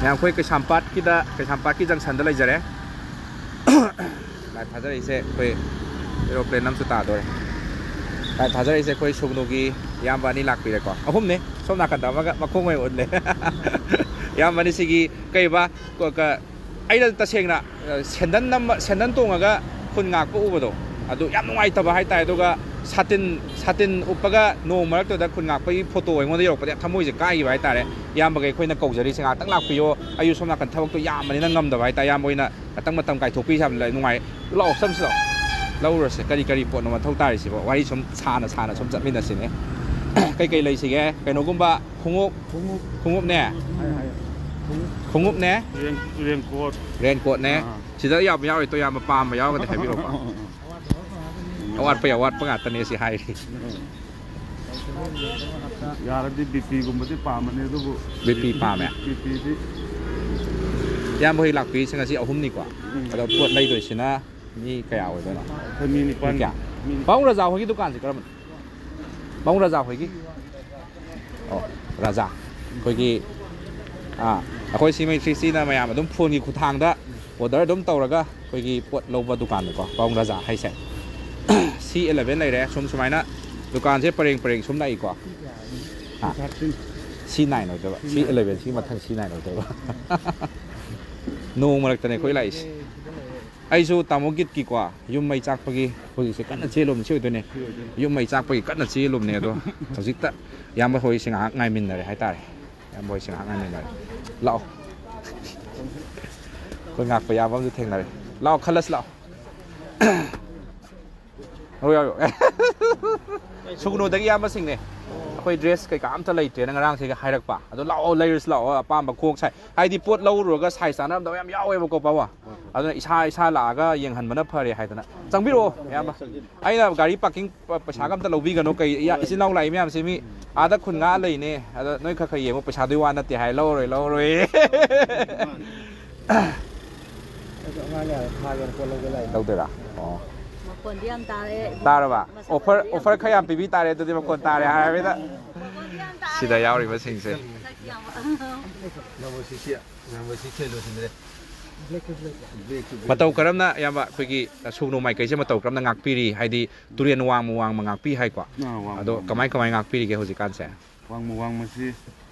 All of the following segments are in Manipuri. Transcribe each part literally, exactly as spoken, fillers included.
ꯃꯌꯥꯝ, ꯑꯩꯈꯣꯏ ꯀꯩꯁꯥꯝꯄꯥꯠꯀꯤꯗ, ꯀꯩꯁꯥꯝꯄꯥꯠꯀꯤ ꯖꯪꯁꯟꯗ ꯂꯩꯖꯔꯦ꯫ ꯂꯥꯏꯚ ꯊꯥꯖꯔꯛꯏꯁꯦ ꯑꯩꯈꯣꯏ ꯑꯦꯔꯣꯄ꯭ꯂꯦꯟ ꯑꯃꯁꯨ ꯇꯥꯗꯣꯔꯦ꯫ ꯂꯥꯏꯚ ꯊꯥꯖꯔꯛꯏꯁꯦ ꯑꯩꯈꯣꯏ ꯁꯨꯒꯅꯨꯒꯤ ꯏꯌꯥꯝꯕ ꯑꯅꯤ ꯂꯥꯛꯄꯤꯔꯦꯀꯣ꯫ ꯑꯍꯨꯝꯅꯦ꯫ ꯁꯣꯝ ꯅꯥꯀꯟꯗ ꯑꯃꯒ ꯃꯈꯣꯡ ꯑꯣꯏꯅ ꯎꯠꯂꯦ꯫ ꯏꯌꯥꯝꯕ ꯑꯅꯤꯁꯤꯒꯤ ꯀꯩꯕ, ꯀ-, ꯀ-, ꯑꯩꯅ ꯇꯁꯦꯡꯅ, ꯑ, ꯁꯦꯟꯗꯟ ꯅꯝꯕ, ꯁꯦꯟꯗꯟ ꯇꯣꯡꯉꯒ ꯈꯨꯟ ꯉꯥꯛꯄ ꯎꯕꯗꯣ, ꯑꯗꯨ ꯌꯥꯝ ꯅꯨꯡꯉꯥꯏꯇꯕ ꯍꯥꯏꯇꯥꯔꯦ꯫ ꯑꯗꯨꯒ ꯁꯥꯇꯤꯟ, ꯁꯥꯇꯤꯟ ꯎꯞꯄꯒ ꯅꯣꯡ ꯃꯔꯛꯇꯨꯗ ꯈꯨꯟ ꯉꯥꯛꯄꯒꯤ ꯐꯣꯇꯣ ꯑꯩꯉꯣꯟꯗ ꯌꯧꯔꯛꯄꯗ ꯌꯥꯝ ꯊꯃꯣꯏꯁꯦ ꯀꯥꯏꯈꯤꯕ ꯍꯥꯏꯇꯥꯔꯦ꯫ ꯏꯌꯥꯝꯕꯒꯩ ꯑꯩꯈꯣꯏꯅ ꯀꯧꯖꯔꯤꯁꯦ, "ꯉꯥꯛꯇꯪ ꯂꯥꯛꯄꯤꯌꯣ, ꯑꯩꯁꯨ ꯁꯣꯝ ꯅꯥꯀꯟ ꯊꯕꯛꯇꯣ ꯌꯥꯝꯕꯅꯤꯅ ꯉꯝꯗꯕ ꯍꯥꯏꯇꯥꯔꯦ꯫ ꯏꯌꯥꯝꯕ ꯍꯣꯏꯅ ꯉꯥꯛꯇꯪ ꯃꯇꯝ ꯀꯥꯏꯊꯣꯛꯄꯤꯁꯦ ꯌꯥꯝ ꯅꯨꯡꯉꯥꯏ꯫ ꯂꯥꯛꯑꯣ, ꯆꯠꯁꯤ ꯂꯥꯛꯑꯣ, ꯂꯧꯔꯨꯔꯁꯦ꯫ ꯀꯔꯤ ꯀꯔꯤ ꯄꯣꯠꯅꯣ ꯃꯊꯧ ꯇꯥꯔꯤꯁꯤꯕꯣ?" ꯋꯥꯔꯤ ꯁꯨꯝ ꯁꯥꯅ ꯁꯥꯅ ꯁꯨꯝ ꯆꯠꯃꯤꯟꯅꯁꯤꯅꯦ꯫ ꯀꯩꯀꯩ ꯂꯩꯁꯤꯒꯦ? ꯀꯩꯅꯣꯒꯨꯝꯕ, ꯈꯣꯡꯎꯞ, ꯈꯣꯡꯎꯞ꯫ ꯈꯣꯡꯎꯞꯅꯦ, ꯍꯥꯏꯌꯣ, ꯍꯥꯏꯌꯣ꯫ ꯈꯣꯡꯎꯞ꯫ ꯈꯣꯡꯎꯞꯅꯦ꯫ ꯔꯦꯟ-, ꯔꯦꯟꯀꯣꯠ꯫ ꯔꯦꯟꯀꯣꯠꯅꯦ꯫ ꯑꯥ꯫ ꯁꯤꯗ ꯌꯥꯎꯕ ꯌꯥꯎꯔꯣꯏꯗ꯭ꯔꯣ, ꯏꯌꯥꯝꯕ? ꯄꯥꯝꯕ ꯌꯥꯎꯔꯒꯗꯤ ꯍꯥꯏꯕꯤꯔꯛꯑꯣꯀꯣ꯫ ꯑꯋꯥꯠꯄꯩ ꯑꯋꯥꯠꯄ ꯉꯥꯛꯇꯅꯦ ꯁꯤ ꯍꯥꯏꯔꯤ꯫ ꯌꯥꯔꯗꯤ ꯕꯤꯄꯤꯒꯨꯝꯕꯗꯤ ꯄꯥꯝꯕꯅꯦ, ꯑꯗꯨꯕꯨ ꯕꯤꯄꯤ ꯄꯥꯝꯃꯦ꯫ ꯕꯤꯄꯤꯗꯤ꯫ ꯏꯌꯥꯝꯕ ꯍꯣꯏ ꯂꯥꯛꯄꯤꯔꯤꯁꯦ ꯉꯁꯤ ꯑꯍꯨꯝꯅꯤꯀꯣ? ꯎꯝ꯫ ꯑꯗꯣ ꯄꯣꯠ ꯂꯩꯗꯣꯏꯁꯤꯅ ꯃꯤ ꯀꯌꯥ ꯑꯣꯏꯗꯣꯏꯅꯣ? ꯑꯩꯈꯣꯏ ꯃꯤ ꯅꯤꯄꯥꯟ꯫ ꯃꯤ ꯀꯌꯥ? ꯃꯤ ꯅꯤꯄꯥꯟ꯫ ꯄꯥꯕꯨꯡ ꯔꯖꯥ ꯍꯣꯏꯒꯤ ꯗꯨꯀꯥꯟꯁꯦ ꯀꯔꯝꯕꯅꯣ? ꯄꯥꯕꯨꯡ ꯔꯖꯥ ꯍꯣꯏꯒꯤ? ꯑꯣ, ꯔꯖꯥ꯫ ꯑꯩꯈꯣꯏꯒꯤ, ꯑꯥ, ꯑꯩꯈꯣꯏ ꯁꯤ ꯃꯩ ꯊ꯭ꯔꯤ ꯁꯤꯅ ꯃꯌꯥꯝ ꯑꯗꯨꯝ ꯐꯣꯟꯒꯤ ꯈꯨꯠꯊꯥꯡꯗ ꯑꯣꯔꯗꯔ ꯑꯗꯨꯝ ꯇꯧꯔꯒ ꯑꯩꯈꯣꯏꯒꯤ ꯄꯣꯠ ꯂꯧꯕ ꯗꯨꯀꯥꯟꯗꯀꯣ, ꯄꯥꯕꯨꯡ ꯔꯖꯥ ꯍꯥꯏꯁꯦ꯫ ꯁꯤ ꯑꯦꯂꯚꯦꯟ ꯂꯩꯔꯦ, ꯁꯨꯝ ꯁꯨꯃꯥꯏꯅ ꯗꯨꯀꯥꯟꯁꯦ ꯄꯔꯦꯡ ꯄꯔꯦꯡ ꯁꯨꯝ ꯂꯥꯛꯏꯀꯣ꯫ ꯍꯥ? ꯁꯤ ꯅꯥꯏꯟ ꯑꯣꯏꯗꯣꯏꯕ, ꯁꯤ ꯑꯦꯂꯚꯦꯟ, ꯁꯤ ꯃꯊꯪ ꯁꯤ ꯅꯥꯏꯟ ꯑꯣꯏꯗꯣꯏꯕ꯫ ꯅꯣꯡ ꯃꯔꯛꯇꯅꯦ ꯑꯩꯈꯣꯏ ꯂꯥꯛꯏꯁꯦ꯫ ꯑꯩꯁꯨ ꯇꯥꯃꯣ ꯒꯤꯠꯀꯤꯀꯣ, ꯌꯨꯝ ꯃꯩ ꯆꯥꯛꯄꯒꯤ ꯍꯧꯖꯤꯛꯁꯦ ꯀꯟꯅ ꯆꯦꯜꯂꯨꯕꯅꯤ, ꯁꯤ ꯑꯣꯏꯗꯣꯏꯅꯦ꯫ ꯌꯨꯝ ꯃꯩ ꯆꯥꯛꯄꯒꯤ ꯀꯟꯅ ꯆꯦꯜꯂꯨꯕꯅꯦ, ꯑꯗꯣ ꯍꯧꯖꯤꯛꯇ ꯏꯌꯥꯝꯕ ꯍꯣꯏꯁꯦ ꯉꯥꯏꯍꯥꯛ ꯉꯥꯏꯃꯤꯟꯅꯔꯦ ꯍꯥꯏꯇꯥꯔꯦ꯫ ꯏꯌꯥꯝꯕ ꯍꯣꯏꯁꯦ ꯉꯥꯏꯍꯥꯛ ꯉꯥꯏꯃꯤꯟꯅꯔꯦ꯫ ꯂꯥꯛꯑꯣ꯫ ꯑꯩꯈꯣꯏ ꯉꯥꯛꯄ ꯏꯌꯥꯝꯕ ꯑꯃꯁꯨ ꯊꯦꯡꯅꯔꯦ꯫ ꯂꯥꯛꯑꯣ, ꯈꯜꯂꯁꯤ ꯂꯥꯛꯑꯣ꯫ ꯍꯣꯏ, ꯍꯣꯏ, ꯍꯣꯏ꯫ ꯁꯨꯒꯅꯨꯗꯒꯤ ꯏꯌꯥꯝꯕꯁꯤꯡꯅꯦ꯫ ꯑꯩꯈꯣꯏ ꯗ꯭ꯔꯦꯁ ꯀꯩꯀꯥ ꯑꯝꯇ ꯂꯩꯇ꯭ꯔꯦꯅ ꯉꯔꯥꯡꯁꯤꯒ ꯍꯥꯏꯔꯛꯄ꯫ ꯑꯗꯣ ꯂꯥꯛꯑꯣ, ꯂꯩꯔꯨꯁꯤ ꯂꯥꯛꯑꯣ, ꯑꯄꯥꯝꯕ ꯈꯣꯡ ꯁꯥꯏ-, ꯍꯥꯏꯗꯤ ꯄꯣꯠ ꯂꯧꯔꯨꯔꯒ ꯁꯥꯏꯖ ꯆꯥꯅꯔꯝꯗꯕ ꯌꯥꯝ ꯌꯥꯎꯋꯦꯕꯀꯣ, ꯄꯥꯕꯨꯡ꯫ ꯑꯗꯨꯅ ꯏꯁꯥ, ꯏꯁꯥ ꯂꯥꯛꯑꯒ ꯌꯦꯡꯍꯟꯕꯅ ꯐꯔꯦ ꯍꯥꯏꯗꯅ꯫ ꯆꯪꯕꯤꯔꯛꯑꯣ, ꯏꯌꯥꯝꯕ꯫ ꯑꯩꯅ ꯒꯥꯔꯤ ꯄꯥꯔꯀꯤꯡ ꯄ-, ꯄꯩꯁꯥꯒ ꯑꯝꯇ ꯂꯧꯕꯤꯒꯅꯨ꯫ ꯀꯩ, ꯏꯌꯥ-, ꯏꯆꯤꯟ ꯏꯅꯥꯎ ꯂꯥꯛꯏ ꯃꯌꯥꯝꯁꯦ ꯃꯤ ꯑꯥꯗ ꯈꯨꯟ ꯉꯥ ꯂꯩꯅꯦ꯫ ꯑꯗ ꯅꯣꯏ ꯈꯔ ꯈꯔ ꯌꯦꯡꯉꯣ, ꯄꯩꯁꯥꯗꯨꯒꯤ ꯋꯥ ꯅꯠꯇꯦ ꯍꯥꯏ, ꯂꯧꯔꯣꯏ, ꯂꯧꯔꯣꯏ꯫ ꯑꯩꯁꯨ ꯑꯉꯥꯡ ꯌꯥꯔꯦ, ꯊꯥꯒꯦꯅ ꯄꯣꯠ ꯂꯧꯒꯦ ꯂꯥꯛꯏꯅꯦ꯫ ꯂꯧꯗꯣꯏꯔꯥ? ꯑꯣ꯫ ꯃꯈꯣꯟꯗꯤ ꯌꯥꯝ ꯇꯥꯔꯦ꯫ ꯇꯥꯔꯕ? ꯃꯁꯛ ꯑꯣꯐꯔ, ꯌꯥꯝ ꯑꯣꯐꯔ ꯈꯔ ꯌꯥꯝ ꯄꯤꯕꯤ ꯇꯥꯔꯦ ꯑꯗꯨꯗꯤ, ꯃꯈꯣꯟ ꯇꯥꯔꯦ ꯍꯥꯏꯔꯕꯅꯤꯅ꯫ ꯃꯈꯣꯟꯗꯤ ꯌꯥꯝ ꯇꯥꯔꯦ꯫ ꯁꯤꯗ ꯌꯥꯎꯔꯤꯕꯁꯤꯡꯁꯦ꯫ ꯃꯁꯛ ꯅꯝꯕꯔ ꯁꯤꯛꯁꯁꯦ, ꯅꯝꯕꯔ ꯁꯤꯛꯁꯁꯦ ꯂꯣꯏꯁꯤꯟꯈ꯭ꯔꯦ꯫ ꯃꯇꯧ ꯀꯔꯝꯅ, ꯏꯌꯥꯝꯕ, ꯑꯩꯈꯣꯏꯒꯤ ꯁꯨꯒꯅꯨ ꯃꯥꯏꯀꯩꯁꯦ ꯃꯇꯧ ꯀꯔꯝꯅ ꯉꯥꯛꯄꯤꯔꯤ? ꯍꯥꯏꯗꯤ ꯇꯨꯔꯦꯟ ꯋꯥꯡꯃ ꯋꯥꯡꯃ ꯉꯥꯛꯄꯤ ꯍꯥꯏꯀꯣ꯫ ꯑꯥ, ꯋꯥꯡꯃ ꯑꯗꯣ ꯋꯥꯡꯃ꯫ ꯀꯃꯥꯏ ꯀꯃꯥꯏ ꯉꯥꯛꯄꯤꯔꯤꯒꯦ ꯍꯧꯖꯤꯛꯀꯥꯟꯁꯦ? ꯋꯥꯡꯃ ꯋꯥꯡꯃꯁꯤ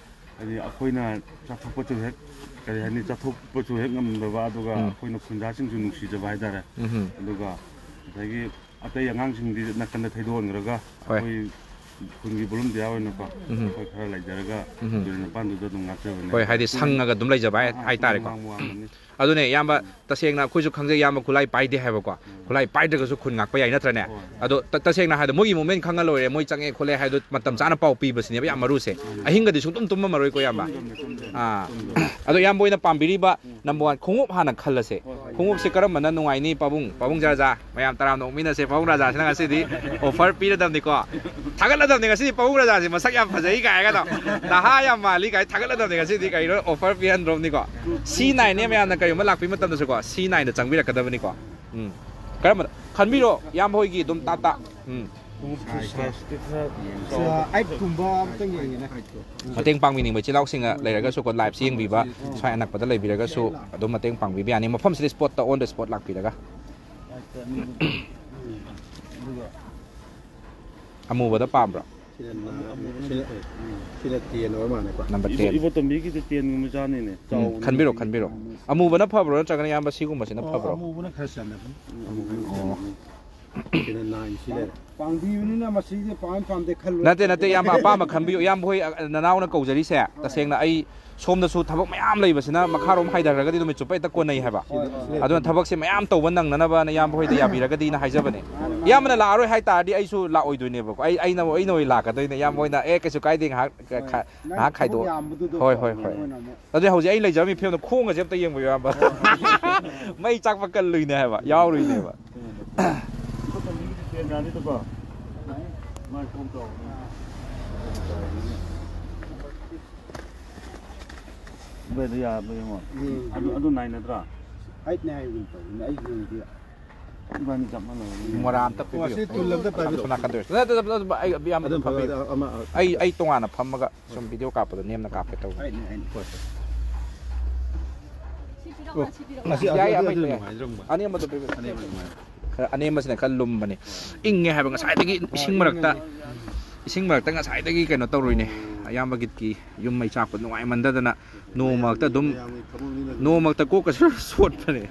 ꯍꯥꯏꯗꯤ ꯑꯩꯈꯣꯏꯅ ꯆꯠꯊꯣꯛꯄꯁꯨ ꯍꯦꯛ, ꯀꯔꯤ ꯍꯥꯏꯅꯤ, ꯆꯠꯊꯣꯛꯄꯁꯨ ꯍꯦꯛ ꯉꯝꯗꯕ, ꯑꯗꯨꯒ ꯎꯝ꯫ ꯑꯩꯈꯣꯏꯅ ꯈꯨꯟꯖꯥꯁꯤꯡꯁꯨ ꯅꯨꯡꯁꯤꯖꯕ ꯍꯥꯏꯇꯥꯔꯦ꯫ ꯎꯝ꯫ ꯑꯗꯨꯒ ꯉꯁꯥꯏꯒꯤ ꯑꯇꯩ ꯑꯉꯥꯡꯁꯤꯡꯗꯤ ꯅꯥꯀꯟꯗ ꯊꯩꯗꯣꯛꯍꯟꯈ꯭ꯔꯒ ꯍꯣꯏ꯫ ꯑꯩꯈꯣꯏ ꯈꯨꯟꯒꯤ volunteer ꯑꯣꯏꯅꯀꯣ ꯎꯝ꯫ ꯑꯩꯈꯣꯏ ꯈꯔ ꯂꯩꯖꯔꯒ ꯎꯝ꯫ ꯇꯨꯔꯦꯜ ꯃꯄꯥꯟꯗꯨꯗ ꯑꯗꯨꯝ ꯉꯥꯛꯆꯕꯅꯦ꯫ ꯍꯣꯏ, ꯍꯥꯏꯗꯤ ꯁꯪꯉꯒ ꯑꯗꯨꯝ ꯂꯩꯖꯕ ꯍꯥꯏ-, ꯑꯥ, ꯑꯥ, ꯍꯥꯏꯇꯥꯔꯦꯀꯣ꯫ ꯋꯥꯡꯃ ꯋꯥꯡꯃꯅꯤ꯫ ꯑꯗꯨꯅꯦ, ꯏꯌꯥꯝꯕ, ꯎꯝ꯫ ꯇꯁꯦꯡꯅ ꯑꯩꯈꯣꯏꯁꯨ ꯈꯪꯖꯩ, ꯏꯌꯥꯝꯕ ꯈꯨꯠꯂꯥꯏ ꯄꯥꯏꯗꯦ ꯍꯥꯏꯕꯀꯣ꯫ ꯎꯝ꯫ ꯈꯨꯠꯂꯥꯏ ꯄꯥꯏꯗ꯭ꯔꯒꯁꯨ ꯈꯨꯟ ꯉꯥꯛꯄ ꯌꯥꯏ, ꯅꯠꯇ꯭ꯔꯅꯦ? ꯍꯣꯏ꯫ ꯑꯗꯣ ꯇ-, ꯇꯁꯦꯡꯅ ꯍꯥꯏꯔꯕꯗ ꯃꯣꯏꯒꯤ movement ꯈꯪꯉ ꯂꯣꯏꯔꯦ, ꯃꯣꯏ ꯆꯪꯉꯦ ꯈꯣꯠꯂꯦ ꯍꯥꯏꯗꯣ ꯃꯇꯝ ꯆꯥꯅ ꯄꯥꯎ ꯄꯤꯕꯁꯤꯅꯦꯕ ꯌꯥꯝ ꯃꯔꯨꯁꯦ꯫ ꯎꯝ꯫ ꯑꯍꯤꯡꯒꯗꯤ ꯁꯨꯡꯇꯨꯝ ꯇꯨꯝꯃꯝꯃꯔꯣꯏꯀꯣ, ꯏꯌꯥꯝꯕ? ꯇꯨꯝꯗꯕꯅꯦ, ꯇꯨꯝꯗꯕꯅꯦ, ꯑꯥ꯫ ꯇꯨꯝꯗꯕꯅꯦ꯫ ꯑꯗꯣ ꯏꯌꯥꯝꯕ ꯍꯣꯏꯅ ꯄꯥꯝꯕꯤꯔꯤꯕ number one ꯈꯣꯡꯎꯞ ꯍꯥꯟꯅ ꯈꯜꯂꯁꯦ꯫ ꯍꯣꯏ, ꯍꯣꯏ꯫ ꯈꯣꯡꯎꯞꯁꯦ ꯀꯔꯝꯕꯅ ꯅꯨꯡꯉꯥꯏꯅꯤ, ꯄꯥꯕꯨꯡ? ꯄꯥꯕꯨꯡ ꯖꯥꯖꯥ, ꯃꯌꯥꯝ ꯇꯔꯥꯝꯅ ꯑꯣꯛꯃꯤꯟꯅꯁꯦ꯫ ꯄꯥꯕꯨꯡ ꯔꯥꯖꯥꯁꯤꯅ ꯉꯁꯤꯗꯤ offer ꯄꯤꯔꯗꯕꯅꯤꯀꯣ꯫ ꯊꯥꯒꯠꯂꯗꯕꯅꯤ ꯉꯁꯤꯗꯤ, ꯄꯥꯕꯨꯡ ꯔꯥꯖꯥꯁꯦ ꯃꯁꯛ ꯌꯥꯝ ꯐꯖꯩ ꯀꯥꯏꯅꯒꯗꯣ, ꯅꯍꯥ ꯌꯥꯝ ꯃꯥꯜꯂꯤ ꯀꯥꯏꯅ ꯊꯥꯒꯠꯂꯗꯕꯅꯤ ꯉꯁꯤꯗꯤ꯫ ꯀꯩꯅꯣ, offer ꯄꯤꯍꯟꯗ꯭ꯔꯣꯕꯅꯤꯀꯣ꯫ C nine ꯅꯦ, ꯃꯌꯥꯝꯅ ꯀꯔꯤꯒꯨꯝꯕ ꯂꯥꯛꯄꯩ ꯃꯇꯝꯗꯁꯨꯀꯣ, C nine ꯗ ꯆꯪꯕꯤꯔꯛꯀꯗꯕꯅꯤꯀꯣ꯫ ꯎꯝ꯫ ꯀꯔꯝꯕ? ꯈꯟꯕꯤꯔꯣ, ꯏꯌꯥꯝꯕ ꯍꯣꯏꯒꯤ ꯑꯗꯨꯝ ꯇꯥ ꯇꯥ꯫ ꯎꯝ꯫ ꯈꯣꯡꯎꯞꯁꯨ size ꯇꯤ ꯈꯔ ꯆꯥꯎꯕ꯫ ꯑꯩꯠ ꯀꯨꯝꯕ ꯑꯝꯇꯪ ꯌꯦꯡꯒꯦꯅꯦ꯫ ꯃꯇꯦꯡ ꯄꯥꯡꯕꯤꯅꯤꯡꯕ ꯏꯆꯤꯜ ꯏꯅꯥꯎꯁꯤꯡꯅ ꯂꯩꯔꯒꯁꯨꯀꯣ, live ꯁꯤ ꯌꯦꯡꯕꯤꯕ, ꯁ꯭ꯋꯥꯏ ꯑꯅꯛꯄꯗ ꯂꯩꯕꯤꯔꯒꯁꯨ ꯑꯗꯨꯝ ꯃꯇꯦꯡ ꯄꯥꯡꯕꯤꯕ ꯌꯥꯅꯤ꯫ ꯃꯐꯝꯁꯤꯗ spot ꯇ, on the spot ꯂꯥꯛꯄꯤꯔꯒ꯫ ꯑꯗꯨꯒ ꯑꯃꯨꯕꯗ ꯄꯥꯝꯕ꯭ꯔꯣ? ꯁꯤꯅ ꯅꯥꯏꯟ, ꯁꯤꯅ, ꯁꯤꯅ ꯇꯦꯟ ꯑꯣꯏꯔ ꯃꯥꯜꯂꯦꯀꯣ꯫ Number ꯏꯕꯣ-, ten꯫ ꯏꯕꯣꯇꯣꯝꯕꯤꯒꯤꯗꯤ ꯇꯦꯟꯒꯨꯝꯕ ꯆꯥꯅꯤꯅꯦ꯫ ꯎꯝ, ꯆꯥꯎꯕꯅꯤꯅ꯫ ꯈꯟꯕꯤꯔꯣ, ꯈꯟꯕꯤꯔꯣ꯫ ꯑꯃꯨꯕꯅ ꯐꯕ꯭ꯔꯣ, ꯅꯠꯇ꯭ꯔꯒꯅ ꯏꯌꯥꯝꯕ ꯁꯤꯒꯨꯝꯕꯁꯤꯅ ꯑꯣ, ꯐꯕ꯭ꯔꯣ? ꯑꯃꯨꯕꯅ ꯈꯔ ꯆꯟꯅꯕꯅꯤ꯫ ꯑꯣ꯫ ꯁꯤꯅ ꯅꯥꯏꯟ ꯁꯤ ꯂꯩꯔꯦ꯫ ꯄꯥꯡꯕꯤꯕꯅꯤꯅ ꯃꯁꯤꯗꯤ ꯄꯥꯝ ꯄꯥꯝꯗꯦ ꯈꯜꯂꯨ꯫ ꯅꯠꯇꯦ, ꯅꯠꯇꯦ, ꯏꯌꯥꯝꯕ, ꯑꯄꯥꯝꯕ ꯈꯟꯕꯤꯌꯨ꯫ ꯏꯌꯥꯝꯕ ꯍꯣꯏ, ꯑ, ꯅꯅꯥꯎꯅ ꯀꯧꯖꯔꯤꯁꯦ, ꯇꯁꯦꯡꯅ ꯑꯩ ꯁꯣꯝꯗꯁꯨ ꯊꯕꯛ ꯃꯌꯥꯝ ꯂꯩꯕꯁꯤꯅ ꯃꯈꯥꯔꯣꯝ ꯍꯥꯏꯊꯈ꯭ꯔꯒꯗꯤ ꯅꯨꯃꯤꯠ ꯆꯨꯞꯄ ꯍꯦꯛꯇ ꯀꯣꯟꯅꯩ ꯍꯥꯏꯕ꯫ ꯑꯗꯨꯅ ꯊꯕꯛꯁꯦ ꯃꯌꯥꯝ ꯇꯧꯕ ꯅꯪꯅꯅꯕꯅ ꯏꯌꯥꯝꯕ ꯍꯣꯏꯗ ꯌꯥꯕꯤꯔꯒꯗꯤꯅ ꯍꯥꯏꯖꯕꯅꯦ꯫ ꯏꯌꯥꯝꯕꯅ ꯂꯥꯛꯑꯔꯣꯏ ꯍꯥꯏ ꯇꯥꯔꯗꯤ ꯑꯩꯁꯨ ꯂꯥꯛꯑꯣꯏꯗꯣꯏꯅꯦꯕꯀꯣ꯫ ꯑꯩ, ꯑꯩꯅ, ꯑꯩꯅ ꯑꯣꯏꯅ ꯂꯥꯛꯀꯗꯣꯏꯅꯦ꯫ ꯏꯌꯥꯝꯕ ꯍꯣꯏꯅ, "ꯑꯦ, ꯀꯩꯁꯨ ꯀꯥꯏꯗꯦ, ꯉꯥꯏꯍꯥꯛ, ꯈ-, ꯈ-, ꯉꯥꯏꯍꯥꯛ ꯈꯥꯏꯗꯣꯛ-, ꯍꯣꯏ, ꯍꯣꯏ, ꯍꯣꯏ꯫ ꯑꯗꯨꯗꯤ ꯍꯧꯖꯤꯛ ꯑꯩ ꯂꯩꯖꯔꯝꯃꯤ ꯐꯤꯕꯝꯗꯣ, ꯈꯣꯡꯒꯁꯦ ꯑꯝꯇ ꯌꯦꯡꯕꯤꯌꯨ, ꯏꯌꯥꯝꯕ꯫ ꯃꯩ ꯆꯥꯛꯄ ꯀꯜꯂꯨꯏꯅꯦ ꯍꯥꯏꯕ, ꯌꯥꯎꯔꯨꯏꯅꯦꯕ꯫ ꯃꯥꯏ ꯀꯣꯝ ꯇꯧꯕꯅꯦ꯫ ꯑꯗꯨꯋꯥꯏꯗ ꯌꯥꯕ꯭ꯔꯥ ꯌꯦꯡꯉꯣ꯫ ꯎꯝ꯫ ꯑꯗꯨ, ꯑꯗꯨ ꯅꯥꯏꯟ ꯅꯠꯇ꯭ꯔꯥ? ꯑꯩꯠꯅꯦ ꯍꯥꯏꯒꯨꯝ ꯇꯧꯕꯅꯦ ꯑꯩꯒꯤ ꯑꯣꯏꯅꯗꯤ꯫ ꯏꯕꯥꯅꯤ ꯆꯞ ꯃꯥꯟꯅꯕꯅꯤ꯫ ꯃꯣꯔꯥ ꯑꯝꯇ ꯄꯤꯕꯤꯌꯨ꯫ ꯑꯁꯤ ꯇꯨꯜ ꯑꯝꯇ ꯄꯥꯏꯕꯤꯌꯨ꯫ ꯑꯁꯣꯝ ꯅꯥꯀꯟꯗ ꯑꯣꯏꯔꯁꯨ꯫ ꯅꯠꯇꯦ, ꯅꯠꯇꯦ, ꯅꯠꯇꯦ, ꯑꯩ, ꯑꯩ ꯑꯃꯗ ꯑꯗꯨꯝ ꯐꯝꯕꯤꯌꯨ꯫ ꯐꯝꯕꯤꯌꯨ, ꯑꯃ, ꯑꯩ, ꯑꯩ ꯇꯣꯉꯥꯟꯅ ꯐꯝꯃꯒ ꯁꯨꯝ ꯚꯤꯗꯤꯑꯣ ꯀꯥꯞꯄꯗꯣ ꯅꯦꯝꯅ ꯀꯥꯞꯀꯦ ꯇꯧꯕꯅꯤ꯫ ꯍꯣꯏꯅꯦ, ꯍꯣꯏꯅꯦ꯫ ꯍꯣꯏ, ꯍꯣꯏ꯫ ꯁꯤ ꯄꯤꯔꯛꯑꯣ, ꯑꯣ, ꯁꯤ ꯄꯤꯔꯛꯑꯣ꯫ ꯃꯁꯤ ꯌꯥꯏ, ꯑꯗꯨ, ꯑꯃ ꯑꯗꯨ ꯄꯤꯔꯛꯑꯣ꯫ ꯅꯨꯡꯉꯥꯏꯗ꯭ꯔꯣ? ꯑꯃ? ꯑꯅꯦꯝꯕꯗꯣ ꯄꯤꯔꯛꯑꯣ꯫ ꯑꯅꯦꯝꯕ ꯅꯨꯡꯉꯥꯏ꯫ ꯈꯔ ꯑꯅꯦꯝꯕꯁꯤꯅ ꯈꯔ ꯂꯨꯝꯕꯅꯤ꯫ ꯏꯪꯉꯦ ꯍꯥꯏꯕ ꯉꯁꯥꯏꯗꯒꯤ ꯏꯁꯤꯡ ꯃꯔꯛꯇ, ꯏꯁꯤꯡ ꯃꯔꯛꯇ ꯉꯁꯥꯏꯗꯒꯤ ꯀꯩꯅꯣ ꯇꯧꯔꯨꯏꯅꯦ꯫ ꯑꯌꯥꯝꯕ ꯒꯤꯠꯀꯤ ꯌꯨꯝ ꯃꯩ ꯆꯥꯛꯄ ꯅꯨꯡꯉꯥꯏꯃꯟꯗꯗꯅ ꯅꯣꯡꯃ ꯃꯔꯛꯇ ꯑꯗꯨꯝ, ꯃꯌꯥꯝꯒꯤ ꯊꯕꯛꯅꯤꯅ ꯑꯗꯨꯝ ꯅꯣꯡꯃ ꯃꯔꯛꯇ ꯀꯣꯛꯀꯁꯨ ꯆꯣꯠꯄꯅꯦ꯫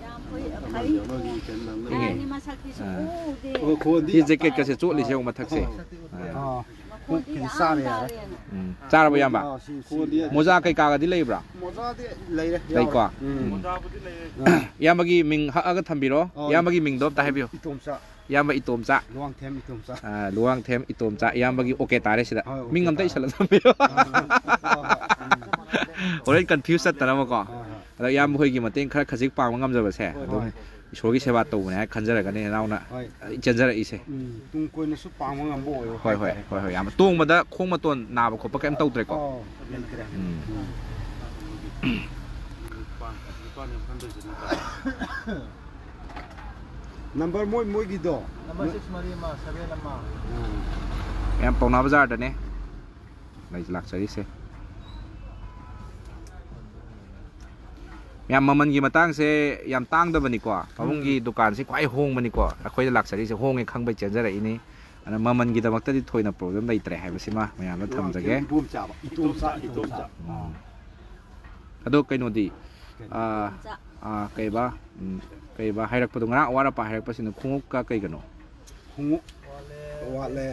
ꯌꯥꯝ ꯐꯩ, ꯐꯩ꯫ ꯑꯃꯒꯤ, ꯑꯃꯒꯤ ꯀꯩꯅꯣ ꯅꯪꯅ ꯏꯪꯉꯦ꯫ ꯃꯌꯥꯝꯒꯤ ꯃꯁꯛꯇꯤ ꯑꯥ꯫ ꯁꯨꯛꯎꯗꯦ꯫ ꯑꯣ, ꯈꯣꯟꯗꯤ ꯁꯤ ꯌꯥꯝ ꯖꯦꯀꯦꯠꯀꯁꯦ ꯇꯥꯏꯌꯦꯕ꯫ ꯆꯣꯠꯂꯤꯁꯦ ꯌꯦꯡꯉꯨ ꯃꯊꯛꯁꯦ꯫ ꯑꯣ꯫ ꯑꯥ꯫ ꯑꯥ꯫ ꯃꯈꯣꯟꯗꯤ ꯈꯤꯇꯪ ꯌꯥꯝ ꯆꯥꯔꯦ ꯌꯥꯔꯦ꯫ ꯇꯥꯔꯦꯅ꯫ ꯎꯝ꯫ ꯆꯥꯔꯕ ꯏꯌꯥꯝꯕ? ꯑꯥ, ꯁꯤ, ꯁꯤ ꯈꯣꯟꯗꯤ ꯌꯥꯝ ꯃꯣꯖꯥ ꯀꯩꯀꯥꯒꯗꯤ ꯂꯩꯕ꯭ꯔꯥ? ꯃꯣꯖꯥꯗꯤ ꯂꯩꯔꯦ, ꯂꯩꯀꯣ? ꯌꯥꯎꯔꯦ꯫ ꯎꯝ꯫ ꯎꯝ꯫ ꯃꯣꯖꯥꯕꯨꯗꯤ ꯂꯩꯔꯦ꯫ ꯑꯥ꯫ ꯏꯌꯥꯝꯕꯒꯤ ꯃꯤꯡ ꯍꯛꯑꯒ ꯊꯝꯕꯤꯔꯣ꯫ ꯑꯥ, ꯏꯌꯥꯝꯕꯒꯤ ꯃꯤꯡꯗꯣ ꯑꯝꯇ ꯍꯥꯏꯕꯤꯌꯨ꯫ ꯏꯇꯣꯝꯆꯥ꯫ ꯏꯌꯥꯝꯕ ꯏꯇꯣꯝꯆꯥ꯫ ꯂꯨꯋꯥꯡꯊꯦꯝ ꯏꯇꯣꯝꯆꯥ꯫ ꯑꯥ, ꯂꯨꯋꯥꯡꯊꯦꯝ ꯏꯇꯣꯝꯆꯥ꯫ ꯏꯌꯥꯝꯕꯒꯤ ꯑꯣꯀꯦ ꯇꯥꯔꯦ ꯁꯤꯗ꯫ ꯍꯣꯏ, ꯑꯣꯀꯦ ꯃꯤꯡ ꯑꯝꯇ ꯇꯥꯔꯦ꯫ ꯏꯁꯜꯂ ꯊꯝꯕꯤꯌꯣ꯫ ꯑꯥ, ꯍꯣꯏ, ꯍꯣꯏ꯫ ꯎꯝ꯫ ꯍꯣꯔꯦꯟ ꯀꯟꯐ꯭ꯌꯨꯁ ꯆꯠꯇꯅꯕꯀꯣ꯫ ꯍꯣꯏ, ꯍꯣꯏ꯫ ꯑꯗꯣ ꯏꯌꯥꯝꯕ ꯍꯣꯏꯒꯤ ꯃꯇꯦꯡ ꯈꯔ ꯈꯖꯤꯛ ꯄꯥꯡꯕ ꯉꯝꯖꯕꯁꯦ ꯍꯣꯏ, ꯑꯗꯨꯝ ꯍꯣꯏ꯫ ꯏꯁꯣꯔꯒꯤ ꯁꯦꯕꯥ ꯇꯧꯕꯅꯦ ꯍꯥꯏꯅ ꯈꯟꯖꯔꯒꯅꯤ ꯅꯅꯥꯎꯅ ꯍꯣꯏ꯫ ꯆꯦꯟꯖꯔꯛꯏꯁꯦ꯫ ꯎꯝ, ꯇꯨꯡ ꯀꯣꯏꯅꯁꯨ ꯄꯥꯡꯕ ꯉꯝꯕ ꯑꯣꯏꯌꯨ ꯍꯣꯏ, ꯍꯣꯏ, ꯍꯥꯏꯇꯥꯔꯦꯀꯣ꯫ ꯍꯣꯏ, ꯍꯣꯏ, ꯌꯥꯝ ꯇꯣꯡꯕꯗ ꯈꯣꯡ ꯃꯇꯣꯟ ꯅꯥꯕ ꯈꯣꯠꯄ ꯀꯩꯝ ꯇꯧꯗ꯭ꯔꯦꯀꯣ? ꯑꯣ, ꯂꯩꯇ꯭ꯔꯦ꯫ ꯎꯝ꯫ ꯎꯝ꯫ ꯅꯝꯕꯔ ꯃꯣꯏ ꯃꯣꯏꯒꯤꯗꯣ꯫ ꯅꯝꯕꯔ ꯁꯤꯛꯁ ꯃꯔꯤ ꯑꯃ, ꯁꯚꯦꯟ ꯑꯃ꯫ ꯎꯝ꯫ ꯃꯌꯥꯝ ꯄꯥꯎꯅꯥ ꯕꯖꯥꯔꯗꯅꯦ ꯂꯩ-, ꯂꯥꯛꯆꯔꯤꯁꯦ꯫ ꯃꯌꯥꯝ ꯃꯃꯜꯒꯤ ꯃꯇꯥꯡꯁꯦ ꯌꯥꯝ ꯇꯥꯡꯗꯕꯅꯤꯀꯣ꯫ ꯄꯥꯕꯨꯡꯒꯤ ꯎꯝ꯫ ꯗꯨꯀꯥꯟꯁꯤ ꯈ꯭ꯋꯥꯏ ꯍꯣꯡꯕꯅꯤꯀꯣ꯫ ꯑꯩꯈꯣꯏꯗ ꯂꯥꯛꯆꯔꯤꯁꯦ ꯍꯣꯡꯉꯦ ꯈꯪꯕꯩ ꯆꯦꯟꯖꯔꯛꯏꯅꯤ꯫ ꯑꯗꯨꯅ ꯃꯃꯜꯒꯤꯗꯃꯛꯇꯗꯤ ꯊꯣꯏꯅ ꯄ꯭ꯔꯣꯕ꯭ꯂꯦꯝ ꯂꯩꯇ꯭ꯔꯦ ꯍꯥꯏꯕꯁꯤꯃ ꯃꯌꯥꯝꯗ ꯊꯝꯖꯒꯦ꯫ ꯏꯇꯣꯝꯆꯥꯕ, ꯏꯇꯣꯝꯆꯥ, ꯏꯇꯣꯝꯆꯥ꯫ ꯎꯝ꯫ ꯑꯗꯣ ꯀꯩꯅꯣꯗꯤ, ꯀꯩꯅꯣ? ꯑꯥ, ꯏꯇꯣꯝꯆꯥ꯫ ꯑꯥ, ꯀꯩꯕ, ꯎꯝ, ꯀꯩꯕ ꯍꯥꯏꯔꯛꯄꯗꯣ, ꯉꯔꯥꯡ ꯑꯋꯥꯠ ꯑꯄꯥ ꯍꯥꯏꯔꯛꯄꯁꯤꯅ ꯈꯣꯡꯎꯞꯀ ꯀꯩꯒꯅꯣ? ꯈꯣꯡꯎꯞ ꯋꯥꯠꯂꯦ꯫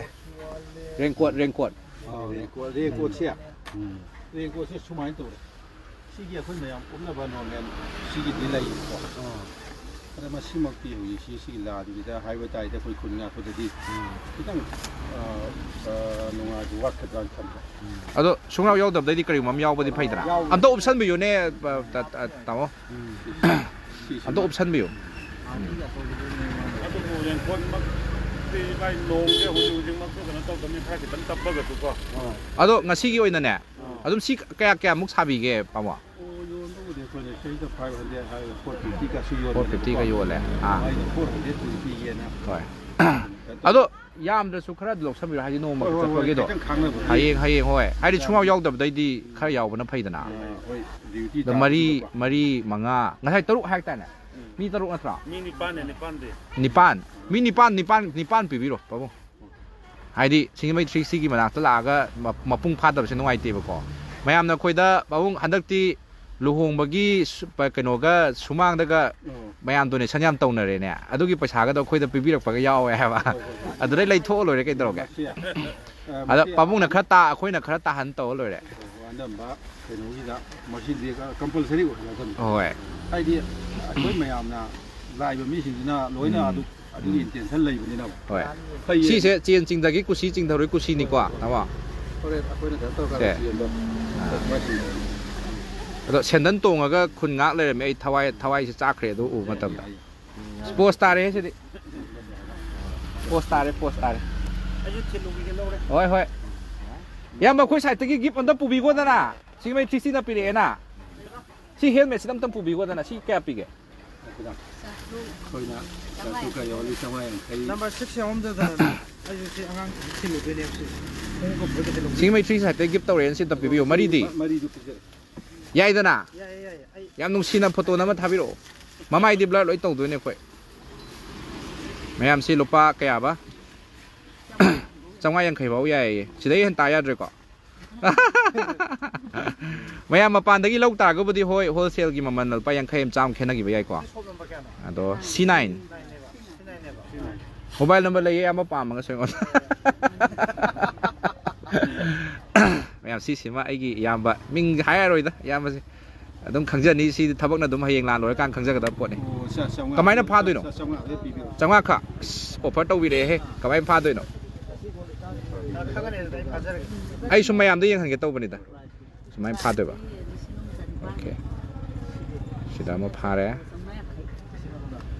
Raincoat, raincoat. ꯑꯥ, ꯔꯦꯟꯀꯣꯠ, ꯔꯦꯟꯀꯣꯠꯁꯦ꯫ ꯎꯝ꯫ ꯔꯦꯟꯀꯣꯠꯁꯦ ꯁꯨꯃꯥꯏꯅ ꯇꯧꯔꯦ꯫ ꯁꯤꯒꯤ ꯑꯩꯈꯣꯏ ꯃꯌꯥꯝ ꯎꯞꯅꯕ ꯅꯣꯔꯃꯦꯜ ꯁꯤꯒꯤꯗꯤ ꯂꯩꯌꯦꯕꯀꯣ꯫ ꯑꯥ꯫ ꯑꯗ ꯃꯁꯤꯃꯛꯇꯤ ꯍꯧꯖꯤꯛꯁꯤ ꯁꯤꯒꯤ ꯂꯥꯟꯒꯤꯗ ꯍꯥꯏꯕ ꯇꯥꯔꯗꯤ ꯑꯩꯈꯣꯏ ꯈꯨꯟ ꯉꯥꯛꯄꯗꯗꯤ ꯎꯝ꯫ ꯈꯤꯇꯪ, ꯑꯥ, ꯑꯥ, ꯅꯨꯡꯉꯥꯏꯕ ꯋꯥꯠꯀꯗ꯭ꯔꯥꯅ ꯈꯟꯕ꯫ ꯎꯝ꯫ ꯑꯗꯣ ꯁꯨꯡꯌꯥꯎ ꯌꯥꯎꯗꯕꯗꯩꯗꯤ ꯀꯔꯤꯒꯨꯝꯕ ꯑꯃ ꯌꯥꯎꯕꯗꯤ ꯐꯩꯗꯅ? ꯌꯥꯎ-, ꯑꯝꯇ ꯎꯞꯁꯟꯕꯤꯌꯨꯅꯦ, ꯄ-, ꯇ-, ꯇ-, ꯇꯥꯃꯣ꯫ ꯎꯝ꯫ ꯁꯤꯁꯤꯃ꯫ ꯑꯝꯇ ꯎꯞꯁꯟꯕꯤꯌꯨ꯫ ꯑꯗꯨꯕꯨ ꯔꯦꯟꯀꯣꯠꯃꯛꯇꯤ ꯚꯥꯏ ꯅꯣꯡꯁꯦ ꯍꯧꯖꯤꯛ ꯍꯧꯖꯤꯛꯃꯛꯁꯦ ꯀꯩꯅꯣ ꯇꯧꯗꯕꯅꯤ, ꯈꯔ ꯈꯤꯇꯪ ꯇꯞꯄꯒꯁꯨꯀꯣ꯫ ꯑꯥ꯫ ꯑꯗꯣ ꯉꯁꯤꯒꯤ ꯑꯣꯏꯅꯅꯦ, ꯑꯥ꯫ ꯑꯗꯨꯝ ꯁꯤ ꯀꯌꯥ ꯀꯌꯥꯃꯨꯛ ꯁꯥꯕꯤꯒꯦ, ꯄꯥꯃꯣ? ꯑꯣ, ꯌꯣꯟꯕꯕꯨꯗꯤ ꯑꯩꯈꯣꯏꯅ ꯁꯤꯗ ꯐꯥꯏꯚ ꯍꯟꯗ꯭ꯔꯦꯠ ꯍꯥꯏꯔꯒ ꯐꯣꯔ ꯐꯤꯐꯇꯤꯒꯁꯨ ꯌꯣꯜꯂꯦ꯫ ꯐꯣꯔ ꯐꯤꯐꯇꯤꯒ ꯌꯣꯜꯂꯦ꯫ ꯑꯥ꯫ ꯑꯩꯅ ꯐꯣꯔ ꯍꯟꯗ꯭ꯔꯦꯠ ꯄꯤꯒꯦꯅ꯫ ꯍꯣꯏ꯫ ꯑꯗꯣ ꯌꯥꯝꯗ꯭ꯔꯁꯨ ꯈꯔ ꯂꯧꯁꯟꯕꯤꯔꯣ, ꯍꯥꯏꯗꯤ ꯅꯣꯡꯃ ꯍꯣꯏ, ꯍꯣꯏ, ꯍꯣꯏ, ꯆꯠꯄꯒꯤꯗꯣ꯫ ꯈꯤꯇꯪ ꯈꯥꯡꯅꯕ꯫ ꯍꯌꯦꯡ ꯍꯌꯦꯡ ꯍꯣꯏ, ꯍꯥꯏꯗꯤ ꯁꯨꯡꯌꯥꯎ ꯌꯥꯎꯗꯕꯗꯩꯗꯤ ꯈꯔ ꯌꯥꯎꯕꯅ ꯐꯩꯗꯅ꯫ ꯑꯥ, ꯍꯣꯏ, ꯗ꯭ꯌꯨꯇꯤ ꯑꯗꯣ ꯃꯔꯤ ꯇꯥꯕꯒꯨꯝꯕ꯫ ꯃꯔꯤ ꯃꯉꯥ, ꯉꯁꯥꯏ ꯇꯔꯨꯛ ꯍꯥꯏꯔꯛꯇꯥꯅꯦ? ꯃꯤ ꯇꯔꯨꯛ ꯅꯠꯇ꯭ꯔꯣ? ꯃꯤ ꯅꯤꯄꯥꯟꯅꯦ, ꯅꯤꯄꯥꯟꯗꯤ꯫ ꯅꯤꯄꯥꯟ꯫ ꯃꯤ ꯅꯤꯄꯥꯟ ꯅꯤꯄꯥꯟ ꯅꯤꯄꯥꯟ ꯄꯤꯕꯤꯔꯣ ꯄꯥꯕꯨꯡ꯫ ꯍꯥꯏꯗꯤ ꯁꯤꯡꯖꯃꯩ ꯊ꯭ꯔꯤ ꯁꯤꯒꯤ ꯃꯅꯥꯛꯇ ꯂꯥꯛꯑꯒ ꯃ- ꯃꯄꯨꯡ ꯐꯥꯗꯕꯁꯦ ꯅꯨꯡꯉꯥꯏꯇꯦꯕꯀꯣ꯫ ꯃꯌꯥꯝꯅ ꯑꯩꯈꯣꯏꯗ ꯄꯥꯕꯨꯡ ꯍꯟꯗꯛꯇꯤ ꯂꯨꯍꯣꯡꯕꯒꯤ ꯁꯨ- ꯄ- ꯀꯩꯅꯣꯒ ꯁꯨꯃꯥꯡꯗꯒ ꯑꯣ꯫ ꯃꯌꯥꯝ ꯗꯣꯅꯦꯁꯟ ꯌꯥꯝ ꯇꯧꯅꯔꯦꯅꯦ, ꯑꯗꯨꯒꯤ ꯄꯩꯁꯥꯒꯗꯣ ꯑꯩꯈꯣꯏꯗ ꯄꯤꯕꯤꯔꯛꯄꯒ ꯌꯥꯎꯋꯦ ꯍꯥꯏꯕ꯫ ꯑꯗꯨꯗꯩ ꯂꯩꯊꯣꯛꯑ ꯂꯣꯏꯔꯦ, ꯀꯩꯗꯧꯔꯒꯦ? ꯃꯁꯤ, ꯑ, ꯑꯗ ꯃꯁꯤ ꯄꯥꯕꯨꯡꯅ ꯈꯔ ꯇꯥ ꯑꯩꯈꯣꯏꯅ ꯈꯔ ꯇꯥꯍꯟ ꯇꯧꯔ ꯂꯣꯏꯔꯦ꯫ ꯑꯣ, ꯑꯅꯝꯕ ꯀꯩꯅꯣꯒꯤꯗ ꯃꯁꯤꯗꯤ ꯀꯝꯄꯜꯁꯔꯤ ꯑꯣꯏꯍꯜꯂꯗꯕꯅꯤ꯫ ꯍꯣꯏ꯫ ꯍꯥꯏꯗꯤ ꯑꯩꯈꯣꯏ ꯃꯌꯥꯝꯅ ꯂꯥꯛꯏꯕ ꯃꯤꯁꯤꯡꯁꯤꯅ ꯂꯣꯏꯅ ꯎꯝ꯫ ꯑꯗꯨ ꯑꯗꯨꯒꯤ ꯏꯟꯇꯦꯟꯁꯟ ꯂꯩꯕꯅꯤꯅ꯫ ꯍꯣꯏ꯫ ꯐꯩꯌꯦ꯫ ꯁꯤꯁꯦ ꯆꯦꯟ ꯆꯤꯡꯗꯒꯤ ꯀꯨꯁꯤ ꯆꯤꯡꯊꯔꯣꯏ ꯀꯨꯁꯤꯅꯤꯀꯣ, ꯇꯥꯃꯣ? ꯍꯣꯔꯦꯟ ꯑꯩꯈꯣꯏꯅ ꯀꯩꯅꯣ ꯇꯧꯔꯀꯥꯟꯗ ꯁꯦ꯫ ꯆꯦꯟꯕ꯫ ꯑꯥ꯫ ꯃꯁꯤ꯫ ꯑꯗꯣ ꯁꯦꯟꯗꯟ ꯇꯣꯡꯉꯒ ꯈꯨꯟ ꯉꯥꯛ ꯂꯩꯔꯝꯃꯦ꯫ ꯑꯩ ꯊꯋꯥꯏ ꯊꯋꯥꯏꯁꯦ ꯆꯥꯛꯈ꯭ꯔꯦ ꯑꯗꯨ ꯎꯕ ꯃꯇꯝꯗ꯫ ꯄꯣꯁ ꯇꯥꯔꯦ ꯁꯤꯗꯤ꯫ ꯄꯣꯁ ꯇꯥꯔꯦ, ꯄꯣꯁ ꯇꯥꯔꯦ꯫ ꯑꯩꯁꯨ ꯊꯤꯜꯂꯨꯈꯤꯒꯦ, ꯂꯧꯔꯦ꯫ ꯍꯣꯏ ꯍꯣꯏ꯫ ꯏꯌꯥꯝꯕ, ꯑꯩꯈꯣꯏ ꯁꯥꯏꯠꯇꯒꯤ ꯒꯤꯐ ꯑꯝꯇ ꯄꯨꯕꯤꯈꯣꯗꯅ꯫ ꯁꯤꯡꯖꯃꯩ ꯊ꯭ꯔꯤ ꯁꯤꯅ ꯄꯤꯔꯛꯑꯦꯅ꯫ ꯁꯤ ꯍꯦꯜꯃꯦꯠꯁꯤꯗ ꯑꯝꯇꯪ ꯄꯨꯕꯤꯈꯣꯗꯅ꯫ ꯁꯤ ꯀꯌꯥ ꯄꯤꯒꯦ? ꯑꯩꯈꯣꯏꯅ ꯆꯥꯇ꯭ꯔꯨꯛꯀ ꯌꯧꯔꯗꯤ ꯆꯥꯝꯃꯉꯥ ꯌꯥꯡꯈꯩ꯫ ꯅꯝꯕꯔ ꯁꯤꯛꯁ ꯌꯥꯎꯔꯝꯗꯗꯅ ꯑꯩꯁꯨ ꯁꯤ ꯑꯉꯥꯡꯁꯤꯡꯁꯤ ꯊꯤꯜꯂꯨꯗꯣꯏꯅꯦꯕ ꯁꯤ꯫ ꯈꯣꯡꯎꯞꯀ ꯐꯨꯔꯤꯠꯀ ꯊꯤꯜꯂꯨꯗꯣꯏꯅꯦ꯫ ꯁꯤꯡꯖꯃꯩ ꯊ꯭ꯔꯤ ꯁꯥꯏꯠꯇꯒꯤ ꯒꯤꯐ ꯇꯧꯔꯛꯑꯦꯅ ꯁꯤ ꯑꯝꯇ ꯄꯤꯕꯤꯌꯣ꯫ ꯃꯔꯤꯗꯤ? ꯃꯔꯤꯗꯨ ꯄꯤꯖꯔꯦ꯫ ꯌꯥꯏꯗꯅ? ꯌꯥꯏꯌꯦ, ꯌꯥꯏꯌꯦ꯫ ꯑꯩ ꯌꯥꯝ ꯅꯨꯡꯁꯤꯅ ꯐꯣꯇꯣ ꯅꯝꯃ ꯊꯥꯕꯤꯔꯛꯑꯣ꯫ ꯃꯃꯥꯏꯗꯤ ꯕ꯭ꯂꯔ ꯂꯣꯏ ꯇꯧꯗꯣꯏꯅꯦ ꯑꯩꯈꯣꯏ꯫ ꯃꯌꯥꯝꯁꯤ ꯂꯨꯄꯥ ꯀꯌꯥꯕ? ꯆꯥꯝꯃꯉꯥ ꯌꯥꯡꯈꯩ ꯐꯥꯎ ꯌꯥꯏꯌꯦ꯫ ꯁꯤꯗꯩ ꯍꯦꯟ ꯇꯥ ꯌꯥꯗ꯭ꯔꯦꯀꯣ꯫ ꯃꯌꯥꯝ ꯃꯄꯥꯟꯗꯒꯤ ꯂꯧ ꯇꯥꯔꯒꯕꯨꯗꯤ ꯍꯣꯏ, ꯍꯣꯜꯁꯦꯜꯒꯤ ꯃꯃꯜ ꯂꯨꯄꯥ ꯌꯥꯡꯈꯩ ꯑꯃ ꯆꯥꯝꯃ ꯈꯦꯠꯅꯈꯤꯕ ꯌꯥꯏꯀꯣ꯫ ꯁꯣꯞ ꯅꯝꯕꯔ ꯀꯌꯥꯅꯣ? ꯑꯗꯣ ꯁꯤ ꯅꯥꯏꯟ꯫ ꯁꯤ ꯅꯥꯏꯟꯅꯦꯕ꯫ ꯃꯣꯕꯥꯏꯜ ꯅꯝꯕꯔ ꯂꯩꯌꯦ, ꯑꯌꯥꯝꯕ ꯄꯥꯝꯃꯒꯁꯨ ꯑꯩꯉꯣꯟꯗ꯫ ꯃꯌꯥꯝ, ꯁꯤꯁꯤꯃ ꯑꯩꯒꯤ ꯏꯌꯥꯝꯕ, ꯃꯤꯡ ꯍꯥꯏꯔꯔꯣꯏꯗ, ꯏꯌꯥꯝꯕꯁꯦ ꯑꯗꯨꯝ ꯈꯪꯖꯅꯤ꯫ ꯁꯤ ꯊꯕꯛꯅ ꯑꯗꯨꯝ ꯍꯌꯦꯡ ꯂꯥꯟ ꯂꯣꯏꯔꯀꯥꯟꯗ ꯈꯪꯖꯒꯗꯕ ꯄꯣꯠꯅꯤ꯫ ꯑꯣ, ꯆꯥ-, ꯆꯥꯝꯃꯉꯥ꯫ ꯀꯃꯥꯏꯅ ꯐꯥꯗꯣꯏꯅꯣ? ꯆꯥ-, ꯆꯥꯝꯃꯉꯥ ꯈꯛ ꯄꯤꯕꯤꯔꯣ꯫ ꯆꯥꯝꯃꯉꯥ ꯈꯛ? ꯑꯁ, ꯑꯣꯐꯔ ꯇꯧꯕꯤꯔꯛꯑꯦꯍꯦ꯫ ꯀꯃꯥꯏꯅ ꯐꯥꯗꯣꯏꯅꯣ? ꯈꯪꯉꯅꯤ, ꯑꯗꯨꯗ ꯑꯩ ꯐꯥꯖꯔꯒꯦ꯫ ꯑꯩ ꯁꯨꯝ ꯃꯌꯥꯝꯗ ꯌꯦꯡꯍꯟꯒꯦ ꯇꯧꯕꯅꯤꯗ꯫ ꯁꯨꯃꯥꯏꯅ ꯐꯥꯗꯣꯏꯕ꯫ ꯑꯣꯀꯦ꯫ ꯁꯤꯗ ꯑꯃ ꯐꯥꯔꯦ꯫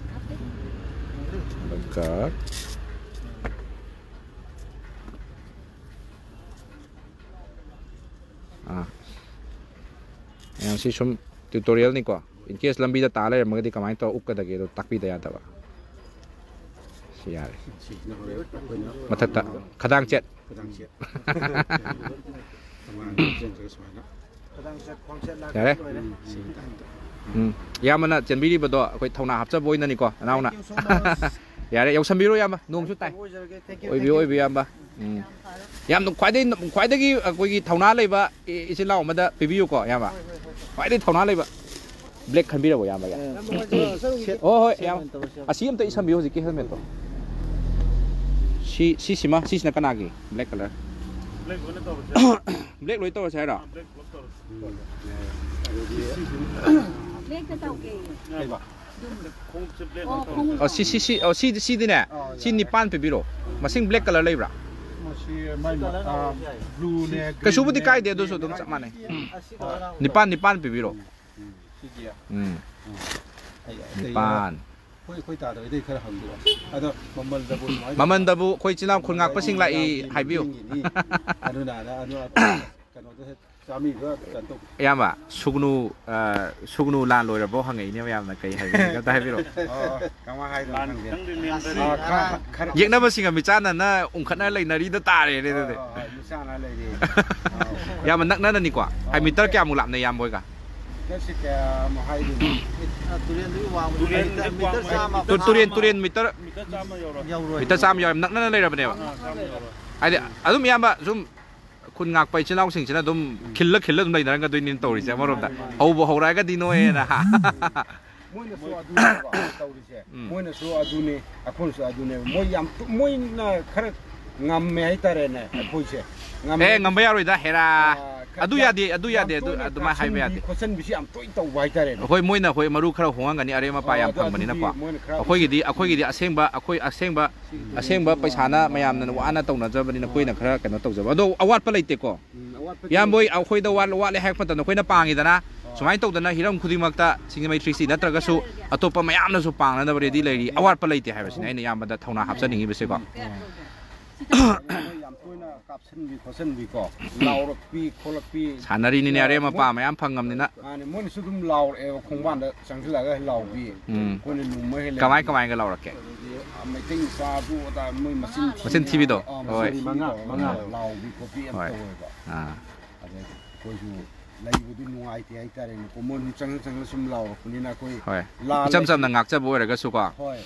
ꯑꯗꯨꯒ, ꯑꯥ꯫ ꯃꯌꯥꯝꯁꯤ ꯁꯨꯝ ꯇ꯭ꯌꯨꯇꯣꯔꯤꯌꯦꯜꯅꯤꯀꯣ꯫ In case ꯂꯝꯕꯤꯗ ꯇꯥ ꯂꯩꯔꯝꯃꯒꯗꯤ ꯀꯃꯥꯏꯅ ꯇꯧꯔ ꯎꯞꯀꯗꯒꯦꯗꯣ ꯇꯥꯛꯄꯤꯗ ꯌꯥꯗꯕ꯫ ꯁꯤ ꯌꯥꯔꯦ꯫ ꯁꯤꯁꯤꯅ ꯍꯣꯔꯦꯟ ꯑꯩꯈꯣꯏꯅ ꯃꯊꯛꯇ ꯈꯗꯥꯡ ꯆꯦꯠ꯫ ꯈꯗꯥꯡ ꯆꯦꯠ꯫ ꯇꯣꯉꯥꯟꯅ ꯆꯦꯟꯖꯔꯒ ꯁꯨꯃꯥꯏꯅ꯫ ꯈꯗꯥꯡ ꯆꯦꯠ, ꯈ꯭ꯋꯥꯡ ꯆꯦꯠ ꯂꯥꯛ ꯌꯥꯔꯦ꯫ ꯂꯣꯏꯔꯦ꯫ ꯎꯝ, ꯁꯤ ꯃꯇꯥꯡꯗ꯫ ꯎꯝ, ꯏꯌꯥꯝꯕꯅ ꯆꯦꯟꯕꯤꯔꯤꯕꯗꯣ ꯑꯩꯈꯣꯏ ꯊꯧꯅꯥ ꯍꯥꯞꯆꯕ ꯑꯣꯏꯅꯅꯤꯀꯣ, ꯅꯅꯥꯎꯅ꯫ Thank you so much꯫ ꯌꯥꯔꯦ, ꯌꯧꯁꯟꯕꯤꯔꯣ ꯏꯌꯥꯝꯕ, ꯅꯣꯡꯁꯨ ꯇꯥꯏ꯫ ꯑꯣꯏꯖꯔꯒꯦ꯫ Thank you, ꯑꯣꯏꯕꯤꯌꯨ, thank you꯫ ꯑꯣꯏꯕꯤꯌꯨ ꯏꯌꯥꯝꯕ꯫ ꯎꯝ꯫ ꯌꯥꯝ ꯈ꯭ꯋꯥꯏꯗꯒꯤ, ꯈ꯭ꯋꯥꯏꯗꯒꯤ ꯑꯩꯈꯣꯏꯒꯤ ꯊꯧꯅꯥ ꯂꯩꯕ ꯏ-, ꯏꯆꯤꯜ ꯏꯅꯥꯎ ꯑꯃꯗ ꯄꯤꯕꯤꯌꯨꯀꯣ, ꯏꯌꯥꯝꯕ꯫ ꯍꯣꯏ, ꯍꯣꯏ, ꯍꯣꯏ, ꯍꯣꯏ꯫ ꯈ꯭ꯋꯥꯏꯗꯒꯤ ꯊꯧꯅꯥ ꯂꯩꯕ꯫ ꯕ꯭ꯂꯦꯛ ꯈꯟꯕꯤꯔꯕꯣ, ꯏꯌꯥꯝꯕ? ꯌꯥꯝ ꯅꯨꯡꯉꯥꯏꯖꯔꯦ꯫ ꯁꯦꯠ ꯍꯣꯏ, ꯍꯣꯏ, ꯁꯦꯠ ꯌꯥꯝ꯫ ꯑꯣꯏꯅ ꯇꯧꯔꯁꯤ, ꯌꯥꯝ꯫ ꯑꯁꯤ ꯑꯝꯇ ꯏꯁꯟꯕꯤꯌꯨ, ꯍꯧꯖꯤꯛꯀꯤ ꯍꯦꯜꯃꯦꯠꯇꯣ꯫ ꯁꯤ, ꯁꯤꯁꯤꯃ, ꯁꯤꯁꯤꯅ ꯀꯅꯥꯒꯤ? Black colour. ꯕ꯭ꯂꯦꯛ ꯂꯣꯏꯅ ꯇꯧꯔꯁꯦ꯫ ꯕ꯭ꯂꯦꯛ ꯂꯣꯏ ꯇꯧꯔꯁꯦ ꯍꯥꯏꯔꯣ? ꯑꯥ, ꯕ꯭ꯂꯦꯛ ꯄꯨꯂꯞ ꯇꯧꯔꯁꯦ꯫ ꯎꯝ꯫ ꯑꯗꯨꯗꯤ ꯕ꯭ꯂꯦꯛꯇ ꯇꯧꯒꯦ꯫ ꯀꯩꯕ? ꯑꯣ, ꯈꯣꯡꯎꯞꯁꯦ ꯕ꯭ꯂꯦꯛ ꯑꯣ, ꯂꯣꯏ ꯇꯧꯔꯁꯦ꯫ ꯈꯣꯡꯎꯞ꯫ ꯑꯣ, ꯁꯤ, ꯁꯤ, ꯁꯤ, ꯑꯣ, ꯁꯤꯗꯤ, ꯁꯤꯗꯤꯅꯦ, ꯑꯥ, ꯁꯤ ꯌꯥꯔꯦ꯫ ꯅꯤꯄꯥꯟ ꯄꯤꯕꯤꯔꯣ꯫ ꯃꯁꯤꯡ ꯕ꯭ꯂꯦꯛ ꯀꯂꯔ ꯂꯩꯕ꯭ꯔꯥ? ꯃꯁꯤ ꯃꯥꯏ, ꯑꯥ, ꯕ꯭ꯂꯨꯅꯦ, ꯀꯩꯁꯨꯕꯨꯗꯤ ꯒ꯭ꯔꯤꯟꯅꯦ, ꯀꯥꯏꯗꯦ, ꯑꯗꯨꯁꯨ ꯑꯗꯨꯝ ꯒ꯭ꯔꯤꯟꯅꯦ꯫ ꯆꯞ ꯃꯥꯟꯅꯩ꯫ ꯑꯁꯤ ꯀꯂꯔ ꯍꯥꯡꯉꯛꯑꯣ꯫ ꯅꯤꯄꯥꯟ, ꯅꯤꯄꯥꯟ ꯄꯤꯕꯤꯔꯣ꯫ ꯎꯝ, ꯁꯤꯒꯤ꯫ ꯎꯝ꯫ ꯎꯝ꯫ ꯑꯩ, ꯑꯇꯩ ꯅꯤꯄꯥꯟ꯫ ꯑꯩꯈꯣꯏ, ꯑꯩꯈꯣꯏ ꯇꯥꯗꯕꯩꯗꯤ ꯈꯔ ꯍꯪꯕꯤꯔꯣ꯫ ꯑꯗꯣ ꯃꯃꯜꯗꯕꯨ ꯁꯨꯃꯥꯏꯅ ꯃꯃꯜꯗꯕꯨ ꯑꯩꯈꯣꯏ ꯏꯆꯤꯜ ꯏꯅꯥꯎ ꯈꯨꯟ ꯉꯥꯛꯄꯁꯤꯡ ꯂꯥꯛꯏ ꯍꯥꯏꯕꯤꯌꯨ꯫ ꯌꯦꯡꯉꯤꯅꯤ꯫ ꯑꯗꯨꯅ, ꯑꯗꯨ, ꯑꯗꯨ, ꯀꯩꯅꯣꯗꯣ ꯍꯦꯛ ꯆꯥꯝꯃꯔꯤꯗꯣ ꯀꯩꯅꯣ ꯇꯧ-꯫ ꯏꯌꯥꯝꯕ, ꯁꯨꯒꯅꯨ, ꯑ, ꯁꯨꯒꯅꯨ ꯂꯥꯟ ꯂꯣꯏꯔꯕꯣ ꯍꯪꯉꯛꯏꯅꯦ ꯃꯌꯥꯝꯅ, ꯀꯩ ꯍꯥꯏꯕꯤꯒꯦ ꯑꯝꯇ ꯍꯥꯏꯕꯤꯔꯛꯑꯣ꯫ ꯑꯣ, ꯑꯣ, ꯀꯃꯥꯏ ꯍꯥꯏꯗꯣꯏꯅꯣ ꯂꯥꯟ ꯈꯪꯗꯦ꯫ ꯈꯤꯇꯪꯗꯤ ꯅꯦꯝꯊꯔꯦ꯫ ꯑꯥ, ꯈꯔ, ꯈꯔ ꯌꯦꯛꯅꯕꯁꯤꯡꯒ ꯃꯤꯆꯥꯟꯅꯅ ꯎꯪꯈꯠꯅ ꯂꯩꯅꯔꯤꯗ ꯇꯥꯔꯦꯅꯦ ꯑꯗꯨꯗꯤ꯫ ꯍꯣꯏ, ꯍꯣꯏ, ꯍꯣꯏ, ꯃꯤꯆꯥꯟꯅ ꯂꯩꯔꯦ꯫ ꯑꯥ, ꯏꯌꯥꯝꯕ, ꯅꯛꯅꯅꯅꯤꯀꯣ? ꯍꯥꯏ, ꯃꯤꯇꯔ ꯀꯌꯥꯃꯨꯛ ꯂꯥꯞꯅꯩ ꯏꯌꯥꯝꯕ ꯍꯣꯏꯒ? ꯃꯤꯇꯔꯁꯦ ꯀꯌꯥꯃꯨꯛ ꯍꯥꯏꯗꯣꯏꯅꯣ? ꯑ, ꯇꯨꯔꯦꯟꯗꯒꯤ ꯋꯥꯡꯕꯗꯤ ꯇꯨꯔꯦꯟꯗꯒꯤ ꯃꯤꯇꯔ ꯋꯥꯡꯕꯗꯤ ꯆꯥꯝꯃ ꯇꯨ-, ꯇꯨꯔꯦꯟ, ꯐꯥ-, ꯇꯨꯔꯦꯟ ꯃꯤꯇꯔ ꯌꯧꯔꯣꯏ꯫ ꯃꯤꯇꯔ ꯆꯥꯝꯃ ꯌꯧꯔꯣꯏ꯫ ꯃꯤꯇꯔ ꯆꯥꯝꯃ ꯌꯧꯔꯦ, ꯅꯛꯅꯅ ꯂꯩꯔꯕꯅꯦꯕ꯫ ꯑꯥ, ꯆꯥꯝꯃ ꯌꯧꯔꯣꯏ꯫ ꯍꯥꯏꯗꯤ ꯑꯗꯨꯝ ꯏꯌꯥꯝꯕ ꯁꯨꯝ ꯈꯨꯟ ꯉꯥꯛꯄ ꯏꯆꯤꯜ ꯏꯅꯥꯎꯁꯤꯡꯁꯤꯅ ꯑꯗꯨꯝ ꯎꯝ꯫ ꯈꯤꯜꯂ ꯈꯤꯜꯂ ꯑꯗꯨꯝ ꯂꯩꯅꯔꯝꯒꯗꯣꯏꯅꯤꯅ ꯇꯧꯔꯤꯁꯦ ꯑꯃꯔꯣꯝꯗ꯫ ꯃꯥꯅꯤ, ꯃꯥꯅꯤ꯫ ꯍꯧꯕ ꯍꯧꯔꯛꯑꯒꯗꯤ ꯅꯣꯏꯅ ꯍꯥ꯫ ꯃꯣꯏꯅꯁꯨ ꯑꯗꯨꯅꯦꯕ ꯇꯧꯔꯤꯁꯦ꯫ ꯎꯝ꯫ ꯃꯣꯏꯅꯁꯨ ꯑꯗꯨꯅꯤ, ꯑꯩꯈꯣꯏꯅꯁꯨ ꯑꯗꯨꯅꯦꯕ꯫ ꯃꯣꯏ ꯌꯥꯝ ꯇꯨ-, ꯃꯣꯏꯅ ꯈꯔ ꯉꯝꯃꯦ ꯍꯥꯏꯇꯥꯔꯦꯅꯦ, ꯑꯩꯈꯣꯏꯁꯦ꯫ ꯉꯝꯃꯦ꯫ ꯑꯦ, ꯉꯝꯕ ꯌꯥꯔꯣꯏꯗ, ꯍꯦꯔꯥ꯫ ꯑꯥ, ꯈ-, ꯑꯗꯨ ꯌꯥꯝ, ꯌꯥꯗꯦ, ꯑꯗꯨ ꯌꯥꯝ ꯌꯥꯗꯦ, ꯑꯗꯨ ꯇꯣꯏꯅ ꯑꯗꯨꯃꯥꯏꯅ ꯍꯥꯏꯕ ꯀꯥꯞꯁꯤꯟꯕꯤ ꯌꯥꯗꯦ꯫ ꯈꯣꯠꯆꯟꯕꯤꯁꯤ ꯌꯥꯝ ꯇꯣꯏꯅ ꯇꯧꯕ ꯍꯥꯏꯇꯥꯔꯦꯅꯦ꯫ ꯍꯣꯏ, ꯃꯣꯏꯅ, ꯍꯣꯏ, ꯃꯔꯨ ꯈꯔ ꯍꯣꯡꯉꯝꯒꯅꯤ, ꯑꯔꯦꯝ ꯑꯄꯥ ꯑꯣ, ꯌꯥꯝ ꯑꯗꯣ ꯐꯪꯕꯅꯤꯅꯀꯣ꯫ ꯑꯗꯨꯗꯤ ꯃꯣꯏꯅ ꯈꯔ ꯑꯩꯈꯣꯏꯒꯤꯗꯤ, ꯑꯩꯈꯣꯏꯒꯤꯗꯤ ꯑꯁꯦꯡꯕ, ꯑꯩꯈꯣꯏ ꯑꯁꯦꯡꯕ, ꯑꯁꯦꯡꯕ ꯄꯩꯁꯥꯅ ꯃꯌꯥꯝꯅ ꯋꯥꯅ ꯇꯧꯅꯖꯕꯅꯤꯅ ꯑꯩꯈꯣꯏꯅ ꯈꯔ ꯀꯩꯅꯣ ꯇꯧꯖꯕ꯫ ꯑꯗꯣ ꯑꯋꯥꯠꯄ ꯂꯩꯇꯦꯀꯣ꯫ ꯎꯝ, ꯑꯋꯥꯠꯄꯗꯤ ꯏꯌꯥꯝꯕ ꯍꯣꯏ, ꯂꯩꯇꯦ꯫ ꯑꯩꯈꯣꯏꯗ ꯋꯥꯠ-, ꯋꯥꯠꯂꯦ ꯍꯥꯏꯔꯛꯄ ꯃꯇꯝꯗ ꯑꯩꯈꯣꯏꯅ ꯄꯥꯡꯉꯤꯗꯅ, ꯑꯣ꯫ ꯁꯨꯃꯥꯏꯅ ꯇꯧꯗꯅ ꯍꯤꯔꯝ ꯈꯨꯗꯤꯡꯃꯛꯇ ꯁꯤꯡꯖꯃꯩ ꯊ꯭ꯔꯤ ꯁꯤ ꯅꯠꯇ꯭ꯔꯒꯁꯨ ꯑꯇꯣꯞꯄ ꯃꯌꯥꯝꯅꯁꯨ ꯄꯥꯡꯅꯅꯕ ꯔꯦꯗꯤ ꯂꯩꯔꯤ꯫ ꯑꯋꯥꯠꯄ ꯂꯩꯇꯦ ꯍꯥꯏꯕꯁꯤꯅꯤ ꯑꯩꯅ ꯏꯌꯥꯝꯕꯗ ꯊꯧꯅꯥ ꯍꯥꯞꯆꯅꯤꯡꯉꯤꯕꯁꯦꯀꯣ꯫ ꯎꯝ꯫ ꯃꯣꯏ ꯌꯥꯝ ꯑꯩꯈꯣꯏꯅ ꯀꯥꯞꯁꯤꯟꯕꯤ ꯈꯣꯠꯆꯟꯕꯤꯀꯣ, ꯂꯥꯎꯔꯛꯄꯤ ꯈꯣꯠꯂꯛꯄꯤ꯫ ꯁꯥꯟꯅꯔꯤꯅꯤꯅꯦ, ꯑꯔꯦꯝ ꯑꯄꯥ ꯃꯣꯏ ꯃꯌꯥꯝ ꯐꯪꯉꯝꯅꯤꯅ꯫ ꯃꯥꯅꯦ, ꯃꯣꯏꯅꯁꯨ ꯑꯗꯨꯝ ꯂꯥꯎꯔꯛꯑꯦꯕ, ꯈꯣꯡꯕꯥꯟꯗ ꯆꯪꯁꯤꯜꯂꯒ ꯂꯥꯎꯕꯤ꯫ ꯎꯝ꯫ ꯑꯩꯈꯣꯏꯅ ꯂꯨꯝꯕ ꯍꯦꯜꯂꯦ꯫ ꯀꯃꯥꯏ ꯀꯃꯥꯏꯅꯒ ꯂꯥꯎꯔꯛꯀꯦ? ꯑꯗꯨꯗꯤ, ꯑ, ꯃꯩꯇꯩ ꯃꯆꯥ ꯑꯗꯨ ꯑꯗꯥ ꯃꯣꯏ ꯃꯆꯤꯟ ꯊꯤ-, ꯃꯆꯤꯟ ꯊꯤꯕꯤꯗꯣ? ꯑ, ꯍꯣꯏ꯫ ꯃꯆꯤꯟ ꯊꯤ ꯃꯉꯥ, ꯇꯧꯔꯒ ꯃꯉꯥ꯫ ꯂꯥꯎꯕꯤ ꯈꯣꯠꯄꯤ ꯌꯥꯝ ꯍꯣꯏ꯫ ꯇꯧꯋꯦꯕ꯫ ꯑꯥ꯫ ꯑꯗꯩ ꯑꯩꯈꯣꯏꯁꯨ ꯂꯩꯕꯗꯨ ꯅꯨꯡꯉꯥꯏꯇꯦ ꯍꯥꯏꯇꯥꯔꯦꯅꯦꯀꯣ, ꯃꯣꯏ ꯑꯗꯨꯝ ꯆꯪꯁꯤꯜ ꯆꯪꯁꯤꯜ ꯁꯨꯝ ꯂꯥꯎꯔꯛꯄꯅꯤꯅ ꯑꯩꯈꯣꯏ ꯍꯣꯏ꯫ ꯂꯥꯜꯂꯦ꯫ ꯏꯆꯝ ꯆꯝꯅ ꯉꯥꯛꯆꯕ ꯑꯣꯏꯔꯒꯁꯨꯀꯣ꯫ ꯍꯣꯏ꯫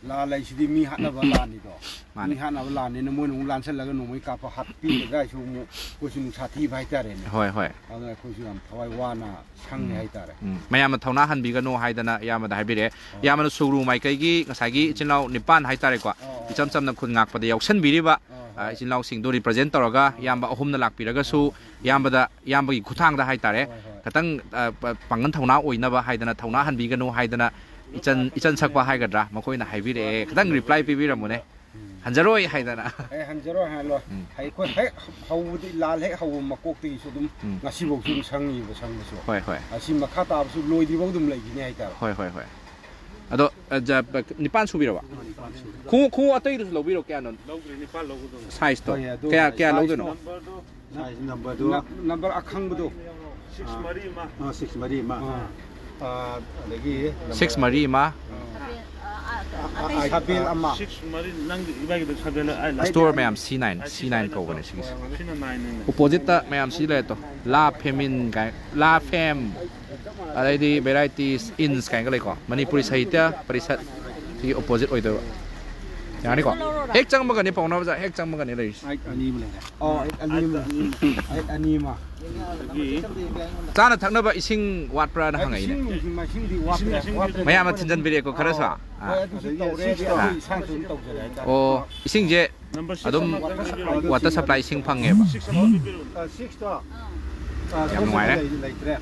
ꯂꯥꯜ ꯍꯥꯏꯁꯤꯗꯤ ꯃꯤ ꯍꯥꯠꯅꯕ ꯂꯥꯟꯅꯤꯗꯣ꯫ ꯃꯥꯅꯦ꯫ ꯃꯤ ꯍꯥꯠꯅꯕ ꯂꯥꯟꯅꯤꯅ ꯃꯣꯏꯅ ꯑꯃꯨꯛ ꯂꯥꯟꯁꯤꯜꯂꯒ ꯅꯣꯡꯃꯩ ꯀꯥꯞꯄ ꯍꯥꯠꯄꯤꯔꯒ ꯑꯩꯁꯨ ꯑꯃꯨꯛ ꯑꯩꯈꯣꯏꯁꯨ ꯅꯨꯡꯁꯥ ꯊꯤꯕ ꯍꯥꯏꯇꯥꯔꯦꯅꯦ꯫ ꯍꯣꯏ, ꯍꯣꯏ꯫ ꯑꯗꯨꯅ ꯑꯩꯈꯣꯏꯁꯨ ꯌꯥꯝ ꯊꯋꯥꯏ ꯋꯥꯅ ꯁꯪꯉꯦ ꯎꯝ꯫ ꯍꯥꯏꯇꯥꯔꯦ꯫ ꯎꯝ꯫ ꯃꯌꯥꯝꯅ ꯊꯧꯅꯥ ꯍꯟꯕꯤꯒꯅꯨ ꯍꯥꯏꯗꯅ ꯏꯌꯥꯝꯕꯗ ꯍꯥꯏꯕꯤꯔꯛꯑꯦ꯫ ꯍꯣꯏ꯫ ꯏꯌꯥꯝꯕꯅ ꯁꯨꯒ꯭ꯔꯨ ꯃꯥꯏꯀꯩꯒꯤ ꯉꯁꯥꯏꯒꯤ ꯏꯆꯤꯟ ꯏꯅꯥꯎ ꯅꯤꯄꯥꯟ ꯍꯥꯏꯇꯥꯔꯦꯀꯣ, ꯑꯣ, ꯑꯣ, ꯏꯆꯝ ꯑꯣ꯫ ꯆꯝꯅ ꯈꯨꯟ ꯉꯥꯛꯄꯗ ꯌꯥꯎꯁꯟꯕꯤꯔꯤꯕ, ꯑꯣ, ꯑ, ꯍꯣꯏ꯫ ꯏꯆꯤꯟ ꯏꯅꯥꯎꯁꯤꯡꯗꯨ represent ꯇꯧꯔꯒ ꯏꯌꯥꯝꯕ ꯑꯍꯨꯝꯅ ꯂꯥꯛꯄꯤꯔꯒꯁꯨ, ꯏꯌꯥꯝꯕꯗ, ꯏꯌꯥꯝꯕꯒꯤ ꯈꯨꯊꯥꯡꯗ ꯍꯥꯏꯇꯥꯔꯦ, ꯍꯣꯏ, ꯍꯣꯏ꯫ ꯈꯤꯇꯪ, ꯑ, ꯄ-, ꯄꯥꯡꯒꯜ ꯊꯧꯅꯥ ꯑꯣꯏꯅꯕ ꯍꯥꯏꯗꯅ, ꯊꯧꯅꯥ ꯍꯟꯕꯤꯒꯅꯨ ꯍꯥꯏꯗꯅ, ꯏꯆꯟ, ꯏꯆꯟ ꯁꯛꯄ ꯍꯥꯏꯒꯗ꯭ꯔꯥ, ꯃꯈꯣꯏꯅ ꯍꯥꯏꯕꯤꯔꯛꯑꯦ꯫ ꯈꯤꯇꯪ reply ꯄꯤꯕꯤꯔꯝꯃꯨꯅꯦ꯫ ꯎꯝ꯫ ꯍꯟꯖꯔꯣꯏ ꯍꯥꯏꯗꯅ꯫ ꯑꯦ, ꯍꯟꯖꯔꯣꯏ ꯍꯥꯏꯔꯣꯏ꯫ ꯎꯝ꯫ ꯑꯩꯈꯣꯏ ꯍꯦꯛ ꯍꯧꯕꯗꯤ, ꯂꯥꯜ ꯍꯦꯛ ꯍꯧꯕ ꯃꯀꯣꯛꯇꯒꯤꯁꯨ ꯑꯗꯨꯝ ꯎꯝ꯫ ꯉꯁꯤꯐꯥꯎꯁꯨ ꯑꯗꯨꯝ ꯁꯪꯉꯤꯕ, ꯁꯪꯕꯁꯨ꯫ ꯍꯣꯏ, ꯍꯣꯏ꯫ ꯑꯁꯤ ꯃꯈꯥ ꯇꯥꯕꯁꯨ ꯂꯣꯏꯗ꯭ꯔꯤꯐꯥꯎ ꯑꯗꯨꯝ ꯂꯩꯈꯤꯅꯤ ꯍꯥꯏꯇꯥꯔꯦ꯫ ꯍꯣꯏ, ꯍꯣꯏ, ꯍꯣꯏ꯫ ꯑꯗꯣ, ꯑ, ꯖ-, ꯄ-, ꯅꯤꯄꯥꯟ ꯁꯨꯕꯤꯔꯕ? ꯈꯣꯡꯎꯞ, ꯈꯣꯡꯎꯞ ꯑꯇꯩꯗꯨꯁꯨ ꯂꯧꯕꯤꯔꯣ, ꯀꯌꯥꯅꯣ? ꯂꯧꯗ꯭ꯔꯤ, ꯅꯤꯄꯥꯟ ꯂꯧꯒꯗꯧꯅꯤ꯫ Size ꯇꯣ? ꯍꯣꯏ, ꯑꯗꯨ ꯀꯌꯥ, ꯀꯌꯥ size ꯂꯧꯗꯣꯏꯅꯣ? Number ꯗꯣ size number ꯗꯨ꯫ ꯅ-, number ꯑꯈꯪꯕꯗꯣ꯫ Six ꯑꯥ꯫ ꯃꯔꯤ ꯑꯃ꯫ ꯑꯥ, six ꯃꯔꯤ ꯑꯃ꯫ ꯑꯥ꯫ ꯑꯥ, ꯑꯗꯒꯤ number ꯁꯤꯛꯁ ꯃꯔꯤ ꯑꯃ꯫ ꯑꯥ, ꯑꯥ, ꯁꯥꯕꯦꯜ ꯑꯃ꯫ Six ꯃꯔꯤ, ꯅꯪꯒꯤ ꯏꯕꯥꯏꯒꯤꯗꯣ ꯁꯥꯕꯦꯜ ꯑꯥꯏ ꯂꯥꯏꯠ꯫ Store ꯃꯌꯥꯝ C nine, C nine ꯀꯧꯕꯅꯦ ꯁꯤꯒꯤꯁꯦ꯫ ꯁꯤꯅ nine ꯅꯤꯅꯦ꯫ Opposite ꯇ ꯃꯌꯥꯝ ꯁꯤ ꯂꯩꯔꯦ ꯇꯣ꯫ La Famine ꯀꯥꯏ, La Femme꯫ ꯑꯗꯩꯗꯤ varieties, ins ꯀꯥꯏꯅꯒ ꯂꯩꯀꯣ꯫ ꯃꯅꯤꯄꯨꯔꯤ ꯁꯥꯍꯤꯇ꯭ꯌ ꯄꯔꯤꯁꯠ ꯁꯤꯒꯤ opposite ꯑꯣꯏꯗꯣꯏꯕ꯫ ꯌꯥꯔꯅꯤꯀꯣ? ꯍꯦꯛ ꯆꯪꯕꯒꯅꯤ ꯄꯥꯎꯅꯥ ꯕꯖꯥꯔ, ꯍꯦꯛ ꯆꯪꯕꯒꯅꯤ ꯂꯩꯔꯤꯁꯦ꯫ ꯑꯥꯏꯠ ꯑꯅꯤ ꯑꯃ ꯂꯩꯔꯦ꯫ ꯑꯣ, ꯑꯥꯏꯠ ꯑꯅꯤ ꯑꯃ꯫ ꯑꯥꯏꯠ ꯑꯅꯤ ꯑꯃ꯫ ꯑꯗꯒꯤ ꯆꯥꯅ ꯊꯛꯅꯕ ꯏꯁꯤꯡ ꯋꯥꯠꯄ꯭ꯔꯥꯅ ꯍꯪꯉꯛꯏꯅꯦ꯫ ꯏꯁꯤꯡ ꯅꯨꯡꯁꯤꯡ ꯃꯥꯏꯁꯤꯡꯗꯤ ꯋꯥꯠꯇ꯭ꯔꯦ, ꯏꯁꯤꯡ ꯋꯥꯠꯇ꯭ꯔꯦ꯫ ꯃꯌꯥꯝꯅ ꯊꯤꯟꯖꯟꯕꯤꯔꯦꯀꯣ ꯈꯔꯁꯨ꯫ ꯑꯥ, ꯑꯥ꯫ ꯍꯣꯏ, ꯑꯗꯨꯁꯨ ꯑꯗꯒꯤ ꯇꯧꯔꯦ꯫ Six ꯑꯗꯒꯤ ꯑꯩꯈꯣꯏ ꯏꯁꯥꯅꯁꯨ ꯑꯗꯨꯝ ꯇꯧꯖꯔꯦ ꯍꯥꯏꯇꯥꯔꯦ꯫ ꯑꯣ, ꯏꯁꯤꯡꯁꯦ number six ꯑꯗꯨꯝ ꯑꯃ ꯋꯥꯇꯔ ꯁꯄ꯭ꯂꯥꯏ ꯏꯁꯤꯡ ꯐꯪꯉꯦꯕ꯫ Six ꯑꯃ ꯄꯤꯕꯤꯔꯛꯎꯅꯦ꯫ ꯑꯥ, six ꯇꯣ꯫ ꯑꯥ, ꯌꯥꯝ ꯁꯣꯝꯗꯗꯤ ꯅꯨꯡꯉꯥꯏꯔꯦ꯫ ꯂꯩ-, ꯂꯩꯇ꯭ꯔꯦ꯫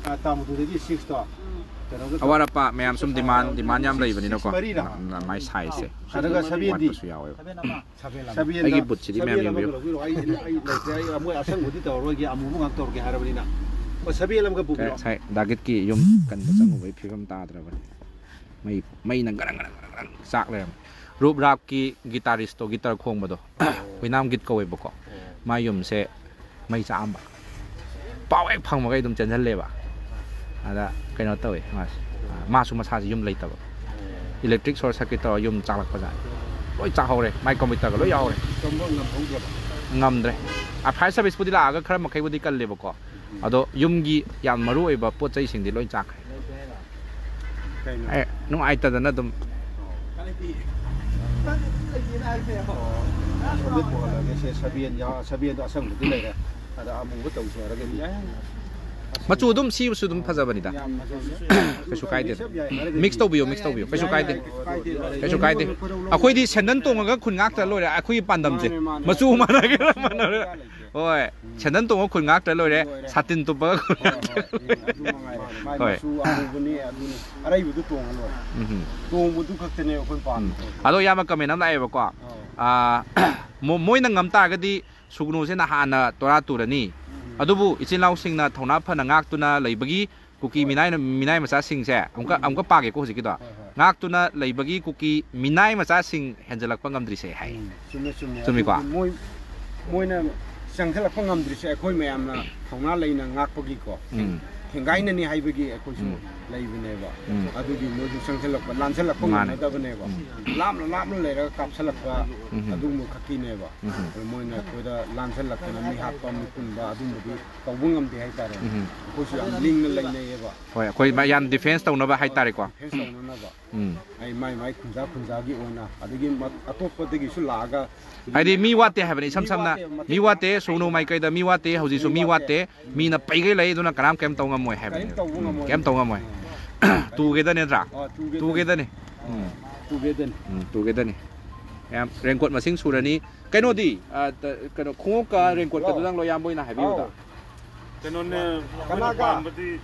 ꯑꯥ, ꯇꯥꯃꯨꯗꯨꯗꯒꯤ six ꯇꯣ꯫ ꯀꯩꯅꯣꯒ ꯑꯋꯥꯠ ꯑꯄꯥ ꯃꯌꯥꯝ ꯁꯨꯝ demand, demand ꯌꯥꯝ ꯂꯩꯕꯅꯤꯅꯀꯣ꯫ Six ꯃꯔꯤꯔꯥ? ꯃꯥꯏ size ꯁꯦ꯫ ꯑꯗꯨꯒ ꯁꯚꯦꯟꯗꯤ? ꯋꯥꯠꯄꯁꯨ ꯌꯥꯎꯋꯦꯕ꯫ ꯁꯚꯦꯟ ꯑꯃ꯫ ꯁꯚꯦꯟ ꯑꯃ꯫ ꯑꯩꯒꯤ ꯕꯨꯠꯁꯤꯗꯤ ꯃꯌꯥꯝ ꯁꯚꯦꯟ ꯑꯃꯒ ꯌꯦꯡꯕꯤꯌꯨ꯫ ꯂꯧꯕꯤꯔꯣ꯫ ꯑꯩ, ꯑꯩ ꯂꯩꯇ꯭ꯔꯦ꯫ ꯑꯩ ꯑꯃꯣꯏ ꯑꯁꯪꯕꯗꯤ ꯇꯧꯔꯔꯣꯏꯒꯦ꯫ ꯑꯃꯨꯕ ꯉꯥꯛ ꯇꯧꯔꯒꯦ ꯍꯥꯏꯔꯕꯅꯤꯅ꯫ ꯑꯣ, ꯁꯚꯦꯟ ꯑꯃꯒ ꯄꯨꯕꯤꯔꯣ꯫ ꯉꯁꯥꯏ ꯗꯥꯒꯤꯠꯀꯤ ꯌꯨꯝ ꯀꯟꯕ ꯆꯪꯉꯨꯕꯒꯤ ꯐꯤꯕꯝ ꯇꯥꯗ꯭ꯔꯕꯅꯤ꯫ ꯃꯩ, ꯃꯩꯅ ꯒꯔꯪ ꯒꯔꯪ ꯒꯔꯪ ꯒꯔꯪ ꯆꯥꯛ ꯂꯩꯔꯝꯃꯦ꯫ Roof ꯔꯥꯞꯀꯤ ꯒꯤꯇꯥꯔꯤꯁꯇꯣ, guitar ꯈꯣꯡꯕꯗꯣ, ꯍꯨꯏꯅꯥꯝ ꯒꯤꯠ ꯀꯧꯋꯦꯕꯀꯣ꯫ ꯃꯥꯏ ꯌꯨꯝꯁꯦ ꯃꯩ ꯆꯥꯛꯑꯝꯕ꯫ ꯄꯥꯎ ꯍꯦꯛ ꯐꯪꯕꯒ ꯑꯩ ꯑꯗꯨꯝ ꯆꯦꯟꯁꯤꯜꯂꯦꯕ꯫ ꯑꯗ ꯀꯩꯅꯣ ꯇꯧꯋꯦ ꯃꯥꯁꯦ꯫ ꯃꯥꯁꯨ ꯃꯁꯥꯁꯦ ꯌꯨꯝ ꯂꯩꯇꯕ꯫ ꯏꯂꯦꯛꯇ꯭ꯔꯤꯛ ꯁꯣꯔꯠ ꯁꯔꯀꯤꯠ ꯇꯧꯔꯒ ꯌꯨꯝ ꯆꯥꯛꯂꯛꯄꯖꯥꯠꯅꯤ꯫ ꯂꯣꯏ ꯆꯥꯛꯍꯧꯔꯦ꯫ ꯃꯥꯏ ꯀꯝꯄ꯭ꯌꯨꯇꯔꯒ ꯂꯣꯏ ꯌꯥꯎꯍꯧꯔꯦ꯫ ꯉꯝꯗ꯭ꯔꯦ꯫ ꯑ, ꯐꯥꯌꯔ ꯁꯥꯔꯚꯤꯁꯄꯨꯗꯤ ꯂꯥꯛꯑꯒ ꯈꯔ ꯃꯈꯩꯕꯨꯗꯤ ꯀꯜꯂꯦꯕꯀꯣ꯫ ꯑꯗꯣ ꯌꯨꯝꯒꯤ ꯌꯥꯝ ꯃꯔꯨ ꯑꯣꯏꯕ ꯄꯣꯠ ꯆꯩꯁꯤꯡꯗꯤ ꯂꯣꯏ ꯆꯥꯛꯈ꯭ꯔꯦ꯫ ꯀꯩꯅꯣ? ꯑꯦ, ꯅꯨꯡꯉꯥꯏꯇꯗꯅ ꯑꯗꯨꯝ꯫ ꯁꯣꯝꯗ ꯄꯨꯍꯜꯂꯒꯦ꯫ ꯁꯦ, ꯁꯕꯦꯟ ꯌꯥ-, ꯁꯕꯦꯟꯗꯣ ꯑꯁꯪꯕꯗꯤ ꯂꯩꯔꯦ꯫ ꯑꯗ ꯑꯃꯨꯕ ꯇꯧꯁꯦ ꯍꯥꯏꯔꯒꯗꯤ꯫ ꯃꯆꯨ ꯑꯗꯨꯝ ꯁꯤꯕꯁꯨ ꯑꯗꯨꯝ ꯐꯖꯕꯅꯤꯗ꯫ ꯌꯥꯝ ꯐꯖꯕꯁꯨ ꯌꯥꯏ꯫ ꯀꯩꯁꯨ ꯀꯥꯏꯗꯦ꯫ ꯃꯤꯛꯁ ꯌꯥꯏ ꯍꯥꯏꯔꯒꯗꯤ꯫ ꯃꯤꯛꯁ ꯇꯧꯕꯤꯌꯣ, ꯃꯤꯛꯁ ꯇꯧꯕꯤꯌꯣ꯫ ꯀꯩꯁꯨ ꯀꯥꯏꯗꯦ꯫ ꯀꯩꯁꯨ ꯀꯥꯏꯗꯦ꯫ ꯑꯩꯈꯣꯏꯗꯤ ꯁꯦꯟꯗꯟ ꯇꯣꯡꯉꯒ ꯈꯨꯟ ꯉꯥꯛꯇ ꯂꯣꯏꯔꯦ꯫ ꯑꯩꯈꯣꯏꯒꯤ ꯄꯥꯟꯗꯝꯁꯦ꯫ ꯃꯥꯅꯦ, ꯃꯥꯅꯦ꯫ ꯃꯆꯨ ꯃꯥꯟꯅꯒꯦꯔꯥ ꯃꯥꯟꯅꯔꯣꯏ꯫ ꯍꯣꯏ꯫ ꯁꯦꯟꯗꯟ ꯇꯣꯡꯉ ꯈꯨꯟ ꯉꯥꯛꯇ ꯂꯣꯏꯔꯦ꯫ ꯂꯣꯏꯔꯦ꯫ ꯁꯥꯇꯤꯟ ꯇꯨꯞꯄꯒ ꯈꯨꯟ ꯍꯣꯏ, ꯉꯥꯛꯇ ꯍꯣꯏ꯫ ꯂꯣꯏꯔꯦ꯫ ꯎꯝ, ꯑꯗꯨ ꯃꯉꯥꯏꯔꯦ꯫ ꯃꯥꯏ ꯍꯣꯏ꯫ ꯃꯆꯨ ꯑꯃꯨꯕꯅꯤ, ꯑꯗꯨꯅꯤ꯫ ꯑꯔꯩꯕꯗꯨ ꯇꯣꯡꯉ ꯂꯣꯏꯔꯦ꯫ ꯎꯝ꯫ ꯇꯣꯡꯕꯗꯨ ꯈꯛꯇꯅꯦ ꯑꯩꯈꯣꯏ ꯄꯥꯝꯃꯤꯁꯦ꯫ ꯎꯝ꯫ ꯑꯗꯣ ꯏꯌꯥꯝꯕ comment ꯑꯃ ꯂꯥꯛꯑꯦꯕꯀꯣ꯫ ꯑꯧ꯫ ꯑꯥ, ꯃꯣ-, ꯃꯣꯏꯅ ꯉꯝ ꯇꯥꯔꯒꯗꯤ ꯁꯨꯒꯅꯨꯁꯦ ꯅꯍꯥꯟꯅ ꯇꯣꯔꯥ ꯇꯨꯔꯅꯤ꯫ ꯎꯝ꯫ ꯑꯗꯨꯕꯨ ꯏꯆꯤꯜ ꯏꯅꯥꯎꯁꯤꯡꯅ ꯊꯧꯅꯥ ꯐꯅ ꯉꯥꯛꯇꯨꯅ ꯂꯩꯕꯒꯤ ꯀꯨꯀꯤ ꯍꯣꯏ꯫ ꯃꯤꯅꯥꯏꯅ-, ꯃꯤꯅꯥꯏ ꯃꯆꯥꯁꯤꯡꯁꯦ ꯑꯃꯨꯛꯀ, ꯎꯝ꯫ ꯑꯃꯨꯛꯀ ꯄꯥꯒꯦꯀꯣ ꯍꯧꯖꯤꯛꯀꯤꯗꯣ꯫ ꯍꯣꯏ, ꯍꯣꯏ꯫ ꯉꯥꯛꯇꯨꯅ ꯂꯩꯕꯒꯤ ꯀꯨꯀꯤ ꯃꯤꯅꯥꯏ ꯃꯆꯥꯁꯤꯡ ꯍꯦꯟꯖꯜꯂꯛꯄ ꯉꯝꯗ꯭ꯔꯤꯁꯦ ꯍꯥꯏ꯫ ꯎꯝ, ꯆꯨꯝꯃꯦ, ꯆꯨꯝꯃꯦ꯫ ꯆꯨꯝꯃꯤꯀꯣ? ꯑꯗꯨꯕꯨꯗꯤ ꯃꯣꯏ, ꯃꯣꯏꯅ ꯆꯪꯁꯤꯜꯂꯛꯄ ꯉꯝꯗ꯭ꯔꯤꯁꯦ ꯑꯩꯈꯣꯏ ꯃꯌꯥꯝꯅ ꯊꯧꯅꯥ ꯂꯩꯅ ꯉꯥꯛꯄꯒꯤꯀꯣ꯫ ꯎꯝ꯫ ꯊꯦꯡꯒꯥꯏꯅꯅꯤ ꯍꯥꯏꯕꯒꯤ ꯑꯩꯈꯣꯏꯁꯨ ꯎꯝ꯫ ꯂꯩꯕꯅꯦꯕ꯫ ꯎꯝ꯫ ꯑꯗꯨꯒꯤ ꯃꯣꯏꯁꯨ ꯆꯪꯁꯤꯜꯂꯛꯄ, ꯂꯥꯟꯁꯤꯜꯂꯛꯄ ꯃꯥꯅꯦ꯫ ꯉꯝꯅꯗꯕꯅꯦꯕ꯫ ꯎꯝ꯫ ꯂꯥꯞꯅ ꯂꯥꯞꯅ ꯂꯩꯔꯒ ꯀꯥꯞꯁꯤꯜꯂꯛꯄ ꯎꯝ꯫ ꯑꯗꯨꯒꯨꯝꯕ ꯈꯛꯀꯤꯅꯦꯕ꯫ ꯎꯝ꯫ ꯑꯗꯨ ꯃꯣꯏꯅ ꯑꯩꯈꯣꯏꯗ ꯂꯥꯟꯁꯤꯜꯂꯛꯇꯅ ꯃꯤ ꯍꯥꯠꯄ, ꯃꯤ ꯄꯨꯟꯕ ꯑꯗꯨꯝꯕꯗꯤ ꯇꯧꯕ ꯉꯝꯗꯦ ꯍꯥꯏꯇꯥꯔꯦ꯫ ꯎꯝ꯫ ꯑꯩꯈꯣꯏꯁꯨ ꯌꯥꯝ ꯂꯤꯡꯅ ꯂꯩꯅꯩꯌꯦꯕ꯫ ꯍꯣꯏ, ꯑꯩꯈꯣꯏ ꯃ-, ꯌꯥꯝ ꯗꯤꯐꯦꯟꯁ ꯇꯧꯅꯕ ꯍꯥꯏꯇꯥꯔꯦꯀꯣ꯫ ꯗꯤꯐꯦꯟꯁ ꯇꯧꯅꯅꯕ꯫ ꯎꯝ꯫ ꯑꯩ ꯃꯥꯏ ꯃꯥꯏ ꯈꯨꯟꯖꯥ ꯈꯨꯟꯖꯥꯒꯤ ꯑꯣꯏꯅ, ꯑꯗꯒꯤ ꯃ-, ꯑꯇꯣꯞꯄꯗꯒꯤꯁꯨ ꯂꯥꯛꯑꯒ ꯍꯥꯏꯗꯤ ꯃꯤ ꯋꯥꯠꯇꯦ ꯍꯥꯏꯕꯅꯤ, ꯏꯁꯝ ꯃꯤ ꯁꯝꯅ ꯋꯥꯠꯇꯦ, ꯃꯇꯤꯛ ꯃꯤ ꯋꯥꯠꯇꯦ, ꯁꯨꯒꯅꯨ ꯃꯥꯏꯀꯩꯗ ꯃꯤ ꯋꯥꯠꯇꯦ, ꯍꯧꯖꯤꯛꯁꯨ ꯃꯤ ꯃꯤ ꯋꯥꯠꯇꯦ꯫ ꯋꯥꯠꯇꯦ꯫ ꯃꯤꯅ ꯄꯩꯒꯩ ꯂꯩ, ꯑꯗꯨꯅ ꯀꯅꯥꯝ ꯀꯩꯝ ꯇꯧ ꯉꯝꯃꯣꯏ ꯍꯥꯏꯕꯅꯤ꯫ ꯀꯔꯤꯝ ꯇꯧꯕ ꯎꯝ, ꯉꯝꯃꯣꯏ꯫ ꯀꯩꯝ ꯇꯧ ꯉꯝꯃꯣꯏ꯫ ꯑꯥ꯫ ꯇꯨꯒꯦꯗꯅꯦ ꯅꯠꯇ꯭ꯔꯥ? ꯑꯥ, ꯇꯨꯒꯦꯗꯅꯦ꯫ ꯇꯨꯒꯦꯗꯅꯤ꯫ ꯎꯝ꯫ ꯇꯨꯒꯦꯗꯅꯤ꯫ ꯎꯝ, ꯇꯨꯒꯦꯗꯅꯤ꯫ ꯌꯥꯝ ꯔꯦꯟꯀꯣꯠ ꯃꯁꯤꯡ ꯁꯨꯔꯅꯤ꯫ ꯀꯩꯅꯣꯗꯤ, ꯑ, ꯇ-, ꯀꯩꯅꯣ, ꯈꯣꯡꯎꯞꯀ ꯔꯦꯟꯀꯣꯠꯀꯗꯨꯗꯪ ꯂꯣ ꯏꯌꯥꯝꯕ ꯍꯣꯏꯅ ꯍꯥꯏꯕꯤꯌꯨꯗ꯫ ꯑꯥꯎ꯫ ꯀꯩꯅꯣꯅꯦ, ꯑꯩꯈꯣꯏꯅ ꯀꯅꯥꯒ? ꯄꯥꯝꯕꯗꯤ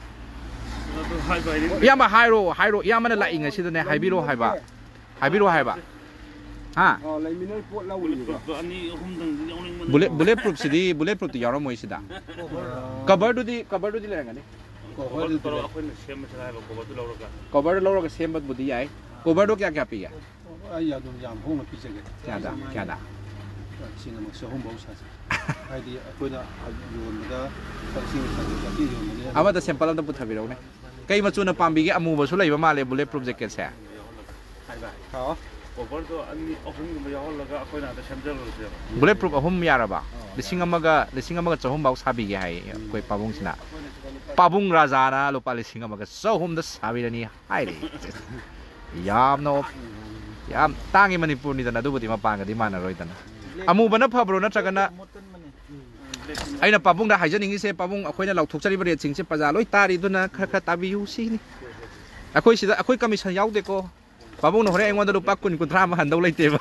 ꯑꯗꯨ ꯍꯥꯏꯕ ꯍꯥꯏꯗꯤ ꯏꯌꯥꯝꯕ ꯍꯥꯏꯔꯣ, ꯍꯥꯏꯔꯣ꯫ ꯏꯌꯥꯝꯕꯅ ꯂꯥꯛꯏꯉꯩꯁꯤꯗꯅꯦ ꯍꯥꯏꯕꯤꯔꯣ ꯍꯥꯏꯕ꯫ ꯍꯥꯏꯕꯤꯔꯣ ꯍꯥꯏꯕ꯫ ꯍꯥ? ꯑꯥ, ꯂꯩꯃꯤꯟꯅꯔꯤ ꯄꯣꯠ ꯂꯧꯔꯤꯕ꯫ ꯕꯨꯂꯦꯠ ꯄ꯭ꯔꯨꯐꯇꯣ ꯑꯅꯤ ꯑꯍꯨꯝꯗꯪꯗꯤ ꯌꯥꯎꯅꯤꯡꯕꯅꯦ꯫ ꯕꯨꯂꯦꯠ, ꯕꯨꯂꯦꯠ ꯄ꯭ꯔꯨꯐꯁꯤꯗꯤ, ꯕꯨꯂꯦꯠ ꯄ꯭ꯔꯨꯐꯇꯤ ꯌꯥꯎꯔꯝꯃꯣꯏ ꯁꯤꯗ꯫ ꯀꯣꯚꯔꯗꯨꯗꯤ, ꯀꯣꯚꯔꯗꯨꯗꯤ ꯂꯩꯔꯝꯒꯅꯤ꯫ ꯀꯣꯚꯔꯗꯨ ꯇꯧꯔꯒ ꯑꯩꯈꯣꯏꯅ ꯁꯦꯝꯃꯁꯤꯔꯥ ꯍꯥꯏꯕ, ꯀꯣꯚꯔꯗꯨ ꯂꯧꯔꯒ꯫ ꯀꯣꯚꯔ ꯂꯧꯔꯒ ꯁꯦꯝꯕꯕꯨꯗꯤ ꯌꯥꯏ꯫ Coverꯗꯣ ꯀꯌꯥ ꯀꯌꯥ ꯄꯤꯒꯦ? ꯑꯩ ꯑꯗꯨꯝ ꯌꯥꯝ ꯍꯣꯡꯅ ꯄꯤꯖꯒꯦ꯫ ꯀꯌꯥꯗ? ꯀꯌꯥꯗ? ꯂꯤꯁꯤꯡ ꯑꯃ ꯆꯍꯨꯝꯐꯧ ꯁꯥꯖꯩ꯫ ꯍꯥꯏꯗꯤ ꯑꯩꯈꯣꯏꯅ ꯌꯣꯟꯕꯗ ꯂꯨꯄꯥ ꯂꯤꯁꯤꯡ ꯑꯃ ꯆꯥꯇ꯭ꯔꯨꯛ ꯆꯥꯇ꯭ꯔꯦꯠ ꯌꯣꯟꯕꯅꯦ꯫ ꯑꯃꯗ sample ꯑꯝꯇ ꯄꯨꯊꯕꯤꯔꯛꯎꯅꯦ꯫ ꯀꯩ ꯃꯆꯨꯅ ꯄꯥꯝꯕꯤꯒꯦ? ꯑꯃꯨꯕꯁꯨ ꯂꯩꯕ ꯃꯥꯜꯂꯦ bullet proof jacketꯁꯦ꯫ ꯍꯥꯎ꯫ Coverꯗꯣ ꯑꯅꯤ ꯑꯍꯨꯝꯒꯨꯝꯕ ꯌꯥꯎꯍꯜꯂꯒ ꯑꯩꯈꯣꯏꯅ ꯑꯗ ꯁꯦꯝꯖꯔꯨꯔꯁꯦꯕ꯫ Bullet proof ꯑꯍꯨꯝ ꯌꯥꯔꯕ? ꯂꯤꯁꯤꯡ ꯑꯃꯒ ꯂꯤꯁꯤꯡ ꯑꯃꯒ ꯆꯍꯨꯝ ꯐꯥꯎ ꯁꯥꯕꯤꯒꯦ ꯍꯥꯏꯌꯦ ꯑꯩꯈꯣꯏ ꯄꯥꯕꯨꯡꯁꯤꯅ꯫ ꯄꯥꯕꯨꯡ ꯔꯥꯖꯥꯅ ꯂꯨꯄꯥ ꯂꯤꯁꯤꯡ ꯑꯃꯒ ꯆꯍꯨꯝꯗ ꯁꯥꯕꯤꯔꯅꯤ ꯍꯥꯏꯔꯤ꯫ ꯌꯥꯝꯅ ꯑꯣꯞ- ꯌꯥꯝ ꯇꯥꯡꯉꯤ ꯃꯅꯤꯄꯨꯔꯅꯤꯗꯅ, ꯑꯗꯨꯕꯨꯗꯤ ꯃꯄꯥꯟꯒꯗꯤ ꯃꯥꯟꯅꯔꯣꯏꯗꯅ꯫ ꯑꯃꯨꯕꯅ ꯐꯕ꯭ꯔꯣ, ꯅꯠꯇ꯭ꯔꯒꯅ? ꯑꯩꯅ ꯄꯥꯕꯨꯡꯗ ꯍꯥꯏꯖꯅꯤꯡꯉꯤꯁꯦ, ꯄꯥꯕꯨꯡ, ꯑꯩꯈꯣꯏꯅ ꯂꯥꯎꯊꯣꯛꯆꯔꯤꯕ rateꯁꯤꯡꯁꯦ ꯄ꯭ꯔꯖꯥ ꯂꯣꯏ ꯇꯥꯔꯤ, ꯑꯗꯨꯅ ꯈꯔ ꯈꯔ ꯇꯥꯕꯤꯌꯨ ꯁꯤꯅꯤ꯫ ꯑꯩꯈꯣꯏ ꯁꯤꯗ ꯑꯩꯈꯣꯏ commission ꯌꯥꯎꯗꯦꯀꯣ꯫ ꯄꯥꯕꯨꯡꯅ ꯍꯣꯔꯦꯟ ꯑꯩꯉꯣꯟꯗ ꯂꯨꯄꯥ ꯀꯨꯟ ꯀꯨꯟꯊ꯭ꯔꯥ ꯑꯃ ꯍꯟꯗꯧ ꯂꯩꯇꯦꯕ꯫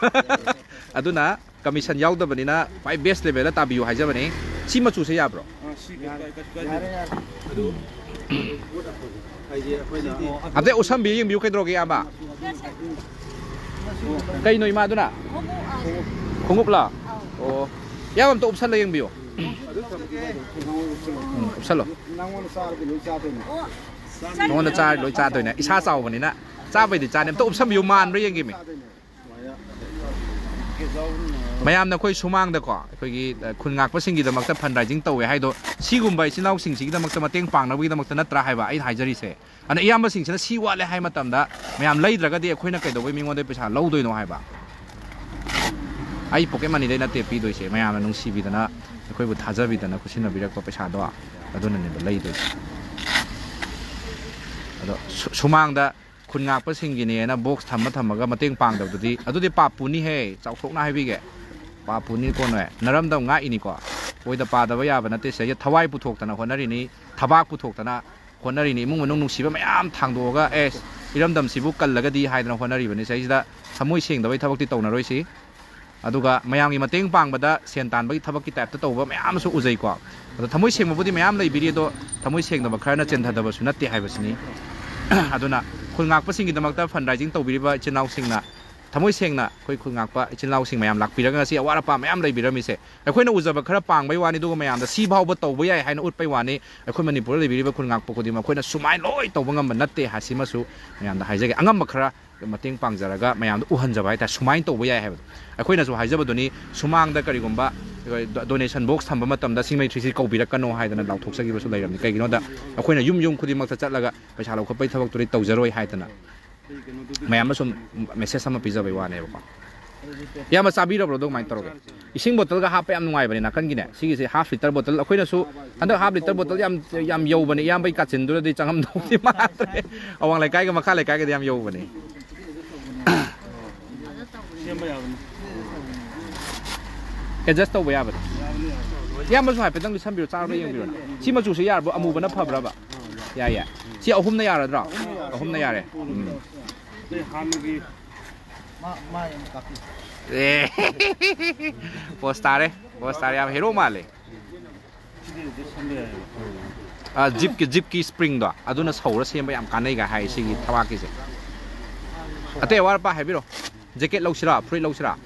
ꯑꯗꯨꯅ commission ꯌꯥꯎꯗꯕꯅꯤꯅ ꯈ꯭ꯋꯥꯏ best levelꯗ ꯇꯥꯕꯤꯌꯨ ꯍꯥꯏꯖꯕꯅꯤ꯫ ꯁꯤ ꯃꯆꯨꯁꯦ ꯌꯥꯕ꯭ꯔꯣ? ꯑ, ꯁꯤ ꯀꯩ- ꯀꯩ- ꯀꯩ- ꯌꯥꯔꯦ, ꯌꯥꯔꯦ꯫ ꯑꯗꯨ ꯍꯥꯏꯗꯤ ꯑꯩꯈꯣꯏꯅ ꯑꯝꯇ ꯎꯠꯁꯟꯕꯤꯌꯨ, ꯌꯦꯡꯕꯤꯌꯨ ꯀꯩꯗꯧꯔꯒꯦ, ꯏꯌꯥꯝꯕ? ꯀꯩꯅꯣ ꯏꯃꯥꯗꯨꯅ? ꯈꯣꯡꯎꯞꯂꯣ? ꯑꯣ, ꯏꯌꯥꯝꯕ ꯑꯝꯇ ꯎꯞꯁꯜꯂ ꯌꯦꯡꯕꯤꯌꯨ꯫ ꯎꯝ, ꯎꯞꯁꯜꯂꯣ꯫ ꯅꯪꯉꯣꯟꯗ ꯆꯥꯔꯗꯤ ꯂꯣꯏ ꯆꯥꯗꯣꯏꯅꯦ꯫ ꯅꯉꯣꯟꯗ ꯆꯥꯔꯗꯤ ꯂꯣꯏ ꯆꯥꯗꯣꯏꯅꯦ꯫ ꯏꯁꯥ ꯆꯥꯎꯕꯅꯤꯅ ꯆꯥꯕꯩꯗꯤ ꯆꯥꯅꯤ꯫ ꯑꯝꯇ ꯎꯞꯁꯟꯕꯤꯌꯨ, ꯃꯥꯟꯕ꯭ꯔꯥ ꯌꯦꯡꯒꯦꯃꯤ꯫ ꯃꯌꯥꯝꯅ ꯑꯩꯈꯣꯏ ꯁꯨꯃꯥꯡꯗꯀꯣ, ꯑꯩꯈꯣꯏꯒꯤ, ꯑ, ꯈꯨꯟ ꯉꯥꯛꯄꯁꯤꯡꯒꯤꯗꯃꯛꯇ fundraising ꯇꯧꯋꯦ ꯍꯥꯏꯗꯣ, ꯁꯤꯒꯨꯝꯕ ꯏꯆꯤꯜ ꯏꯅꯥꯎꯁꯤꯡꯁꯤꯒꯤꯗꯃꯛꯇ ꯃꯇꯦꯡ ꯄꯥꯡꯅꯕꯒꯤꯗꯃꯛꯇ ꯅꯠꯇ꯭ꯔꯥ ꯍꯥꯏꯕ ꯑꯩꯅ ꯍꯥꯏꯖꯔꯤꯁꯦ꯫ ꯑꯗꯨꯅ ꯏꯌꯥꯝꯕꯁꯤꯡꯁꯤꯅ ꯁꯤ ꯋꯥꯠꯂꯦ ꯍꯥꯏ ꯃꯇꯝꯗ, ꯃꯌꯥꯝ ꯂꯩꯗ꯭ꯔꯒꯗꯤ ꯑꯩꯈꯣꯏꯅ ꯀꯩꯗꯧꯕꯩ ꯃꯤꯉꯣꯟꯗ ꯄꯩꯁꯥ ꯂꯧꯗꯣꯏꯅꯣ ꯍꯥꯏꯕ? ꯑꯩ pocket moneyꯗꯩ ꯅꯠꯇꯦ ꯄꯤꯗꯣꯏꯁꯦ, ꯃꯌꯥꯝꯅ ꯅꯨꯡꯁꯤꯕꯤꯗꯅ, ꯑꯩꯈꯣꯏꯕꯨ ꯊꯥꯖꯕꯤꯗꯅ ꯈꯨꯠꯁꯤꯟꯅꯕꯤꯔꯛꯄ ꯄꯩꯁꯥꯗꯣ, ꯑꯗꯨꯅꯅꯦꯕ ꯂꯩꯗꯣꯏꯁꯦ꯫ ꯑꯗꯣ ꯁꯨ-, ꯁꯨꯃꯥꯡꯗ ꯈꯨꯟ ꯉꯥꯛꯄꯁꯤꯡꯒꯤꯅꯦꯅ box ꯊꯝꯃ ꯊꯝꯃꯒ ꯃꯇꯦꯡ ꯄꯥꯡꯗꯕꯗꯨꯗꯤ, ꯑꯗꯨꯗꯤ ꯄꯥꯞ ꯄꯨꯅꯤꯍꯦ, ꯆꯥꯎꯊꯣꯛꯅ ꯍꯥꯏꯕꯤꯒꯦ꯫ ꯄꯥꯞ ꯄꯨꯅꯤꯀꯣ ꯅꯣꯏ, ꯅꯔꯝꯗꯝ ꯉꯥꯛꯏꯅꯤꯀꯣ꯫ ꯑꯣꯏꯗ ꯄꯥꯗꯕ ꯌꯥꯕ ꯅꯠꯇꯦ꯫ ꯁꯤꯗꯩꯗ ꯊꯋꯥꯏ ꯄꯨꯊꯣꯛꯇꯅ ꯍꯣꯠꯅꯔꯤꯅꯤ, ꯊꯕꯥꯛ ꯄꯨꯊꯣꯛꯇꯅ ꯍꯣꯠꯅꯔꯤꯅꯤ, ꯏꯃꯨꯡ ꯃꯅꯨꯡ ꯅꯨꯡꯁꯤꯕ ꯃꯌꯥꯝ ꯊꯥꯡꯗꯣꯛꯑꯒ, ꯑꯦ, ꯏꯔꯝꯗꯝꯁꯤꯕꯨ ꯀꯜꯂꯒꯗꯤ ꯍꯥꯏꯗꯅ ꯍꯣꯠꯅꯔꯤꯕꯅꯤ꯫ ꯁꯤꯗꯩꯁꯤꯗ ꯊꯃꯣꯏ ꯁꯦꯡꯗꯕꯒꯤ ꯊꯕꯛꯇꯤ ꯇꯧꯅꯔꯣꯏꯁꯤ꯫ ꯑꯗꯨꯒ ꯃꯌꯥꯝꯒꯤ ꯃꯇꯦꯡ ꯄꯥꯡꯕꯗ ꯁꯦꯟ ꯇꯥꯟꯕꯒꯤ ꯊꯕꯛꯀꯤ typeꯇ ꯇꯧꯕ ꯃꯌꯥꯝ ꯑꯃꯁꯨ ꯎꯖꯩꯀꯣ꯫ ꯑꯗꯣ ꯊꯃꯣꯏ ꯁꯦꯡꯕꯕꯨꯗꯤ ꯃꯌꯥꯝ ꯂꯩꯕꯤꯔꯤ, ꯑꯗꯣ ꯊꯃꯣꯏ ꯁꯦꯡꯗꯕ ꯈꯔꯅ ꯆꯦꯟꯊꯗꯕꯁꯨ ꯅꯠꯇꯦ ꯍꯥꯏꯕꯁꯤꯅꯤ꯫ ꯑꯗꯨꯅ ꯈꯨꯜ ꯉꯥꯛꯄꯁꯤꯡꯒꯤꯗꯃꯛꯇ fundraising ꯇꯧꯕꯤꯔꯤꯕ ꯏꯆꯤꯜ ꯏꯅꯥꯎꯁꯤꯡꯅ ꯊꯃꯣꯏ ꯁꯦꯡꯅ ꯑꯩꯈꯣꯏ ꯈꯨꯜ ꯉꯥꯛꯄ ꯏꯆꯤꯜ ꯏꯅꯥꯎꯁꯤꯡ ꯃꯌꯥꯝ ꯂꯥꯛꯄꯤꯔꯒ ꯉꯁꯤ ꯑꯋꯥꯠ ꯑꯄꯥ ꯃꯌꯥꯝ ꯂꯩꯕꯤꯔꯝꯃꯤꯁꯦ ꯑꯩꯈꯣꯏꯅ ꯎꯖꯕ ꯈꯔ ꯄꯥꯡꯕꯩ ꯋꯥꯅꯤ, ꯑꯗꯨꯒ ꯃꯌꯥꯝꯗ ꯁꯤ ꯐꯥꯎꯕ ꯇꯧꯕ ꯌꯥꯏ ꯍꯥꯏꯅ ꯎꯠꯄꯩ ꯋꯥꯅꯤ꯫ ꯑꯩꯈꯣꯏ ꯃꯅꯤꯄꯨꯔꯗ ꯂꯩꯕꯤꯔꯤꯕ ꯈꯨꯜ ꯉꯥꯛꯄ ꯈꯨꯗꯤꯡꯃꯛ ꯑꯩꯈꯣꯏꯅ ꯁꯨꯃꯥꯏꯅ ꯂꯣꯏ ꯇꯧꯕ ꯉꯝꯕ ꯅꯠꯇꯦ ꯍꯥꯏꯁꯤꯃꯁꯨ ꯃꯌꯥꯝꯗ ꯍꯥꯏꯖꯒꯦ꯫ ꯑꯉꯝꯕ ꯈꯔ ꯃꯇꯦꯡ ꯄꯥꯡꯖꯔꯒ ꯃꯌꯥꯝꯗ ꯎꯍꯟꯖꯕ ꯍꯥꯏꯇꯥꯔꯦ, ꯁꯨꯃꯥꯏꯅ ꯇꯧꯕ ꯌꯥꯏ ꯍꯥꯏꯕꯗꯣ꯫ ꯑꯩꯈꯣꯏꯅꯁꯨ ꯍꯥꯏꯖꯕꯗꯨꯅꯤ, ꯁꯨꯃꯥꯡꯗ ꯀꯔꯤꯒꯨꯝꯕ ꯗꯣꯅꯦꯁꯟ ꯕꯣꯛꯁ ꯊꯝꯕ ꯃꯇꯝꯗ ꯁꯤꯡꯃꯩ ꯊ꯭ꯔꯤꯁꯤ ꯀꯧꯕꯤꯔꯛꯀꯅꯣ ꯍꯥꯏꯗꯅ ꯂꯥꯎꯊꯣꯛꯆꯈꯤꯕꯁꯨ ꯂꯩꯔꯝꯅꯤ꯫ ꯀꯩꯒꯤꯅꯣꯗ ꯑꯩꯈꯣꯏꯅ ꯌꯨꯝ ꯌꯨꯝ ꯈꯨꯗꯤꯡꯃꯛꯇ ꯆꯠꯂꯒ ꯄꯩꯁꯥ ꯂꯧꯈꯠꯄꯒꯤ ꯊꯕꯛꯇꯨꯗꯤ ꯇꯧꯖꯔꯣꯏ ꯍꯥꯏꯗꯅ ꯃꯌꯥꯝꯗ ꯁꯨꯝ ꯃꯦꯁꯦꯖ ꯑꯃ ꯄꯤꯖꯕꯩ ꯋꯥꯅꯦꯕꯀꯣ꯫ ꯏꯌꯥꯝꯕ, ꯆꯥꯕꯤꯔꯕ꯭ꯔꯣ? ꯑꯗꯨ ꯀꯃꯥꯏꯅ ꯇꯧꯔꯒꯦ? ꯏꯁꯤꯡ ꯕꯣꯇꯜꯒ ꯍꯥꯞꯄ ꯌꯥꯝ ꯅꯨꯡꯉꯥꯏꯕꯅꯦ ꯅꯥꯀꯟꯒꯤꯅꯦ, ꯁꯤꯒꯤꯁꯦ ꯍꯥꯐ ꯂꯤꯇꯔ ꯕꯣꯇꯜ꯫ ꯑꯩꯈꯣꯏꯅꯁꯨ ꯍꯟꯗꯛ ꯍꯥꯐ ꯂꯤꯇꯔ ꯕꯣꯇꯜ ꯌꯥꯝ, ꯌꯥꯝ ꯌꯧꯕꯅꯦ, ꯏꯌꯥꯝꯕꯒꯤ ꯀꯥꯆꯤꯟꯗꯨꯗꯗꯤ ꯆꯪꯉꯝꯗꯧꯗꯤ ꯃꯥꯟꯗ꯭ꯔꯦ꯫ ꯑꯋꯥꯡ ꯂꯩꯀꯥꯏꯒ ꯃꯈꯥ ꯂꯩꯀꯥꯏꯒꯗꯤ ꯌꯥꯝ ꯌꯧꯕꯅꯦ꯫ ꯑꯦꯗꯖꯁ ꯇꯧꯕ ꯌꯥꯕꯅꯦ꯫ ꯏꯌꯥꯝꯕꯁꯨ ꯍꯥꯏꯐꯦꯠꯇꯪ ꯂꯤꯠꯁꯟꯕꯤꯔꯣ, ꯆꯥꯔꯒ ꯌꯦꯡꯕꯤꯔꯣꯅꯦ꯫ ꯁꯤ ꯃꯆꯨꯁꯦ ꯌꯥꯔꯕꯣ? ꯑꯃꯨꯕꯅ ꯐꯕ꯭ꯔꯕ? ꯌꯥꯏ, ꯌꯥꯏ꯫ ꯁꯤ ꯑꯍꯨꯝꯅ ꯌꯥꯔꯗ꯭ꯔꯣ? ꯑꯍꯨꯝꯅ ꯌꯥꯔꯦ꯫ ꯎꯝ꯫ ꯑꯦ꯫ ꯄꯣꯁ ꯇꯥꯔꯦ, ꯄꯣꯁ ꯇꯥꯔꯦ, ꯌꯥꯝ ꯍꯦꯔꯣ ꯃꯥꯜꯂꯦ꯫ ꯑ, ꯖꯤꯞꯀꯤ, ꯖꯤꯞꯀꯤ ꯁ꯭ꯄ꯭ꯔꯤꯡꯗꯣ ꯑꯗꯨꯅ ꯁꯧꯔ ꯁꯦꯝꯕ ꯌꯥꯝ ꯀꯥꯟꯅꯩꯒ ꯍꯥꯏ ꯁꯤꯒꯤ ꯊꯕꯥꯛꯀꯤꯁꯦ꯫ ꯑꯇꯩ ꯑꯋꯥꯠ ꯑꯄꯥ ꯍꯥꯏꯕꯤꯔꯣ꯫ ꯖꯦꯀꯦꯠ ꯂꯧꯁꯤꯔꯥ, ꯐꯨꯔꯤꯠ ꯂꯧꯁꯤꯔꯥ?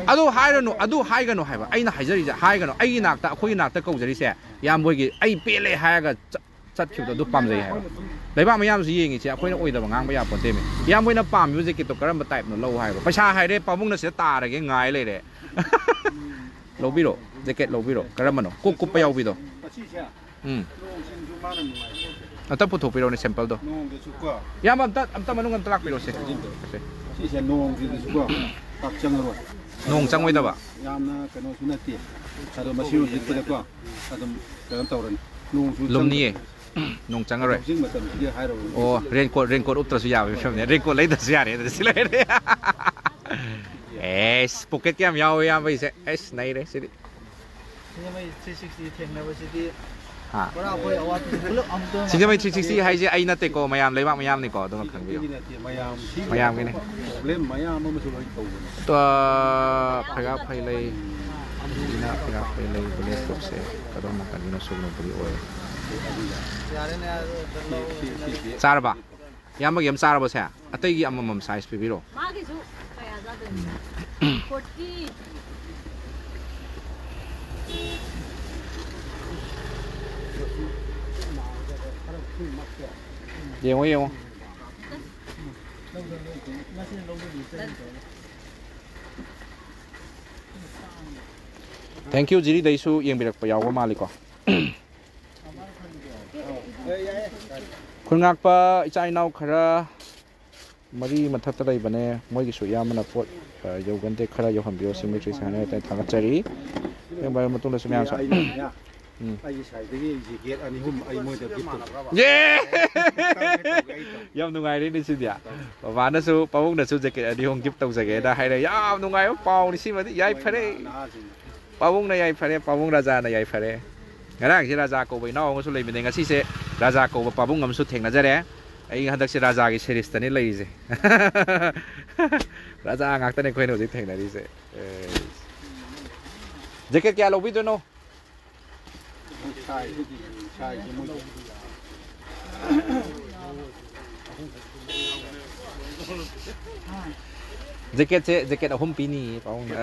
ꯑꯗꯨ ꯍꯥꯏꯔꯅꯨ, ꯑꯗꯨ ꯍꯥꯏꯒꯅꯨ ꯍꯥꯏꯕ꯫ ꯑꯩꯅ ꯍꯥꯏꯖꯔꯤꯁꯦ ꯍꯥꯏꯒꯅꯨ꯫ ꯑꯩꯒꯤ ꯅꯥꯛꯇ, ꯑꯩꯈꯣꯏꯒꯤ ꯅꯥꯛꯇ ꯀꯧꯖꯔꯤꯁꯦ ꯏꯌꯥꯝꯕ ꯍꯣꯏꯒꯤ "ꯑꯩ ꯄꯦꯜꯂꯦ" ꯍꯥꯏꯔꯒ ꯆꯠ-, ꯆꯠꯈꯤꯕꯗꯣ ꯑꯗꯨ ꯄꯥꯝꯖꯩ ꯍꯥꯏꯕ꯫ ꯂꯩꯕꯥꯛ ꯃꯌꯥꯝꯁꯨ ꯌꯦꯡꯉꯤꯁꯦ ꯑꯩꯈꯣꯏꯅ ꯑꯣꯏꯗꯕ ꯉꯥꯡꯕ ꯌꯥꯄꯣꯟꯇꯦꯃꯤ꯫ ꯏꯌꯥꯝꯕ ꯍꯣꯏꯅ ꯄꯥꯝꯃꯤꯕ ꯖꯦꯀꯦꯠꯇꯣ ꯀꯔꯝꯕ ꯇꯥꯏꯞꯅꯣ ꯂꯧ ꯍꯥꯏꯕ꯫ ꯄꯩꯁꯥ ꯍꯥꯏꯔꯦ, ꯄꯥꯕꯨꯡꯅ ꯁꯤꯗ ꯇꯥꯔꯒꯦ ꯉꯥꯏ ꯂꯩꯔꯦ꯫ ꯂꯧꯕꯤꯔꯣ, ꯖꯦꯀꯦꯠ ꯂꯧꯕꯤꯔꯣ꯫ ꯀꯔꯝꯕꯅꯣ? ꯀꯣꯛ ꯀꯨꯞꯄ ꯌꯥꯎꯕꯤꯗꯣ꯫ ꯎꯝ꯫ ꯑꯝꯇ ꯄꯨꯊꯣꯛꯄꯤꯔꯛꯑꯣꯅꯦ ꯁꯦꯝꯄꯜꯗꯣ꯫ ꯏꯌꯥꯝꯕ, ꯑꯝꯇ, ꯑꯝꯇ ꯃꯅꯨꯡ ꯑꯝꯇ ꯂꯥꯛꯄꯤꯔꯣꯁꯦ꯫ ꯁꯤꯁꯦ ꯅꯣꯡꯁꯤꯗꯁꯨꯀꯣ ꯄꯥꯛ ꯆꯪꯉꯔꯣꯏ꯫ ꯅꯣꯡ ꯆꯪꯉꯣꯏꯗꯕ? ꯌꯥꯝꯅ ꯀꯩꯅꯣꯁꯨ ꯅꯠꯇꯦ꯫ ꯑꯗꯣ ꯃꯁꯤ ꯍꯧꯖꯤꯛꯄꯗꯀꯣ ꯑꯗꯨꯝ ꯀꯩꯅꯣ ꯇꯧꯔꯅꯤ꯫ ꯅꯣꯡꯁꯨ ꯂꯨꯝꯅꯤꯌꯦ꯫ ꯆꯪꯗꯕ꯫ ꯅꯣꯡ ꯆꯪꯉꯔꯣꯏ꯫ ꯍꯧꯖꯤꯛ ꯃꯇꯝꯁꯤꯗꯤ ꯍꯥꯏꯔꯕꯅꯤ꯫ ꯑꯣ, ꯔꯦꯟꯀꯣꯠ, ꯔꯦꯟꯀꯣꯠ ꯎꯞꯇ꯭ꯔꯁꯨ ꯌꯥꯕꯒꯤ ꯐꯤꯕꯝꯅꯦ꯫ ꯔꯦꯟꯀꯣꯠ ꯂꯩꯗ꯭ꯔꯁꯨ ꯌꯥꯔꯦ ꯑꯗꯨꯗꯤ꯫ ꯁꯤ ꯂꯩꯔꯦ꯫ ꯑꯦꯁ, ꯄꯣꯀꯦꯠꯀ ꯌꯥꯝ ꯌꯥꯎꯋꯦ ꯏꯌꯥꯝꯕꯒꯤꯁꯦ꯫ ꯑꯩꯁ, ꯅꯩꯔꯦ ꯁꯤꯗꯤ꯫ ꯁꯤꯡꯖꯃꯩ ꯊ꯭ꯔꯤ ꯁꯤꯛꯁꯇꯤ ꯊꯦꯡꯅꯕꯁꯤꯗꯤ ꯍꯥ꯫ ꯄꯨꯔꯥ ꯑꯩꯈꯣꯏ ꯑꯋꯥꯠꯄꯁꯦ ꯄꯨꯂꯞ ꯑꯃꯨꯛꯇꯪ ꯁꯤꯡꯖꯃꯩ ꯊ꯭ꯔꯤ ꯁꯤꯛꯁꯇꯤ ꯍꯥꯏꯁꯦ ꯑꯩ ꯅꯠꯇꯦꯀꯣ, ꯃꯌꯥꯝ, ꯂꯩꯕꯥꯛ ꯃꯌꯥꯝꯅꯤꯀꯣ, ꯑꯗꯨꯃ ꯈꯪꯕꯤꯌꯨ꯫ ꯑꯩꯒꯤ ꯅꯠꯇꯦ, ꯃꯌꯥꯝ ꯁꯤꯒꯤ ꯃꯌꯥꯝꯒꯤꯅꯦ꯫ ꯄ꯭ꯔꯣꯕ꯭ꯂꯦꯝ ꯃꯌꯥꯝ ꯑꯃꯁꯨ ꯂꯣꯏ ꯇꯧꯕꯅꯦ꯫ ꯑ, ꯐꯩꯒꯥꯛ ꯐꯩꯂꯩ, ꯁꯤꯅ ꯐꯩꯒꯥꯛ ꯐꯩꯂꯩ ꯕꯨꯂꯦꯠ ꯄ꯭ꯔꯨꯐꯁꯦ ꯀꯗꯣꯝ ꯅꯥꯀꯟꯒꯤꯅꯣ ꯁꯨꯒꯅꯨꯕꯨꯗꯤ ꯑꯣꯏ꯫ ꯌꯥꯔꯦꯅꯦ, ꯑꯗꯨ ꯁꯤ, ꯁꯤ, ꯁꯤ, ꯁꯤ꯫ ꯆꯥꯔꯕ? ꯏꯌꯥꯝꯕꯒꯤ ꯑꯃ ꯆꯥꯔꯕꯣ ꯁꯦ? ꯑꯇꯩꯒꯤ ꯑꯃꯃꯝ size ꯄꯤꯕꯤꯔꯣ꯫ ꯃꯥꯒꯤꯁꯨ ꯀꯌꯥ ꯆꯥꯗꯣꯏꯅꯣ? Forty꯫ ꯌꯦꯡꯉꯣ, ꯌꯦꯡꯉꯣ꯫ Thank you, ꯖꯤꯔꯤꯗꯩꯁꯨ ꯌꯦꯡꯕꯤꯔꯛꯄ ꯌꯥꯎꯕ ꯃꯥꯜꯂꯤꯀꯣ꯫ ꯈꯨꯟꯉꯥꯛꯄ ꯏꯆꯥ ꯏꯅꯥꯎ ꯈꯔ ꯃꯔꯤ ꯃꯊꯛꯇ ꯂꯩꯕꯅꯦ, ꯃꯣꯏꯒꯤꯁꯨ ꯏꯌꯥꯝꯕꯅ ꯄꯣꯠ, ꯑ, ꯌꯧꯒꯟꯗꯦ, ꯈꯔ ꯌꯧꯍꯟꯕꯤꯌꯣ, ꯁꯤ ꯃꯣꯏ ꯆꯦ ꯁꯥꯟꯅꯔꯦ, ꯊꯥꯒꯠꯆꯔꯤ꯫ ꯏꯌꯥꯝꯕ ꯃꯇꯨꯡꯗꯁꯨ ꯃꯌꯥꯝꯁꯨ꯫ ꯑꯩꯅꯅꯦ, ꯎꯝ꯫ ꯑꯩꯒꯤ ꯁꯥꯏꯗꯒꯤ ꯖꯦꯀꯦꯠ ꯑꯅꯤ ꯑꯍꯨꯝ ꯑꯩ ꯃꯣꯏꯗ ꯒꯤꯐ ꯇꯧꯒꯦ꯫ ꯌꯦ! ꯇꯧꯒꯦ, ꯇꯧꯒꯦ, ꯑꯩ ꯇꯧꯒꯦ꯫ ꯌꯥꯝ ꯅꯨꯡꯉꯥꯏꯔꯦꯅꯦ ꯁꯤꯗꯤ꯫ ꯕꯕꯥꯅꯁꯨ ꯄꯥꯕꯨꯡꯅꯁꯨ ꯖꯦꯀꯦꯠ ꯑꯅꯤ ꯑꯍꯨꯝ ꯒꯤꯐ ꯇꯧꯖꯒꯦꯅ ꯍꯥꯏꯔꯦ꯫ ꯌꯥꯝ ꯅꯨꯡꯉꯥꯏꯕ ꯄꯥꯎꯅꯤ ꯁꯤꯃꯗꯤ꯫ ꯌꯥꯏꯐꯔꯦ꯫ ꯅꯍꯥꯁꯤꯡꯅ꯫ ꯄꯥꯕꯨꯡꯅ ꯌꯥꯏꯐꯔꯦ, ꯄꯥꯕꯨꯡ ꯔꯥꯖꯥꯅ ꯌꯥꯏꯐꯔꯦ꯫ ꯉꯔꯥꯡꯁꯦ ꯔꯥꯖꯥ ꯀꯧꯕ ꯏꯅꯥꯎ ꯑꯃꯁꯨ ꯂꯩꯕꯅꯦ, ꯉꯁꯤꯁꯦ ꯔꯥꯖꯥ ꯀꯧꯕ ꯄꯥꯕꯨꯡ ꯑꯃꯁꯨ ꯊꯦꯡꯅꯖꯔꯦ꯫ ꯑꯩ ꯍꯟꯗꯛꯁꯦ ꯔꯥꯖꯥꯒꯤ ꯁꯦꯔꯤꯁꯇꯅꯤ ꯂꯩꯔꯤꯁꯦ꯫ ꯔꯥꯖꯥ ꯉꯥꯛꯇꯅꯦ ꯑꯩꯈꯣꯏꯅ ꯍꯧꯖꯤꯛ ꯊꯦꯡꯅꯔꯤꯁꯦ꯫ ꯑꯦ꯫ ꯖꯦꯀꯦꯠ ꯀꯌꯥ ꯂꯧꯕꯤꯗꯣꯏꯅꯣ? ꯖꯦꯀꯦꯠꯁꯦ ꯖꯦꯀꯦꯠ ꯑꯍꯨꯝ ꯄꯤꯅꯤꯌꯦ ꯄꯥꯕꯨꯡꯅ꯫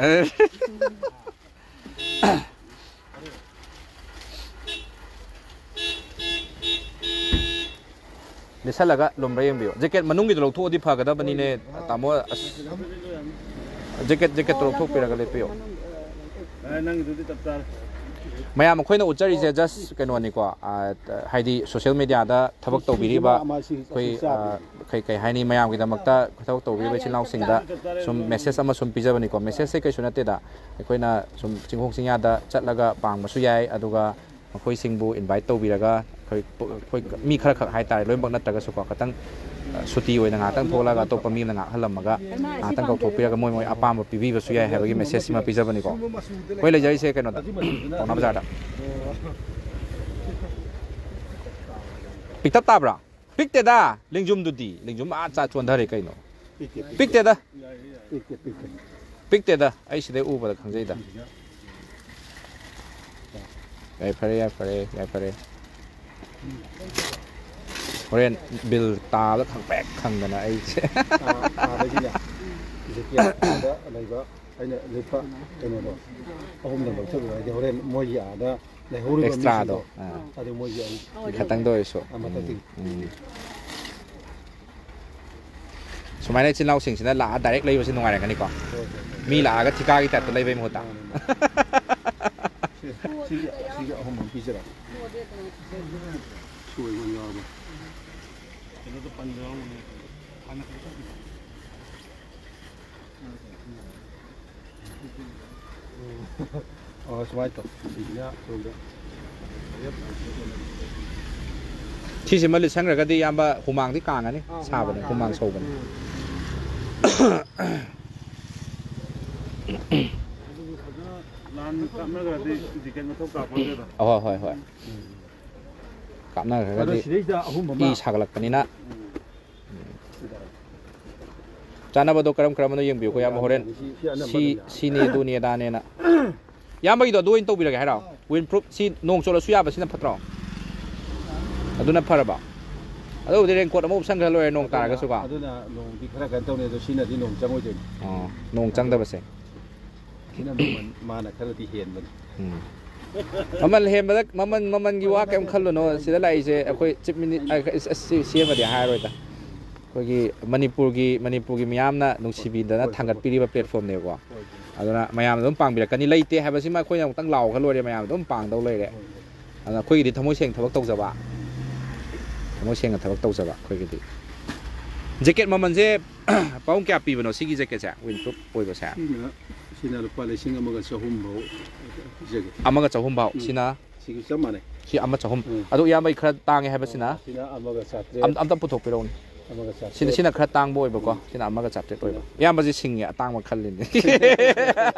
ꯂꯤꯠꯁꯜꯂꯒ ꯂꯨꯝꯕ꯭ꯔꯥ ꯌꯦꯡꯕꯤꯌꯨ꯫ ꯖꯦꯀꯦꯠ ꯃꯅꯨꯡꯒꯤꯗꯣ ꯂꯧꯊꯣꯛꯑꯗꯤ ꯐꯒꯗꯕꯅꯤꯅꯦ, ꯇꯥꯃꯣ꯫ ꯑꯁ꯫ ꯖꯦꯀꯦꯠ, ꯖꯦꯀꯦꯠꯇꯣ ꯂꯧꯊꯣꯛꯄꯤꯔꯒ ꯂꯦꯞꯄꯤꯌꯣ꯫ ꯃꯌꯥꯝ, ꯑꯩꯈꯣꯏꯅ ꯎꯠꯆꯔꯤꯁꯦ just ꯀꯩꯅꯣꯅꯤꯀꯣ, ꯑ, ꯍꯥꯏꯗꯤ social mediaꯗ ꯊꯕꯛ ꯇꯧꯕꯤꯔꯤꯕ ꯑꯩꯈꯣꯏ, ꯑ, ꯀꯩ, ꯀꯩ ꯍꯥꯏꯅꯤ, ꯃꯌꯥꯝꯒꯤꯗꯃꯛꯇ ꯊꯕꯛ ꯇꯧꯕꯤꯔꯤꯕ ꯏꯆꯤꯜ ꯏꯅꯥꯎꯁꯤꯡꯗ ꯁꯨꯝ message ꯑꯃ ꯁꯨꯝ ꯄꯤꯖꯕꯅꯤꯀꯣ꯫ Messageꯁꯦ ꯀꯩꯁꯨ ꯅꯠꯇꯦꯗ, ꯑꯩꯈꯣꯏꯅ ꯁꯨꯝ ꯆꯤꯡꯈꯣꯡ ꯆꯤꯡꯌꯥꯗ ꯆꯠꯂꯒ ꯄꯥꯡꯕꯁꯨ ꯌꯥꯏ, ꯑꯗꯨꯒ ꯃꯈꯣꯏꯁꯤꯡꯕꯨ invite ꯇꯧꯕꯤꯔꯒ, ꯑꯩꯈꯣꯏ, ꯑꯩꯈꯣꯏ ꯃꯤ ꯈꯔꯈꯛ ꯍꯥꯏꯇꯥꯔꯦ, ꯂꯣꯏꯅꯃꯛ ꯅꯠꯇ꯭ꯔꯒꯁꯨꯀꯣ, ꯈꯤꯇꯪ, ꯑ, ꯁꯨꯇꯤ ꯑꯣꯏꯅ ꯉꯥꯏꯍꯥꯛꯇꯪ ꯊꯣꯛꯂꯒ ꯑꯇꯣꯞꯄ ꯃꯤ ꯑꯃꯅ ꯉꯥꯏꯍꯥꯛꯍꯜꯂꯝꯃꯒ ꯉꯥꯏꯍꯥꯛꯇꯪ ꯀꯧꯊꯣꯛꯄꯤꯔꯒ ꯃꯣꯏ ꯃꯣꯏ ꯑꯄꯥꯝꯕ ꯄꯤꯕꯤꯕꯁꯨ ꯌꯥꯏ ꯍꯥꯏꯕꯒꯤ message ꯑꯃ ꯄꯤꯖꯕꯅꯤꯀꯣ꯫ ꯑꯩꯈꯣꯏ ꯂꯩꯖꯔꯤꯁꯦ ꯀꯩꯅꯣꯗ, ꯄꯥꯎꯅꯥ ꯕꯖꯥꯔꯗ꯫ ꯄꯤꯛꯇꯞ ꯇꯥꯕ꯭ꯔꯥ? ꯄꯤꯛꯇꯦꯗ, ꯂꯦꯡꯖꯨꯝꯗꯨꯗꯤ꯫ ꯂꯦꯡꯖꯨꯝ ꯑꯥ ꯆꯥ ꯆꯣꯟꯊꯔꯦ ꯀꯩꯅꯣ꯫ ꯄꯤꯛꯇꯦ, ꯄꯤꯛꯇꯦ꯫ ꯄꯤꯛꯇꯦꯗ꯫ ꯄꯤꯛꯇꯦ, ꯄꯤꯛꯇꯦ꯫ ꯄꯤꯛꯇꯦꯗ, ꯑꯩ ꯁꯤꯗꯩ ꯎꯕꯗ ꯈꯪꯖꯩꯗ꯫ ꯌꯥꯏꯐꯔꯦ, ꯌꯥꯏꯐꯔꯦ, ꯌꯥꯏꯐꯔꯦ꯫ ꯍꯣꯔꯦꯟ ꯕꯤꯜ ꯇꯥꯕꯗ ꯈꯪꯄ꯭ꯔꯦꯛ ꯈꯪꯗꯅ ꯑꯩꯁꯦ꯫ ꯑꯥ, ꯑꯥꯗꯒꯤꯅꯦ, ꯖꯦꯀꯦꯠ ꯑꯥꯗ ꯂꯩꯕ ꯑꯩꯅ ꯂꯤꯠꯄ ꯀꯩꯅꯣꯗꯣ ꯑꯍꯨꯝꯗ ꯂꯧꯊꯣꯛꯂꯨꯔꯗꯤ ꯍꯣꯔꯦꯟ ꯃꯣꯏꯒꯤ ꯑꯥꯗ ꯂꯩꯍꯧꯔꯤꯕ ꯑꯦꯛꯁꯇ꯭ꯔꯥꯗꯣ, ꯃꯤꯁꯤꯡꯗꯣ, ꯑꯥ, ꯑꯗꯨ ꯃꯣꯏꯒꯤ ꯑꯩ ꯈꯇꯪꯗ ꯑꯣꯏꯔꯁꯨ꯫ ꯑꯥ, ꯃꯊꯛꯇꯒꯤ꯫ ꯎꯝ, ꯎꯝ꯫ ꯁꯨꯃꯥꯏꯅ ꯏꯆꯤꯜ ꯏꯅꯥꯎꯁꯤꯡꯁꯤꯅ ꯂꯥꯛꯑ ꯗꯥꯏꯔꯦꯛ ꯂꯩꯕꯁꯤ ꯅꯨꯡꯉꯥꯏꯔꯝꯒꯅꯤꯀꯣ꯫ ꯍꯣꯏ, ꯍꯣꯏ, ꯍꯣꯏ꯫ ꯃꯤ ꯂꯥꯛꯑꯒ ꯊꯤꯀꯥꯒꯤ ꯇꯥꯏꯞꯇ ꯂꯩꯕꯩ ꯃꯍꯨꯠꯇ꯫ ꯃꯥꯅꯦ, ꯃꯥꯅꯦ꯫ ꯁꯤ, ꯁꯤꯒꯤ, ꯁꯤꯒꯤ ꯑꯍꯨꯝ ꯑꯃ ꯄꯤꯖꯔꯛꯑꯣ꯫ ꯁꯣꯏꯕ ꯌꯥꯎꯔꯕ꯫ ꯀꯩꯅꯣꯗ ꯄꯟꯕ ꯌꯥꯎꯔꯝꯒꯅꯤ꯫ ꯍꯥꯟꯅ ꯀꯩꯅꯣ ꯇꯧꯈꯤꯕ꯫ ꯑꯣ, ꯁꯨꯃꯥꯏꯅ ꯇꯧ꯫ ꯁꯤꯁꯤꯅ ꯁꯣꯝꯗ꯫ ꯁꯤꯁꯤꯃ ꯂꯤꯠꯁꯟꯈ꯭ꯔꯒꯗꯤ, ꯏꯌꯥꯝꯕ, ꯍꯨꯃꯥꯡꯗꯤ ꯀꯥꯡꯉꯅꯤ꯫ ꯑꯥ, ꯁꯥꯕꯅꯦ, ꯍꯨꯃꯥꯡ ꯍꯨꯃꯥꯡ ꯀꯥꯡꯉꯅꯤ꯫ ꯁꯧꯕꯅꯦ꯫ ꯎꯝ꯫ ꯑꯗꯨꯕꯨ ꯐꯖꯅ ꯂꯥꯟ ꯀꯥꯞꯅꯈ꯭ꯔꯗꯤ ꯖꯦꯀꯦꯠ ꯃꯊꯧ ꯇꯥꯄꯣꯟꯇꯦꯗ꯫ ꯑꯍꯣꯏ, ꯍꯣꯏ, ꯍꯣꯏ꯫ ꯎꯝ꯫ ꯑꯗꯣ ꯀꯥꯞꯅꯈ꯭ꯔꯒꯗꯤ ꯁꯤꯗꯩꯁꯤꯗ ꯑꯍꯨꯝ ꯑꯃ꯫ ꯏ ꯁꯥꯒꯠꯂꯛꯄꯅꯤꯅ꯫ ꯎꯝ꯫ ꯆꯥꯅꯕꯗꯣ ꯀꯔꯝ ꯀꯔꯝꯕꯅꯣ ꯌꯦꯡꯕꯤꯌꯨꯀꯣ, ꯏꯌꯥꯝꯕ, ꯍꯣꯔꯦꯟ꯫ ꯁꯤ, ꯁꯤ ꯑꯅꯝꯕ ꯁꯤ, ꯑꯗꯨꯝ ꯌꯥꯔꯦ꯫ ꯁꯤꯅꯤ, ꯑꯗꯨꯅꯤ, ꯑꯗꯥꯅꯦꯅ꯫ ꯏꯌꯥꯝꯕꯒꯤꯗꯣ ꯑꯗꯨ ꯑꯣꯏꯅ ꯇꯧꯕꯤꯔꯒꯦ ꯍꯥꯏꯔꯣ? ꯋꯤꯟ ꯄ꯭ꯔꯨꯞ ꯁꯤ ꯅꯣꯡ ꯆꯣꯠꯂꯁꯨ ꯌꯥꯕ, ꯁꯤꯅ ꯐꯠꯇ꯭ꯔꯣ? ꯑꯗꯨꯅ ꯐꯔꯕ? ꯑꯗꯨꯕꯨꯗꯤ ꯔꯦꯟꯀꯣꯠ ꯑꯃ ꯎꯞꯁꯟꯈ꯭ꯔ ꯂꯣꯏꯔꯦ, ꯅꯣꯡ ꯑꯗꯨꯅ, ꯇꯥꯔꯒꯁꯨꯀꯣ꯫ ꯑꯗꯨꯅ ꯅꯣꯡꯗꯤ ꯈꯔ ꯀꯩꯅꯣ ꯇꯧꯅꯤ, ꯑꯗꯣ ꯁꯤꯅꯗꯤ ꯅꯣꯡ ꯆꯪꯉꯣꯏꯗꯣꯏꯅꯤ꯫ ꯑꯣ, ꯅꯣꯡ ꯑꯗꯣ ꯆꯪꯗꯕꯁꯦ꯫ ꯁꯤꯅ ꯃꯃꯜ, ꯃꯥꯅ ꯈꯔꯗꯤ ꯍꯦꯟꯕꯅꯤ꯫ ꯎꯝ꯫ ꯃꯃꯜ ꯍꯦꯟꯕꯗ, ꯃꯃꯜ, ꯃꯃꯜꯒꯤ ꯋꯥ ꯀꯩꯝ ꯈꯜꯂꯨꯅꯨ꯫ ꯁꯤꯗ ꯂꯥꯛꯏꯁꯦ ꯑꯩꯈꯣꯏ ꯆꯤꯞ ꯃꯤꯅꯤ-, ꯑ, ꯑ, ꯁꯤ-, ꯁꯤꯃꯗꯤ ꯍꯥꯏꯔꯔꯣꯏꯗ꯫ ꯑꯩꯈꯣꯏꯒꯤ ꯃꯅꯤꯄꯨꯔꯒꯤ, ꯃꯅꯤꯄꯨꯔꯒꯤ ꯃꯤꯌꯥꯝꯅ ꯅꯨꯡꯁꯤꯕꯤꯗꯅ ꯍꯣꯏ, ꯍꯣꯏ, ꯍꯣꯏ꯫ ꯊꯥꯡꯒꯠꯄꯤꯔꯤꯕ ꯄ꯭ꯂꯦꯠꯐꯣꯝꯅꯦꯕꯀꯣ꯫ ꯍꯣꯏ, ꯍꯣꯏ꯫ ꯑꯗꯨꯅ ꯃꯌꯥꯝꯅ ꯑꯗꯨꯝ ꯄꯥꯡꯕꯤꯔꯛꯀꯅꯤ꯫ ꯂꯩꯇꯦ ꯍꯥꯏꯕꯁꯤꯃ ꯑꯩꯈꯣꯏꯅ ꯑꯃꯨꯛꯇꯪ ꯂꯥꯎꯈ꯭ꯔ ꯂꯣꯏꯔꯦ, ꯃꯌꯥꯝ ꯑꯗꯨꯝ ꯄꯥꯡꯗꯧ ꯂꯩꯔꯦ꯫ ꯍꯣꯏ, ꯍꯣꯏ꯫ ꯑꯗꯨꯅ ꯑꯩꯈꯣꯏꯒꯤꯗꯤ ꯊꯃꯣꯏ ꯁꯦꯡꯅ ꯊꯕꯛ ꯇꯧꯖꯕ꯫ ꯊꯃꯣꯏ ꯁꯦꯡꯅ ꯊꯕꯛ ꯇꯧꯖꯕ ꯑꯩꯈꯣꯏꯒꯤꯗꯤ꯫ ꯖꯦꯀꯦꯠ ꯃꯃꯜꯁꯦ ꯄꯥꯎꯡ ꯀꯌꯥ ꯄꯤꯕꯅꯣ ꯁꯤꯒꯤ ꯖꯦꯀꯦꯠꯁꯦ, ꯋꯤꯟ ꯄ꯭ꯔꯨꯞ ꯑꯣꯏꯕꯁꯦ? ꯁꯤꯅ, ꯁꯤꯅ ꯂꯨꯄꯥ ꯂꯤꯁꯤꯡ ꯑꯃꯒ ꯆꯍꯨꯝ ꯐꯥꯎ ꯄꯤꯖꯒꯦ꯫ ꯑꯃꯒ ꯆꯍꯨꯝ ꯐꯥꯎ꯫ ꯎꯝ꯫ ꯁꯤꯅ? ꯁꯤꯒ ꯆꯞ ꯃꯥꯟꯅꯩ꯫ ꯁꯤ ꯑꯃ ꯆꯍꯨꯝ꯫ ꯎꯝ꯫ ꯑꯗꯨ ꯏꯌꯥꯝꯕꯒꯤ ꯈꯔ ꯇꯥꯡꯉꯦ ꯍꯥꯏꯕꯁꯤꯅ? ꯑꯥ, ꯁꯤꯅ ꯑꯃꯒ ꯆꯥꯇ꯭ꯔꯦꯠ꯫ ꯑꯝ-, ꯑꯝꯇ ꯄꯨꯊꯣꯛꯄꯤꯔꯛꯎꯅꯦ꯫ ꯑꯃꯒ ꯆꯥꯇ꯭ꯔꯦꯠ꯫ ꯁꯤꯅ, ꯁꯤꯅ ꯈꯔ ꯇꯥꯡꯕ ꯑꯣꯏꯕꯀꯣ꯫ ꯎꯝ꯫ ꯁꯤꯅ ꯑꯃꯒ ꯆꯥꯇ꯭ꯔꯦꯠ ꯑꯣꯏꯕ꯫ ꯁꯤꯅ꯫ ꯏꯌꯥꯝꯕꯁꯤ ꯁꯤꯡꯉꯦ, ꯑꯇꯥꯡꯕ ꯈꯜꯂꯤꯅꯦ꯫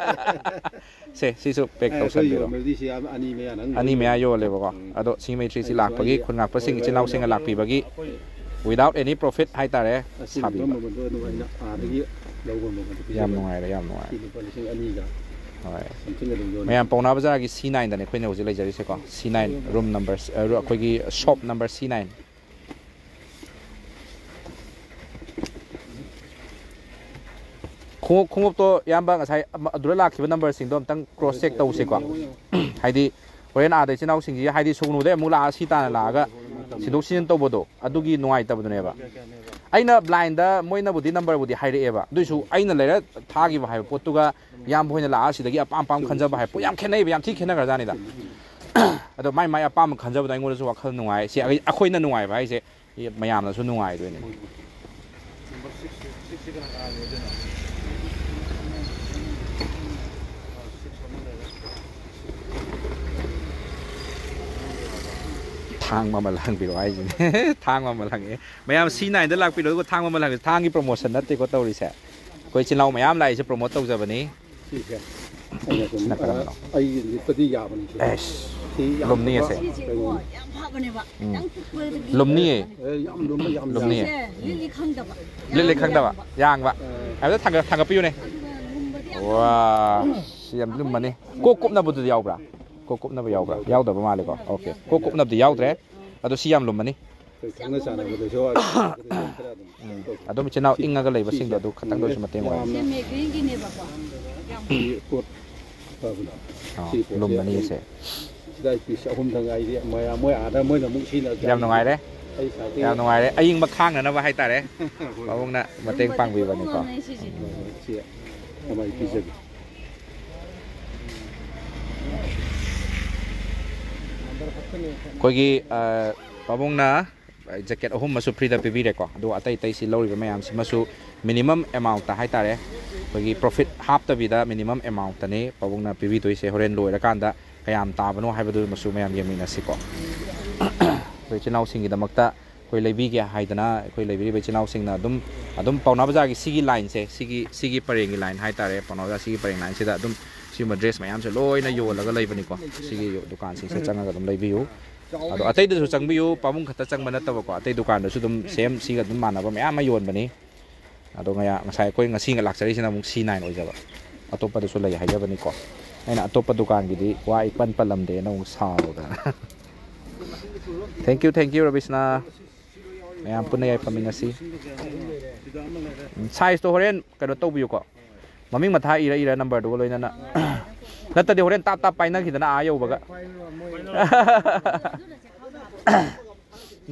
ꯁꯦ, ꯁꯤꯁꯨ ꯄꯦꯛ ꯑꯦ, ꯑꯩꯈꯣꯏ ꯇꯧꯁꯟꯕꯤꯔꯣ꯫ ꯌꯣꯟꯕꯗꯤ ꯁꯤ ꯑꯅꯤ ꯃꯌꯥ ꯅꯪ ꯑꯅꯤ ꯃꯌꯥ ꯌꯣꯜꯂꯦꯕꯀꯣ꯫ ꯎꯝ꯫ ꯑꯗꯣ ꯁꯤ ꯃꯩꯇ꯭ꯔꯤꯁꯤ ꯑꯩꯁꯨ ꯂꯥꯛꯄꯒꯤ ꯑꯩꯒꯤ ꯈꯨꯟ ꯉꯥꯛꯄꯁꯤꯡ, ꯑꯣꯏꯕ ꯏꯆꯤꯜ ꯏꯅꯥꯎꯁꯤꯡꯅ ꯑꯩꯅ ꯂꯥꯛꯄꯤꯕꯒꯤ, without any profit ꯍꯥꯏꯇꯥꯔꯦ, ꯑꯁꯤꯒꯨꯝꯕ ꯁꯥꯕꯤꯕ꯫ ꯃꯃꯜꯗꯣ ꯑꯗꯨꯝ ꯑꯩꯅ ꯑꯥꯗꯒꯤ ꯂꯧꯕ ꯃꯃꯜꯗꯣ ꯌꯥꯝ ꯄꯤꯖꯕꯅꯤ꯫ ꯅꯨꯡꯉꯥꯏꯔꯦ, ꯌꯥꯝ ꯅꯨꯡꯉꯥꯏꯔꯦ꯫ ꯁꯤ ꯂꯨꯄꯥ ꯂꯤꯁꯤꯡ ꯑꯅꯤꯒ ꯍꯣꯏ꯫ Something ꯑꯗꯨꯝ ꯌꯣꯟꯅꯤ꯫ ꯃꯌꯥꯝ ꯄꯥꯎꯅꯥ ꯕꯖꯥꯔꯒꯤ ꯁꯤ ꯅꯥꯏꯟꯗꯅꯦ ꯑꯩꯈꯣꯏꯅ ꯍꯧꯖꯤꯛ ꯂꯩꯖꯔꯤꯁꯦꯀꯣ꯫ ꯁꯤ ꯅꯥꯏꯟ room number, ꯑ, ꯑꯩꯈꯣꯏꯒꯤ shop number ꯁꯤ ꯅꯥꯏꯟ꯫ ꯈꯣꯡꯎꯞ ꯈꯣꯡꯎꯞꯇꯣ ꯏꯌꯥꯝꯕ ꯉꯁꯥꯏ ꯑꯃ-, ꯑꯗꯨꯗ ꯂꯥꯛꯈꯤꯕ ꯅꯝꯕꯔꯁꯤꯡꯗꯣ ꯑꯝꯇꯪ ꯀ꯭ꯔꯣꯁ ꯆꯦꯛ ꯇꯧꯁꯤꯀꯣ꯫ ꯍꯥꯏꯗꯤ ꯍꯣꯔꯦꯟ ꯑꯥꯗ ꯏꯆꯤꯟ ꯏꯅꯥꯎꯁꯤꯡꯁꯤ, ꯍꯥꯏꯗꯤ ꯁꯨꯒꯅꯨꯗꯩ ꯑꯃꯨꯛ ꯂꯥꯛꯑ ꯁꯤ ꯇꯥꯅ ꯂꯥꯛꯑꯒ ꯁꯤꯟꯗꯣꯛ ꯁꯤꯟꯖꯤꯟ ꯇꯧꯕꯗꯣ ꯑꯗꯨꯒꯤ ꯅꯨꯡꯉꯥꯏꯇꯕꯗꯨꯅꯦꯕ꯫ ꯑꯩꯅ ꯕ꯭ꯂꯥꯏꯟꯗ ꯃꯣꯏꯅꯕꯨꯗꯤ ꯅꯝꯕꯔꯕꯨꯗꯤ ꯍꯥꯏꯔꯛꯑꯦꯕ, ꯑꯗꯨꯏꯁꯨ ꯑꯩꯅ ꯂꯩꯔ ꯊꯥꯈꯤꯕ ꯍꯥꯏꯕ ꯄꯣꯠꯇꯨꯒ ꯏꯌꯥꯝꯕ ꯍꯣꯏꯅ ꯂꯥꯛꯑ ꯁꯤꯗꯒꯤ ꯑꯄꯥꯝ ꯑꯄꯥꯝ ꯈꯟꯖꯕ ꯍꯥꯏꯕ ꯄꯣꯠ ꯌꯥꯝ ꯈꯦꯠꯅꯩꯕ, ꯌꯥꯝ ꯊꯤ ꯈꯦꯠꯅꯈ꯭ꯔꯖꯥꯠꯅꯤꯗ꯫ ꯑꯗꯣ ꯃꯥꯏ ꯃꯥꯏ ꯑꯄꯥꯝꯕ ꯈꯟꯖꯕꯗꯣ ꯑꯩꯉꯣꯟꯗꯁꯨ ꯋꯥꯈꯜ ꯅꯨꯡꯉꯥꯏ꯫ ꯁꯤ ꯑꯩ-, ꯑꯩꯈꯣꯏꯅ ꯅꯨꯡꯉꯥꯏꯕ ꯍꯥꯏꯁꯦ ꯃꯌꯥꯝꯅꯁꯨ ꯅꯨꯡꯉꯥꯏꯗꯣꯏꯅꯦ꯫ ꯊꯥꯡ ꯃꯃꯜ ꯍꯪꯕꯤꯔꯛꯑꯣ ꯍꯥꯏꯁꯤꯅꯦ꯫ ꯊꯥꯡ ꯃꯃꯜ ꯍꯪꯉꯛꯑꯦ꯫ ꯃꯌꯥꯝ ꯁꯤ ꯅꯥꯏꯟꯗ ꯂꯥꯛꯄꯤꯔꯣ, ꯑꯗꯨꯒ ꯊꯥꯡ ꯃꯃꯜ ꯍꯪꯉꯛꯑꯦ꯫ ꯊꯥꯡꯒꯤ ꯄ꯭ꯔꯣꯃꯣꯁꯟ ꯅꯠꯇꯦꯀꯣ ꯇꯧꯔꯤꯁꯦ꯫ ꯑꯩꯈꯣꯏ ꯏꯆꯤꯜ ꯏꯅꯥꯎ ꯃꯌꯥꯝ ꯂꯥꯛꯏꯁꯦ ꯄ꯭ꯔꯣꯃꯣꯠ ꯇꯧꯖꯕꯅꯤ꯫ ꯁꯤꯁꯦ ꯑꯩꯅ ꯁꯨꯝ, ꯁꯤꯅ ꯀꯔꯝꯕꯅꯣ? ꯑꯩꯒꯤ ꯂꯤꯠꯄꯗꯤ ꯌꯥꯕꯅꯤ ꯁꯦ꯫ ꯑꯦꯁ, ꯁꯤ ꯌꯥꯝ ꯂꯨꯝꯅꯤꯌꯦ ꯐꯕ ꯁꯦ꯫ ꯁꯤꯁꯦꯀꯣ ꯀꯩꯅꯣꯅꯤ꯫ ꯌꯥꯝ ꯐꯕꯅꯦꯕ꯫ ꯎꯝ꯫ ꯈꯤꯇꯪ ꯀꯨꯞꯄꯗꯒꯤ ꯂꯨꯝꯅꯤꯌꯦ꯫ ꯑꯦ, ꯌꯥꯝ ꯂꯨꯝꯕ, ꯌꯥꯝ ꯂꯨꯝꯅꯤꯌꯦ꯫ ꯌꯥꯝ ꯁꯤꯁꯦ ꯂꯤꯠꯂꯤ ꯈꯪꯗꯕ꯫ ꯂꯤꯠꯂꯤ ꯈꯪꯗꯕ꯫ ꯌꯥꯡꯕ꯫ ꯑꯦ꯫ ꯍꯥꯏꯕꯗ ꯊꯥꯡꯒꯠ-, ꯊꯥꯡꯒꯠꯄꯤꯌꯨꯅꯦ꯫ ꯑꯗꯨꯒ ꯂꯨꯝꯕꯗꯤ ꯌꯥꯝ ꯋꯥ, ꯁꯤ ꯌꯥꯝ ꯂꯨꯝꯃꯅꯤ꯫ ꯀꯣꯛ ꯀꯨꯞꯅꯕꯗꯨꯗꯤ ꯌꯥꯎꯕ꯭ꯔꯥ? ꯀꯣꯛ ꯀꯨꯞꯅꯕ ꯌꯥꯎꯕ꯭ꯔꯥ? ꯌꯥꯎꯗꯕ ꯃꯥꯜꯂꯦꯀꯣ꯫ ꯑꯣꯀꯦ꯫ ꯀꯣꯛ ꯀꯨꯞꯅꯕꯗꯤ ꯌꯥꯎꯗ꯭ꯔꯦ꯫ ꯑꯗꯣ ꯁꯤ ꯌꯥꯝ ꯂꯨꯝꯃꯅꯤ꯫ ꯑꯩꯈꯣꯏ ꯈꯪꯅ ꯆꯥꯟꯅꯕꯗꯁꯨ ꯈꯔ ꯑꯗꯨꯝ ꯎꯝ꯫ ꯑꯗꯨꯝ ꯏꯆꯤꯟ ꯏꯅꯥꯎ ꯏꯪꯉꯒ ꯂꯩꯕꯁꯤꯡꯗꯣ ꯁꯤꯁꯦ ꯑꯗꯨ ꯈꯇꯪꯗ ꯑꯣꯏꯔꯁꯨ ꯃꯇꯦꯡ ꯑꯣꯏꯔꯝꯅꯤ꯫ ꯌꯥꯝꯅ ꯁꯤ ꯃꯦꯒ꯭ꯔꯤꯟꯒꯤꯅꯦꯕꯀꯣ꯫ ꯌꯥꯝ ꯁꯤ ꯄꯣꯠ ꯐꯕꯅ ꯑꯥ, ꯁꯤ ꯄꯣꯠꯁꯦ ꯂꯨꯝꯃꯅꯤ ꯑꯩ ꯁꯦ꯫ ꯁꯤꯗ ꯑꯩ ꯄꯤꯁ ꯑꯍꯨꯝꯗꯪ ꯉꯥꯏꯔꯤ꯫ ꯃꯌꯥꯝ ꯃꯣꯏ ꯑꯥꯗ ꯃꯣꯏꯅ ꯑꯃꯨꯛ ꯁꯤꯖꯤꯟꯅ ꯌꯥꯝ ꯅꯨꯡꯉꯥꯏꯔꯦ꯫ ꯑꯩ ꯁꯥꯏꯠꯇꯒꯤ ꯌꯥꯝ ꯅꯨꯡꯉꯥꯏꯔꯦ꯫ ꯑꯌꯤꯡꯕ ꯈꯥꯡꯅꯅꯕ ꯍꯥꯏꯇꯥꯔꯦ꯫ ꯍꯣꯏ꯫ ꯄꯥꯕꯨꯡꯅ ꯃꯇꯦꯡ ꯂꯨꯝꯕꯗꯤ ꯄꯥꯡꯕꯤꯕꯅꯤꯀꯣ꯫ ꯄꯨꯡꯉꯝꯅꯦ ꯁꯤꯁꯦ꯫ ꯎꯝ꯫ ꯁꯤ ꯑꯃ ꯑꯩ ꯄꯤꯖꯒꯦ꯫ ꯑꯩꯈꯣꯏꯒꯤ, ꯑ, ꯄꯥꯕꯨꯡꯅ ꯖꯦꯀꯦꯠ ꯑꯍꯨꯝ ꯑꯃꯁꯨ ꯐ꯭ꯔꯤꯗ ꯄꯤꯕꯤꯔꯦꯀꯣ꯫ ꯑꯗꯨꯒ ꯑꯇꯩ ꯑꯇꯩꯁꯤ ꯂꯧꯔꯤꯕ ꯃꯌꯥꯝꯁꯤꯃꯁꯨ ꯃꯤꯅꯤꯃꯝ ꯑꯦꯃꯥꯎꯟꯠꯇ ꯍꯥꯏꯇꯥꯔꯦ, ꯑꯩꯈꯣꯏꯒꯤ ꯄ꯭ꯔꯣꯐꯤꯠ ꯍꯥꯞꯇꯕꯤꯗ ꯃꯤꯅꯤꯃꯝ ꯑꯦꯃꯥꯎꯟꯠꯇꯅꯤ ꯄꯥꯕꯨꯡꯅ ꯄꯤꯕꯤꯗꯣꯏꯁꯦ꯫ ꯍꯣꯔꯦꯟ ꯂꯣꯏꯔꯀꯥꯟꯗ ꯀꯌꯥꯝ ꯇꯥꯕꯅꯣ ꯍꯥꯏꯕꯗꯨꯃꯁꯨ ꯃꯌꯥꯝ ꯌꯦꯡꯃꯤꯟꯅꯁꯤꯀꯣ꯫ ꯑꯩꯈꯣꯏ ꯏꯆꯤꯜ ꯏꯅꯥꯎꯁꯤꯡꯒꯤꯗꯃꯛꯇ ꯑꯩꯈꯣꯏ ꯂꯩꯕꯤꯒꯦ ꯍꯥꯏꯗꯅ ꯑꯩꯈꯣꯏ ꯂꯩꯕꯤꯔꯤꯕ ꯏꯆꯤꯜ ꯏꯅꯥꯎꯁꯤꯡꯅ ꯑꯗꯨꯝ, ꯑꯗꯨꯝ ꯄꯥꯎꯅꯥ ꯕꯖꯥꯔꯒꯤ ꯁꯤꯒꯤ ꯂꯥꯏꯟꯁꯦ, ꯁꯤꯒꯤ, ꯁꯤꯒꯤ ꯄꯔꯦꯡꯒꯤ ꯂꯥꯏꯟ ꯍꯥꯏꯇꯥꯔꯦ, ꯄꯥꯎꯅꯥ ꯕꯖꯥꯔ ꯁꯤꯒꯤ ꯄꯔꯦꯡ ꯂꯥꯏꯟꯁꯤꯗ ꯑꯗꯨꯝ ꯁꯤꯒꯨꯝꯕ ꯗ꯭ꯔꯦꯁ ꯃꯌꯥꯝꯁꯦ ꯂꯣꯏꯅ ꯌꯣꯜꯂꯒ ꯂꯩꯕꯅꯤꯀꯣ꯫ ꯁꯤꯒꯤ ꯗꯨꯀꯥꯟꯁꯤꯡꯁꯤꯗ ꯆꯪꯉꯒ ꯑꯗꯨꯝ ꯂꯩꯕꯤꯌꯨ꯫ ꯑꯗꯣ ꯑꯇꯩꯗꯁꯨ ꯆꯪꯕꯤꯌꯨ, ꯄꯥꯕꯨꯡ ꯈꯛꯇ ꯆꯪꯕ ꯅꯠꯇꯕꯀꯣ, ꯑꯇꯩ ꯗꯨꯀꯥꯟꯗꯁꯨ ꯑꯗꯨꯝ ꯁꯦꯝ ꯁꯤꯒ ꯑꯗꯨꯝ ꯃꯥꯟꯅꯕ ꯃꯌꯥꯝ ꯑꯃ ꯌꯣꯟꯕꯅꯤ꯫ ꯑꯗꯣ ꯉꯌꯥ-, ꯉꯁꯥꯏ ꯑꯩꯈꯣꯏ ꯉꯁꯤ ꯂꯥꯛꯆꯔꯤꯁꯤꯅ ꯑꯃꯨꯛ ꯁꯤ ꯅꯥꯏꯟ ꯑꯣꯏꯖꯕ, ꯑꯇꯣꯞꯄꯗꯁꯨ ꯂꯩ ꯍꯥꯏꯖꯕꯅꯤꯀꯣ꯫ ꯑꯩꯅ ꯑꯇꯣꯞꯄ ꯗꯨꯀꯥꯟꯒꯤꯗꯤ ꯋꯥ ꯏꯄꯟ ꯄꯜꯂꯝꯗꯦꯅ ꯑꯃꯨꯛ ꯁꯥꯎꯗꯅ꯫ Thank you, thank you, ꯔꯕꯤꯁꯅꯥ꯫ ꯃꯌꯥꯝ ꯄꯨꯟꯅ ꯌꯥꯏꯐꯃꯤꯟꯅꯁꯤ꯫ ꯎꯝ, ꯁꯥꯏꯖꯇꯣ ꯍꯣꯔꯦꯟ ꯀꯩꯅꯣ ꯇꯧꯕꯤꯌꯨꯀꯣ꯫ ꯃꯃꯤꯡ ꯃꯊꯥ ꯏꯔ ꯏꯔ ꯅꯝꯕꯔꯗꯨꯒ ꯂꯣꯏꯅꯅ꯫ ꯅꯠꯇ꯭ꯔꯗꯤ ꯍꯣꯔꯦꯟ ꯇꯥꯞ ꯇꯥꯞ ꯄꯥꯏꯅꯈꯤꯗꯅ ꯑꯥ ꯌꯧꯕꯒ꯫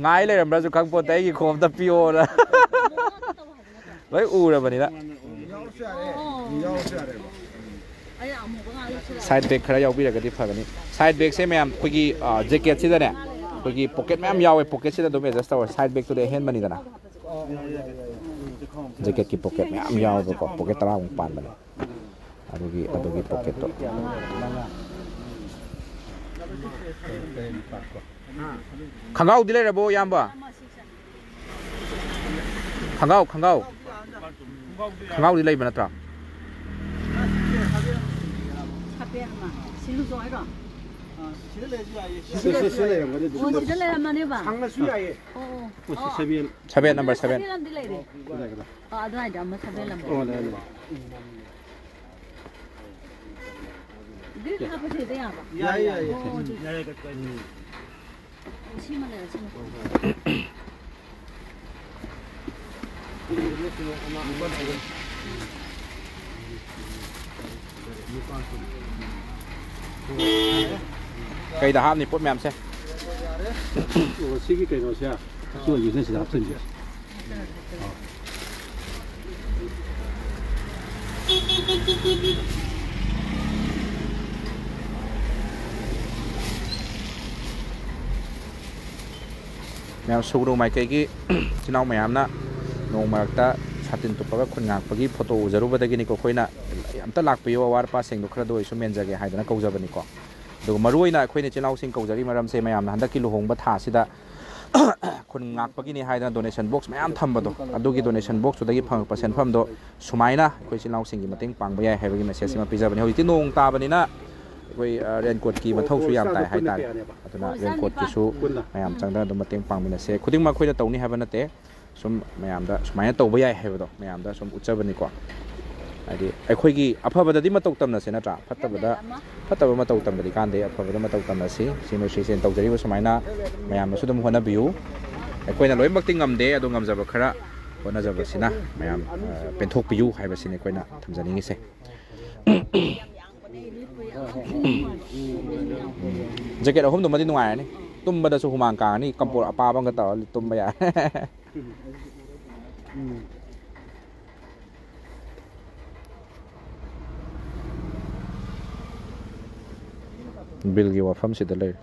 ꯉꯥꯏ ꯂꯩꯔꯝꯕ꯭ꯔꯁꯨ ꯈꯪꯄꯣꯠꯇꯦ, ꯑꯩꯒꯤ ꯈꯣꯝꯗ ꯄꯤꯌꯣꯅ꯫ ꯂꯣꯏ ꯎꯔꯕꯅꯤꯅ꯫ ꯁꯥꯏꯠ ꯕꯦꯛ ꯈꯔ ꯌꯥꯎꯕꯤꯔꯒꯗꯤ ꯐꯒꯅꯤ꯫ ꯁꯥꯏꯠ ꯕꯦꯛꯁꯦ ꯃꯌꯥꯝ ꯑꯩꯈꯣꯏꯒꯤ, ꯑ, ꯖꯦꯀꯦꯠꯁꯤꯗꯅꯦ ꯑꯩꯈꯣꯏꯒꯤ ꯄꯣꯀꯦꯠ ꯃꯌꯥꯝ ꯌꯥꯎꯋꯦ꯫ ꯄꯣꯀꯦꯠꯁꯤꯗ ꯑꯗꯨꯝ ꯑꯦꯗꯖꯁ ꯇꯧꯔꯦ꯫ ꯁꯥꯏꯠ ꯕꯦꯛꯇꯨꯗꯤ ꯑꯍꯦꯟꯕꯅꯤꯗꯅ꯫ ꯖꯦꯀꯦꯠꯀꯤ ꯄꯣꯀꯦꯠ ꯃꯌꯥꯝ ꯌꯥꯎꯋꯦꯕꯀꯣ꯫ ꯄꯣꯀꯦꯠ ꯇꯔꯥꯃꯨꯛ ꯄꯥꯟꯕꯅꯦ꯫ ꯑꯗꯨꯒꯤ, ꯑꯗꯨꯒꯤ ꯄꯣꯀꯦꯠꯇꯣ꯫ ꯈꯪꯒꯥꯎꯗꯤ ꯂꯩꯔꯕꯣ, ꯏꯌꯥꯝꯕ? ꯈꯪꯒꯥꯎ, ꯈꯪꯒꯥꯎ꯫ ꯈꯪꯒꯥꯎꯗꯤ ꯂꯩꯕ ꯅꯠꯇ꯭ꯔꯣ? ꯁꯥꯕꯦꯟ ꯑꯃ ꯁꯤꯜꯂꯨꯆꯣ ꯍꯥꯏꯔꯣ? ꯁꯤ, ꯁꯤ, ꯁꯤ ꯂꯩꯔꯝꯒꯅꯤ ꯑꯗꯨꯝ꯫ ꯑꯣ, ꯁꯤꯗ ꯂꯩꯔꯝꯃꯅꯦꯕ? ꯁꯪꯉꯁꯨ ꯌꯥꯏꯌꯦ꯫ ꯑꯣ, ꯑꯣ꯫ ꯁꯤ ꯑꯣ, ꯁꯥꯕꯦꯟ꯫ ꯁꯥꯕꯦꯟ ꯅꯝꯕꯔ ꯁꯥꯕꯦꯟ꯫ ꯁꯥꯕꯦꯟ ꯑꯃꯗꯤ ꯂꯩꯔꯦ꯫ ꯀꯗꯥꯏ, ꯀꯗꯥꯏ? ꯑꯣ, ꯑꯗꯨꯋꯥꯏꯗ ꯑꯃ ꯁꯥꯕꯦꯟ ꯑꯃ꯫ ꯑꯣ, ꯂꯩꯔꯦ, ꯂꯩꯔꯦ꯫ ꯒ꯭ꯔꯤꯟ ꯍꯥꯞꯄꯁꯨ ꯍꯦꯛꯇ ꯌꯥꯕ? ꯌꯥꯏ, ꯌꯥꯏ, ꯌꯥꯏ꯫ ꯑꯣ, ꯑꯗꯨ ꯌꯥꯏ, ꯀꯩꯁꯨ ꯀꯥꯏꯗꯦ꯫ ꯁꯤꯃ ꯂꯩꯔꯦ, ꯁꯤꯃ꯫ ꯀꯩꯗ ꯍꯥꯞꯅꯤ ꯄꯣꯠ ꯃꯌꯥꯝꯁꯦ? ꯑꯣ, ꯁꯤꯒꯤ ꯀꯩꯅꯣꯁꯦ, ꯁꯤ ꯑꯣꯏꯕꯁꯤꯅ ꯁꯤꯗ ꯍꯥꯞꯆꯤꯟꯁꯦ꯫ ꯃꯌꯥꯝ ꯁꯨꯒꯅꯨ ꯃꯥꯏꯀꯩꯒꯤ ꯏꯆꯤꯟ ꯏꯅꯥꯎ ꯃꯌꯥꯝꯅ ꯅꯣꯡ ꯃꯔꯛꯇ ꯁꯥꯇꯤꯟ ꯇꯨꯞꯄꯒ ꯈꯨꯟ ꯉꯥꯛꯄꯒꯤ ꯐꯣꯇꯣ ꯎꯖꯔꯨꯕꯗꯒꯤꯅꯤꯀꯣ꯫ ꯑꯩꯈꯣꯏꯅ ꯑꯝꯇ ꯂꯥꯛꯄꯤꯌꯨ, ꯑꯋꯥꯠ ꯑꯄꯥꯁꯤꯡꯗꯣ ꯈꯔꯗ ꯑꯣꯏꯁꯨ ꯃꯦꯟꯖꯒꯦ ꯍꯥꯏꯗꯅ ꯀꯧꯖꯕꯅꯤꯀꯣ꯫ ꯑꯗꯨꯒ ꯃꯔꯨꯑꯣꯏꯅ ꯑꯩꯈꯣꯏꯅ ꯏꯆꯤꯟ ꯏꯅꯥꯎꯁꯤꯡ ꯀꯧꯖꯔꯤ ꯃꯔꯝꯁꯦ, ꯃꯌꯥꯝꯅ ꯍꯟꯗꯛꯀꯤ ꯂꯨꯍꯣꯡꯕ ꯊꯥꯁꯤꯗ ꯈꯨꯟ ꯉꯥꯛꯄꯒꯤꯅꯤ ꯍꯥꯏꯗꯅ ꯗꯣꯅꯦꯁꯟ ꯕꯣꯛꯁ ꯃꯌꯥꯝ ꯊꯝꯕꯗꯣ, ꯑꯗꯨꯒꯤ ꯗꯣꯅꯦꯁꯟ ꯕꯣꯛꯁꯇꯨꯗꯒꯤ ꯐꯪꯉꯛꯄ ꯁꯦꯟꯐꯝꯗꯣ ꯁꯨꯃꯥꯏꯅ ꯑꯩꯈꯣꯏ ꯏꯆꯤꯜ ꯏꯅꯥꯎꯁꯤꯡꯒꯤ ꯃꯇꯦꯡ ꯄꯥꯡꯕ ꯌꯥꯏ ꯍꯥꯏꯕꯒꯤ ꯃꯦꯁꯦꯖ ꯑꯃ ꯄꯤꯖꯕꯅꯤ꯫ ꯍꯧꯖꯤꯛꯇꯤ ꯅꯣꯡ ꯇꯥꯕꯅꯤꯅ ꯑꯩꯈꯣꯏ, ꯑ, ꯔꯦꯟꯀꯣꯠꯀꯤ ꯃꯊꯧꯁꯨ ꯌꯥꯝ ꯇꯥꯏ ꯍꯥꯏꯇꯥꯔꯦ꯫ ꯑꯗꯨꯅ ꯔꯦꯟꯀꯣꯠꯀꯤꯁꯨ ꯃꯌꯥꯝ ꯆꯪꯗꯅ ꯑꯗꯨꯝ ꯃꯇꯦꯡ ꯄꯥꯡꯃꯤꯟꯅꯁꯦ꯫ ꯈꯨꯗꯤꯡꯃꯛ ꯑꯩꯈꯣꯏꯅ ꯇꯧꯅꯤ ꯍꯥꯏꯕ ꯅꯠꯇꯦ, ꯁꯨꯝ ꯃꯌꯥꯝꯗ ꯁꯨꯃꯥꯏꯅ ꯇꯧꯕ ꯌꯥꯏ ꯍꯥꯏꯕꯗꯣ ꯃꯌꯥꯝꯗ ꯁꯨꯝ ꯎꯠꯆꯕꯅꯤꯀꯣ꯫ ꯍꯥꯏꯗꯤ ꯑꯩꯈꯣꯏꯒꯤ ꯑꯐꯕꯗꯗꯤ ꯃꯇꯧ ꯇꯝꯅꯁꯦ ꯅꯠꯇ꯭ꯔꯥ? ꯐꯠꯇꯕꯗ, ꯐꯠꯇꯕ ꯃꯇꯧ ꯇꯝꯕꯗꯤ ꯀꯥꯟꯗꯦ, ꯑꯐꯕꯗ ꯃꯇꯧ ꯇꯝꯅꯁꯤ꯫ ꯁꯤ ꯃꯣꯏ ꯁꯤꯁꯦ ꯇꯧꯖꯔꯤꯕ ꯁꯨꯃꯥꯏꯅ ꯃꯌꯥꯝꯅꯁꯨ ꯑꯗꯨꯝ ꯍꯣꯠꯅꯕꯤꯌꯨ꯫ ꯑꯩꯈꯣꯏꯅ ꯂꯣꯏꯅꯃꯛꯇꯤ ꯉꯝꯗꯦ, ꯑꯗꯣ ꯉꯝꯖꯕ ꯈꯔ ꯍꯣꯠꯅꯖꯕꯁꯤꯅ ꯃꯌꯥꯝ, ꯑ, ꯄꯦꯟꯊꯣꯛꯄꯤꯌꯨ ꯍꯥꯏꯕꯁꯤꯅꯤ ꯑꯩꯈꯣꯏꯅ ꯊꯝꯖꯅꯤꯡꯉꯤꯁꯦ꯫ ꯖꯦꯀꯦꯠ ꯑꯍꯨꯝꯗꯨꯃꯗꯤ ꯅꯨꯡꯉꯥꯏꯔꯅꯤ, ꯇꯨꯝꯕꯗꯁꯨ ꯍꯨꯃꯥꯡ ꯀꯥꯡꯉꯅꯤ, ꯀꯝꯄꯣꯔ ꯑꯄꯥꯕ ꯑꯃꯒ ꯇꯧꯔ ꯇꯨꯝꯕ ꯌꯥꯔꯦ꯫ ꯕꯤꯜꯒꯤ ꯋꯥꯐꯝꯁꯤꯗ ꯂꯩꯔꯦ꯫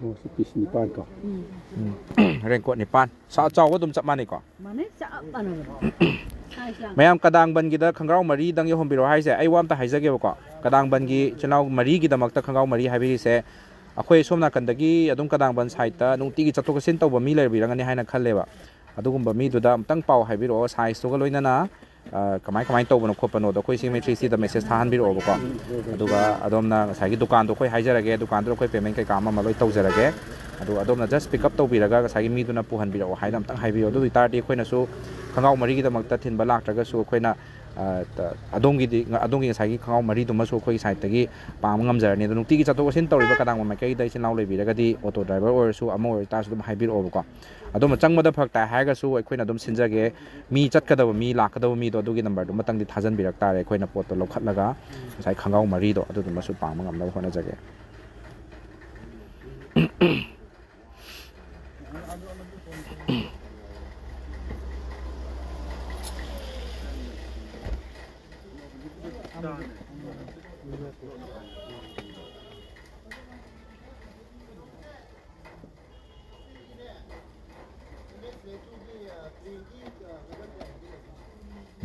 ꯑꯣ, ꯁꯤ ꯄꯤꯁ ꯅꯤꯄꯥꯟ ꯀꯣ꯫ ꯎꯝ꯫ ꯔꯦꯟꯀꯣꯠ ꯅꯤꯄꯥꯟ꯫ ꯁꯥ-, ꯆꯥꯎꯕ ꯑꯗꯨꯝ ꯆꯞ ꯃꯥꯟꯅꯩꯀꯣ? ꯃꯥꯟꯅꯩ, ꯆꯞ ꯃꯥꯟꯅꯕꯅꯦ꯫ ꯁꯥꯏꯖ ꯌꯥꯝ ꯃꯌꯥꯝ ꯀꯗꯥꯡꯕꯟꯒꯤꯗ ꯈꯣꯡꯒ꯭ꯔꯥꯎ ꯃꯔꯤꯗꯪ ꯌꯧꯍꯟꯕꯤꯔꯛꯑꯣ ꯍꯥꯏꯁꯦ, ꯑꯩ ꯋꯥ ꯑꯝꯇ ꯍꯥꯏꯖꯒꯦꯕꯀꯣ꯫ ꯀꯗꯥꯡꯕꯟꯒꯤ ꯏꯆꯤꯜ ꯏꯅꯥꯎ ꯃꯔꯤꯒꯤꯗꯃꯛꯇ ꯈꯣꯡꯒ꯭ꯔꯥꯎ ꯃꯔꯤ ꯍꯥꯏꯕꯤꯔꯤꯁꯦ, ꯑꯩꯈꯣꯏ ꯁꯣꯝ ꯅꯥꯀꯟꯗꯒꯤ ꯑꯗꯨꯝ ꯀꯗꯥꯡꯕꯟ ꯁꯥꯏꯠꯇ ꯅꯨꯡꯇꯤꯒꯤ ꯆꯠꯊꯣꯛ ꯆꯠꯁꯤꯟ ꯇꯧꯕ ꯃꯤ ꯂꯩꯕꯤꯔꯝꯒꯅꯤ ꯍꯥꯏꯅ ꯈꯜꯂꯦꯕ꯫ ꯑꯗꯨꯒꯨꯝꯕ ꯃꯤꯗꯨꯗ ꯑꯃꯨꯛꯇꯪ ꯄꯥꯎ ꯍꯥꯏꯕꯤꯔꯛꯑꯣ, ꯁꯥꯏꯖꯇꯨꯒ ꯂꯣꯏꯅꯅ, ꯑ, ꯀꯃꯥꯏ ꯀꯃꯥꯏꯅ ꯇꯧꯕꯅꯣ ꯈꯣꯠꯄꯅꯣꯗꯣ ꯑꯩꯈꯣꯏ ꯁꯤ ꯃꯦꯇ꯭ꯔꯤꯛꯁꯤꯗ ꯃꯦꯁꯦꯖ ꯊꯥꯍꯟꯕꯤꯔꯛꯑꯣꯕꯀꯣ꯫ ꯑꯗꯨꯒ ꯑꯗꯣꯝꯅ ꯉꯁꯥꯏꯒꯤ ꯗꯨꯀꯥꯟꯗꯣ ꯑꯩꯈꯣꯏ ꯍꯥꯏꯖꯔꯒꯦ, ꯗꯨꯀꯥꯟꯗꯨꯗ ꯑꯩꯈꯣꯏ ꯄꯦꯃꯦꯟ ꯀꯩꯀꯥ ꯑꯃ ꯑꯃ ꯂꯣꯏ ꯇꯧꯖꯔꯒꯦ꯫ ꯑꯗꯨ ꯑꯗꯣꯝꯅ just pick up ꯇꯧꯕꯤꯔꯒ ꯉꯁꯥꯏꯒꯤ ꯃꯤꯗꯨꯅ ꯄꯨꯍꯟꯕꯤꯔꯛꯑꯣ ꯍꯥꯏꯅ ꯑꯝꯇꯪ ꯍꯥꯏꯕꯤꯌꯨ꯫ ꯑꯗꯨ ꯑꯣꯏꯇꯥꯔꯗꯤ ꯑꯩꯈꯣꯏꯅꯁꯨ ꯈꯣꯡꯒ꯭ꯔꯥꯎ ꯃꯔꯤꯒꯤꯗꯃꯛꯇ ꯊꯤꯟꯕ ꯂꯥꯛꯇ꯭ꯔꯒꯁꯨ ꯑꯩꯈꯣꯏꯅ, ꯑ, ꯇ-, ꯑꯗꯣꯝꯒꯤꯗꯤ, ꯑꯗꯣꯝꯒꯤ ꯉꯁꯥꯏꯒꯤ ꯈꯣꯡꯒ꯭ꯔꯥꯎ ꯃꯔꯤꯗꯨꯃꯁꯨ ꯑꯩꯈꯣꯏꯒꯤ ꯁꯥꯏꯠꯇꯒꯤ ꯄꯥꯝꯕ ꯉꯝꯖꯔꯅꯤ꯫ ꯑꯗꯣ ꯅꯨꯡꯇꯤꯒꯤ ꯆꯠꯊꯣꯛ ꯆꯠꯁꯤꯟ ꯇꯧꯔꯤꯕ ꯀꯗꯥꯡꯕ ꯃꯥꯏꯀꯩꯗ ꯏꯆꯤꯜ ꯏꯅꯥꯎ ꯂꯩꯕꯤꯔꯒꯗꯤ ꯑꯣꯇꯣ ꯗ꯭ꯔꯥꯏꯚꯔ ꯑꯣꯏꯔꯁꯨ ꯑꯃ ꯑꯣꯏꯇꯥꯔꯁꯨ ꯑꯗꯨꯝ ꯍꯥꯏꯕꯤꯔꯛꯑꯣꯕꯀꯣ꯫ ꯑꯗꯨꯝꯕ ꯆꯪꯕꯗ ꯐꯔꯛ ꯇꯥꯏ ꯍꯥꯏꯔꯒꯁꯨ ꯑꯩꯈꯣꯏꯅ ꯑꯗꯨꯝ ꯁꯤꯟꯖꯒꯦ꯫ ꯃꯤ ꯆꯠꯀꯗꯕ, ꯃꯤ ꯂꯥꯛꯀꯗꯕ ꯃꯤꯗꯣ ꯑꯗꯨꯒꯤ ꯅꯝꯕꯔꯗꯨꯃꯇꯪꯗꯤ ꯊꯥꯖꯟꯕꯤꯔꯛ ꯇꯥꯔꯦ, ꯑꯩꯈꯣꯏꯅ ꯄꯣꯠꯇꯣ ꯂꯧꯈꯠꯂꯒ ꯉꯁꯥꯏ ꯈꯣꯡꯒ꯭ꯔꯥꯎ ꯃꯔꯤꯗꯣ ꯑꯗꯨꯗꯨꯃꯁꯨ ꯄꯥꯡꯕ ꯉꯝꯅꯕ ꯍꯣꯠꯅꯖꯒꯦ꯫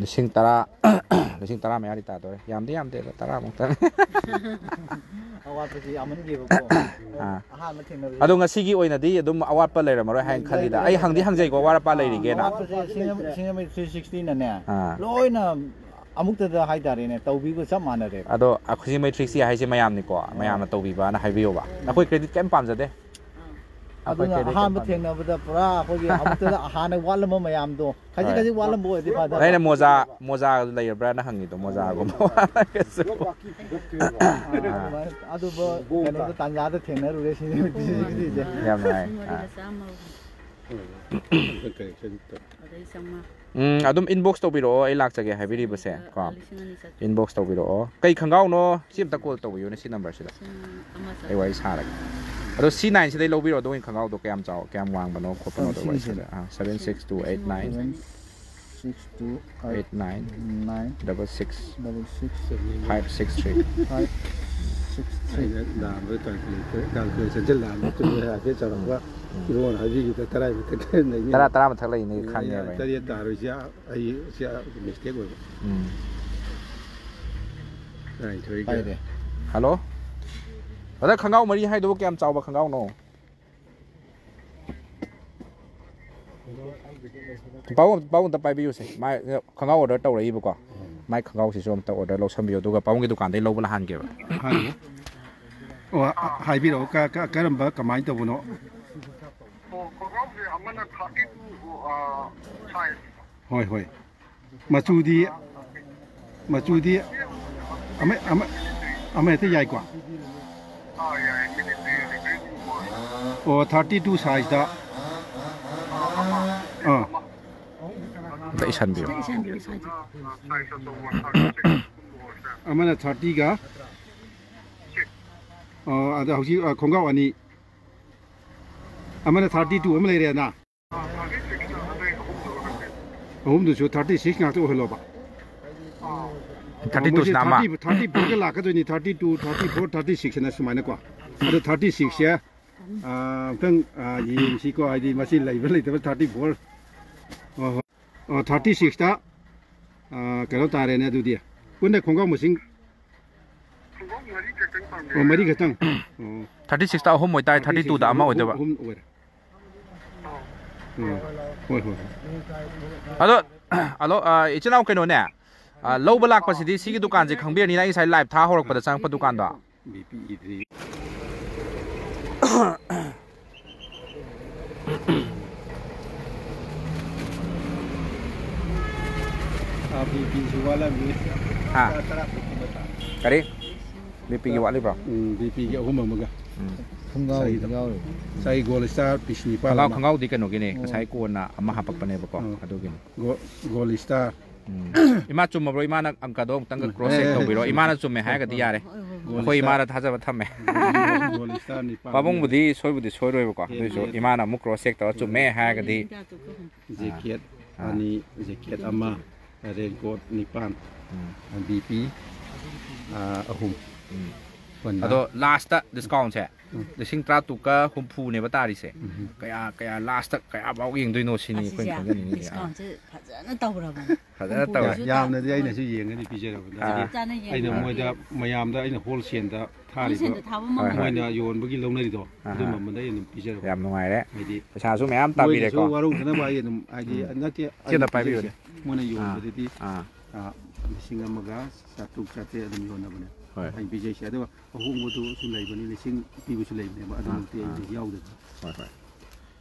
ꯂꯤꯁꯤꯡ ꯇꯔꯥ, ꯂꯤꯁꯤꯡ ꯇꯔꯥ ꯃꯌꯥꯗꯤ ꯇꯥꯗꯣꯔꯦ꯫ ꯌꯥꯝꯗꯤ ꯌꯥꯝꯗꯦꯗ, ꯇꯔꯥꯃꯨꯛꯇ꯫ ꯑꯋꯥꯠꯄꯁꯤ ꯌꯥꯝꯃꯟꯈꯤꯕꯀꯣ꯫ ꯑꯥ꯫ ꯑꯍꯥꯟꯕ ꯊꯦꯡꯅꯕꯁꯦ꯫ ꯑꯗꯣ ꯉꯁꯤꯒꯤ ꯑꯣꯏꯅꯗꯤ ꯑꯗꯨꯝ ꯑꯋꯥꯠꯄ ꯂꯩꯔꯝꯃꯔꯣꯏ ꯍꯥꯏꯅ ꯈꯜꯂꯤꯗ꯫ ꯑꯩ ꯍꯪꯗꯤ ꯍꯪꯖꯩꯀꯣ, ꯑꯋꯥꯠ ꯑꯄꯥ ꯂꯩꯔꯤꯒꯦꯅ꯫ ꯑꯋꯥꯠꯄꯁꯦ ꯁꯤꯡ ꯑꯃ, ꯁꯤꯡ ꯑꯃ three sixty ꯅꯅꯦ, ꯑꯥ꯫ ꯂꯣꯏꯅ ꯑꯃꯨꯛꯇꯗ ꯍꯥꯏꯇꯥꯔꯦꯅꯦ, ꯇꯧꯕꯤꯕ ꯆꯞ ꯃꯥꯟꯅꯔꯦꯕ꯫ ꯑꯗꯣ ꯑꯩꯈꯣꯏ ꯃꯩ ꯊ꯭ꯔꯤ ꯁꯤ ꯍꯥꯏꯁꯦ ꯃꯌꯥꯝꯅꯤꯀꯣ, ꯃꯌꯥꯝꯅ ꯇꯧꯕꯤꯕꯅ ꯍꯥꯏꯕꯤꯌꯣꯕ꯫ ꯑꯩꯈꯣꯏ ꯀ꯭ꯔꯦꯗꯤꯠ ꯀꯩꯝ ꯄꯥꯝꯖꯗꯦ꯫ ꯑꯩꯈꯣꯏ ꯑꯗꯨꯅ ꯀ꯭ꯔꯦꯗꯤꯠ ꯀꯩꯝ ꯑꯍꯥꯟꯕ ꯄꯥꯝꯖꯗꯦ꯫ ꯊꯦꯡꯅꯕꯗ ꯄꯨꯔꯥ ꯑꯩꯈꯣꯏꯒꯤ ꯑꯃꯨꯛꯇꯗ ꯍꯥꯟꯅ ꯋꯥꯠꯂꯝꯕ ꯃꯌꯥꯝꯗꯣ ꯈꯖꯤꯛ ꯍꯣꯏ꯫ ꯈꯖꯤꯛ ꯋꯥꯠꯂꯝꯕ ꯑꯣꯏꯔꯗꯤ ꯐꯗꯕ꯫ ꯑꯩꯅ ꯃꯣꯖꯥ, ꯃꯣꯖꯥ ꯂꯩꯔꯕ꯭ꯔꯥꯅ ꯍꯪꯉꯤꯗꯣ, ꯃꯣꯖꯥꯒꯨꯝꯕ ꯋꯥꯠꯂꯒꯁꯨ꯫ ꯑꯥ꯫ ꯑꯗꯨꯃꯥꯏꯅ ꯑꯗꯨꯕꯨ ꯀꯩꯅꯣꯗ ꯇꯥꯟꯖꯥꯗ ꯊꯦꯡꯅꯔꯨꯔꯦ ꯁꯤꯅꯦ ꯁꯤꯒꯤꯁꯦ꯫ ꯌꯥꯝ ꯅꯨꯡꯉꯥꯏ꯫ ꯑꯥ꯫ ꯎꯝ, ꯑꯗꯨꯝ ꯏꯟꯕꯣꯛꯁ ꯇꯧꯕꯤꯔꯛꯑꯣ, ꯑꯩ ꯂꯥꯛꯆꯒꯦ ꯍꯥꯏꯕꯤꯔꯤꯕꯁꯦ ꯀꯣ꯫ ꯏꯟꯕꯣꯛꯁ ꯇꯧꯕꯤꯔꯛꯑꯣ꯫ ꯀꯩ ꯈꯪꯒꯥꯎꯅꯣ? ꯁꯤ ꯑꯝꯇ ꯀꯣꯜ ꯇꯧꯕꯤꯌꯨꯅꯦ, ꯁꯤ ꯅꯝꯕꯔꯁꯤꯗ꯫ ꯑꯩ ꯋꯥꯔꯤ ꯁꯥꯔꯒꯦ꯫ ꯑꯗꯣ ꯁꯤ ꯅꯥꯏꯟꯁꯤꯗꯩ ꯂꯧꯕꯤꯔꯣ, ꯑꯗꯨꯒꯤ ꯈꯪꯒꯥꯎꯗꯣ ꯀꯌꯥꯝ ꯆꯥꯎ-, ꯀꯌꯥꯝ ꯋꯥꯡꯕꯅꯣ ꯈꯣꯠꯄꯅꯣꯗꯣ ꯋꯥꯔꯤ ꯁꯥꯔꯒꯦ꯫ ꯑꯥ, seven six two eight nine seven six two eight nine double six five six three꯫ Five six three꯫ ꯑꯩꯅ ꯂꯥꯟꯕ ꯀꯥꯜꯀꯨꯂꯦꯇꯔ, ꯀꯥꯜꯀꯨꯂꯦꯁꯟꯁꯦ ꯂꯥꯟꯕ ꯆꯨꯝꯃꯦ ꯍꯥꯏꯐꯦꯠ ꯆꯥꯎꯔꯥꯛꯄ꯫ ꯎꯝ꯫ ꯏꯕꯣꯅ ꯍꯥꯏꯕꯤꯈꯤꯕꯗ ꯇꯔꯥ ꯃꯊꯛꯇ ꯂꯩꯅꯤ꯫ ꯇꯔꯥ, ꯇꯔꯥ ꯃꯊꯛ ꯂꯩꯅꯤ ꯈꯪꯉꯦꯕ ꯑꯩꯅ꯫ ꯇꯔꯦꯠ ꯇꯥꯔꯣꯏꯁꯦ ꯑꯩ ꯁꯤ ꯃꯤꯁꯇꯦꯛ ꯑꯣꯏꯕ꯫ ꯎꯝ꯫ ꯇꯔꯥꯅꯤꯊꯣꯏꯒ꯫ ꯄꯥꯏꯔꯦ꯫ ꯍꯜꯂꯣ? ꯕ꯭ꯔꯗꯔ, ꯈꯪꯒꯥꯎ ꯃꯔꯤ ꯍꯥꯏꯗꯨꯕꯨ ꯀꯌꯥꯝ ꯆꯥꯎꯕ ꯈꯪꯒꯥꯎꯅꯣ? ꯄꯥꯕꯨꯡ, ꯄꯥꯕꯨꯡ ꯑꯝꯇ ꯄꯥꯏꯕꯤꯌꯨꯁꯦ꯫ ꯃꯥꯏ ꯈꯪꯒꯥꯎ ꯑꯣꯔꯗꯔ ꯇꯧꯔꯛꯏꯕꯀꯣ꯫ ꯃꯥꯏ ꯈꯪꯒꯥꯎꯁꯤꯁꯨ ꯑꯝꯇ ꯑꯣꯔꯗꯔ ꯂꯧꯁꯟꯕꯤꯌꯨ, ꯑꯗꯨꯒ ꯄꯥꯕꯨꯡꯒꯤ ꯗꯨꯀꯥꯟꯗꯒꯤ ꯂꯧꯕ ꯂꯥꯛꯍꯟꯒꯦꯕ꯫ ꯍꯜꯂꯣ꯫ ꯑꯣ, ꯍꯥꯏꯕꯤꯔꯛꯑꯣ, ꯀ-, ꯀ-, ꯀꯔꯝꯕ, ꯀꯃꯥꯏꯅ ꯇꯧꯕꯅꯣ? ꯑꯣ, ꯈꯣꯡꯒ꯭ꯔꯥꯎꯁꯦ ꯑꯃꯅ thirty two, ꯑ, size꯫ ꯍꯣꯏ, ꯍꯣꯏ꯫ ꯃꯆꯨꯗꯤ, ꯃꯆꯨꯗꯤ ꯑꯃ, ꯑꯃ, ꯑꯃ ꯍꯦꯛꯇ ꯌꯥꯏꯀꯣ? ꯑꯥ, ꯌꯥꯏ, military, military꯫ ꯑꯣ, thirty two sizeꯇ꯫ ꯑꯥ꯫ ꯑꯝꯇ ꯏꯁꯟꯕꯤꯌꯨ꯫ ꯑꯃꯅ thirtyꯒ꯫ ꯑꯣ, ꯑꯗ ꯍꯧꯖꯤꯛ, ꯑ, ꯈꯣꯡꯒ꯭ꯔꯥꯎ ꯑꯅꯤ꯫ ꯑꯃꯅ thirty two ꯑꯃ ꯂꯩꯔꯦꯅ꯫ ꯑꯍꯨꯝꯗꯨꯁꯨ thirty six ꯉꯥꯛꯇ ꯑꯣꯏꯍꯜꯂꯣꯕ꯫ Thirty two ꯃꯣꯏꯁꯦ ꯁꯤꯅ ꯑꯃ꯫ Thirty, thirty fourꯒ ꯂꯥꯛꯀꯗꯣꯏꯅꯤ, thirty two, thirty four, thirty six ꯍꯥꯏꯅ ꯁꯨꯃꯥꯏꯅꯀꯣ꯫ ꯑꯗꯣ thirty sixꯁꯦ, ꯑ, ꯑꯝꯇꯪ, ꯑ, ꯌꯦꯡꯁꯤꯀꯣ, ꯍꯥꯏꯗꯤ ꯃꯁꯤ ꯂꯩꯕ ꯂꯩꯇꯕ thirty four꯫ ꯍꯣꯏ, ꯍꯣꯏ꯫ ꯑꯣ, thirty sixꯇ, ꯑ, ꯀꯩꯅꯣ ꯇꯥꯔꯦꯅꯦ ꯑꯗꯨꯗꯤ꯫ ꯄꯨꯟꯅ ꯈꯣꯡꯒ꯭ꯔꯥꯎ ꯃꯁꯤꯡ꯫ ꯑꯣ, ꯃꯔꯤ ꯈꯛꯇꯪ꯫ ꯑꯣ꯫ Thirty sixꯇ ꯑꯍꯨꯝ ꯑꯣꯏꯇꯥꯔꯦ, thirty twoꯗ ꯑꯃ ꯑꯣꯏꯗꯣꯏꯕ꯫ ꯑꯍꯨꯝ ꯑꯣꯏꯔꯦ꯫ ꯎꯝ꯫ ꯍꯣꯏ, ꯍꯣꯏ, ꯍꯣꯏ꯫ ꯑꯗꯣ, ꯍꯜꯂꯣ, ꯑ, ꯏꯆꯤꯟ ꯏꯅꯥꯎ ꯀꯩꯅꯣꯅꯦ, ꯑ, ꯂꯧꯕ ꯂꯥꯛꯄꯁꯤꯗꯤ ꯁꯤꯒꯤ ꯗꯨꯀꯥꯟꯁꯦ ꯈꯪꯕꯤꯔꯅꯤꯅ, ꯑꯩ ꯉꯁꯥꯏ ꯂꯥꯏꯚ ꯊꯥ ꯍꯧꯔꯛꯄꯗ ꯆꯪꯉꯛꯄ ꯗꯨꯀꯥꯟꯗꯣ꯫ B P ꯏꯗ꯭ꯔꯤ꯫ ꯑꯥ, ꯕꯤ ꯄꯤꯁꯨ ꯋꯥꯠꯂꯝꯅꯤ꯫ ꯍꯥ? ꯇꯔꯥ ꯇꯔꯨꯛꯀꯤ ꯃꯇꯥꯡ꯫ ꯀꯔꯤ? ꯕꯤ ꯄꯤꯒꯤ ꯋꯥꯠꯂꯤꯕ꯭ꯔꯣ? ꯎꯝ, ꯕꯤ ꯄꯤꯒꯤ ꯑꯍꯨꯝ ꯑꯃꯒ꯫ ꯎꯝ꯫ ꯈꯣꯡꯒ꯭ꯔꯥꯎ ꯉꯁꯥꯏꯒꯤꯗꯣ꯫ ꯌꯥꯎꯔꯤ꯫ ꯉꯁꯥꯏꯒꯤ ꯒꯣꯜ ꯁ꯭ꯇꯥꯔ ꯄꯤꯁ ꯅꯤꯄꯥꯜ ꯈꯣꯡꯒ꯭ꯔꯥꯎ, ꯑꯃ꯫ ꯈꯣꯡꯒ꯭ꯔꯥꯎꯗꯤ ꯀꯩꯅꯣꯒꯤꯅꯦ, ꯑꯣ꯫ ꯉꯁꯥꯏ ꯀꯣꯟꯅ ꯑꯃ ꯍꯥꯄꯛꯄꯅꯦꯕꯀꯣ, ꯑꯣ꯫ ꯑꯗꯨꯒꯤꯅꯤ꯫ ꯒꯣ-, ꯒꯣꯜ ꯁ꯭ꯇꯥꯔ꯫ ꯎꯝ꯫ ꯏꯃꯥ, ꯆꯨꯝꯃꯕ꯭ꯔꯣ? ꯏꯃꯥꯅ ꯑꯪꯀꯗꯣ ꯑꯃꯨꯛꯇꯪꯒ ꯎꯝ꯫ ꯀ꯭ꯔꯣꯁ ꯆꯦꯛ ꯑꯦ, ꯑꯦ, ꯇꯧꯕꯤꯔꯣ꯫ ꯆꯨꯝꯃꯦ, ꯏꯃꯥꯅ ꯆꯨꯝꯃꯦ꯫ ꯆꯨꯝꯃꯦ ꯍꯥꯏꯔꯒꯗꯤ ꯌꯥꯔꯦ꯫ ꯍꯣꯏ, ꯍꯣꯏ, ꯍꯣꯏ꯫ ꯒꯣꯜ ꯑꯩꯈꯣꯏ ꯁ꯭ꯇꯥꯔ꯫ ꯏꯃꯥꯗ ꯊꯥꯖꯕ ꯊꯝꯃꯦ꯫ ꯒꯣꯜ ꯁ꯭ꯇꯥꯔ ꯅꯤꯄꯥꯜ ꯑꯃ꯫ ꯄꯥꯕꯨꯡꯕꯨꯗꯤ ꯁꯣꯏꯕꯨꯗꯤ ꯁꯣꯏꯔꯣꯏꯕꯀꯣ, ꯍꯦꯟ ꯑꯗꯨꯏꯁꯨ ꯍꯦꯟ꯫ ꯏꯃꯥꯅ ꯑꯃꯨꯛ ꯀ꯭ꯔꯣꯁ ꯆꯦꯛ ꯇꯧꯔ ꯆꯨꯝꯃꯦ ꯍꯥꯏꯔꯒꯗꯤ꯫ ꯖꯦꯀꯦꯠ ꯑꯥ꯫ ꯑꯅꯤ, ꯖꯦꯀꯦꯠ ꯑꯃ, ꯔꯦꯟꯀꯣꯠ ꯅꯤꯄꯥꯟ, ꯎꯝ꯫ ꯕꯤ ꯄꯤ, ꯑꯥ, ꯑꯍꯨꯝ꯫ ꯎꯝ꯫ ꯄꯟꯕ꯫ ꯑꯗꯣ ꯂꯥꯁꯇ ꯗꯤꯁꯀꯥꯎꯟꯁꯦ ꯎꯝ꯫ ꯂꯤꯁꯤꯡ ꯇꯔꯥꯇꯔꯨꯛꯀ ꯍꯨꯝꯐꯨꯅꯦꯕ ꯇꯥꯔꯤꯁꯦ꯫ ꯎꯝ꯫ ꯀꯌꯥ, ꯀꯌꯥ ꯂꯥꯁꯇ ꯀꯌꯥꯐꯥꯎ ꯌꯦꯡꯗꯣꯏꯅꯣ ꯁꯤꯅꯤ ꯑꯩꯈꯣꯏꯅ ꯑꯁꯤꯁꯦ ꯈꯪꯖꯅꯤꯡꯉꯤꯁꯦ꯫ ꯑꯥ꯫ ꯗꯤꯁꯀꯥꯎꯟꯁꯦ ꯐꯖꯅ ꯇꯧꯔꯕꯅꯦ꯫ ꯐꯖꯅ ꯇꯧꯔꯦ꯫ ꯍꯨꯝꯐꯨꯗꯨꯁꯨ ꯌꯥꯝꯅꯗꯤ ꯑꯩꯅꯁꯨ ꯌꯦꯡꯉꯗꯤ ꯄꯤꯖꯔꯕꯅꯦ꯫ ꯑꯥ꯫ ꯍꯥꯏꯗꯤ ꯆꯞ ꯆꯥꯅ ꯑꯩꯅ ꯌꯦꯡꯉꯦ꯫ ꯃꯣꯏꯗ ꯃꯌꯥꯝꯗ ꯑꯩꯅ ꯍꯣꯜꯁꯦꯜꯗ ꯊꯥꯔꯤꯕ ꯍꯣꯜꯁꯦꯜꯗ ꯊꯥꯕ ꯍꯣꯏ, ꯍꯣꯏ꯫ ꯃꯃꯜ꯫ ꯃꯣꯏꯅ ꯌꯣꯟꯕꯒꯤ ꯂꯧꯅꯔꯤꯗꯣ ꯑꯥ, ꯑꯗꯨ ꯑꯥ꯫ ꯃꯃꯜꯗ ꯑꯩ ꯑꯗꯨꯝ ꯄꯤꯖꯔꯕꯅꯦ꯫ ꯌꯥꯝ ꯅꯨꯡꯉꯥꯏꯔꯦ꯫ ꯍꯥꯏꯗꯤ ꯄꯩꯁꯥꯁꯨ ꯃꯌꯥꯝ ꯃꯣꯏꯅꯁꯨ ꯇꯥꯕꯤꯔꯦꯀꯣ꯫ ꯋꯥꯔꯧꯅꯅꯕ ꯑꯩ ꯑꯗꯨꯝ ꯍꯥꯏꯗꯤ ꯎꯝ꯫ ꯅꯠꯇꯦ, ꯁꯤ ꯑꯝꯇ ꯑꯩꯅ ꯄꯥꯏꯕꯤꯌꯨꯅꯦ꯫ ꯄꯤꯖꯔꯤꯁꯦ꯫ ꯃꯣꯏꯅ ꯑꯥ, ꯌꯣꯟꯕꯗꯗꯤ, ꯑꯥ꯫ ꯑꯥ, ꯂꯤꯁꯤꯡ ꯑꯃꯒ ꯆꯥꯇ꯭ꯔꯨꯛ ꯆꯥꯇ꯭ꯔꯦꯠ ꯑꯗꯨꯝ ꯌꯣꯟꯅꯕꯅꯦ꯫ ꯍꯣꯏ꯫ ꯑꯩ ꯄꯤꯖꯩꯁꯦ꯫ ꯑꯗꯨꯒ ꯑꯍꯣꯡꯕꯗꯨꯁꯨ ꯂꯩꯕꯅꯤ, ꯂꯤꯁꯤꯡ ꯄꯤꯕꯁꯨ ꯂꯩꯕꯅꯦꯕ, ꯑꯥ, ꯑꯗꯨꯃꯛꯇꯤ ꯑꯩ ꯑꯥ꯫ ꯌꯥꯎꯗꯕ꯫ ꯍꯣꯏ, ꯍꯣꯏ꯫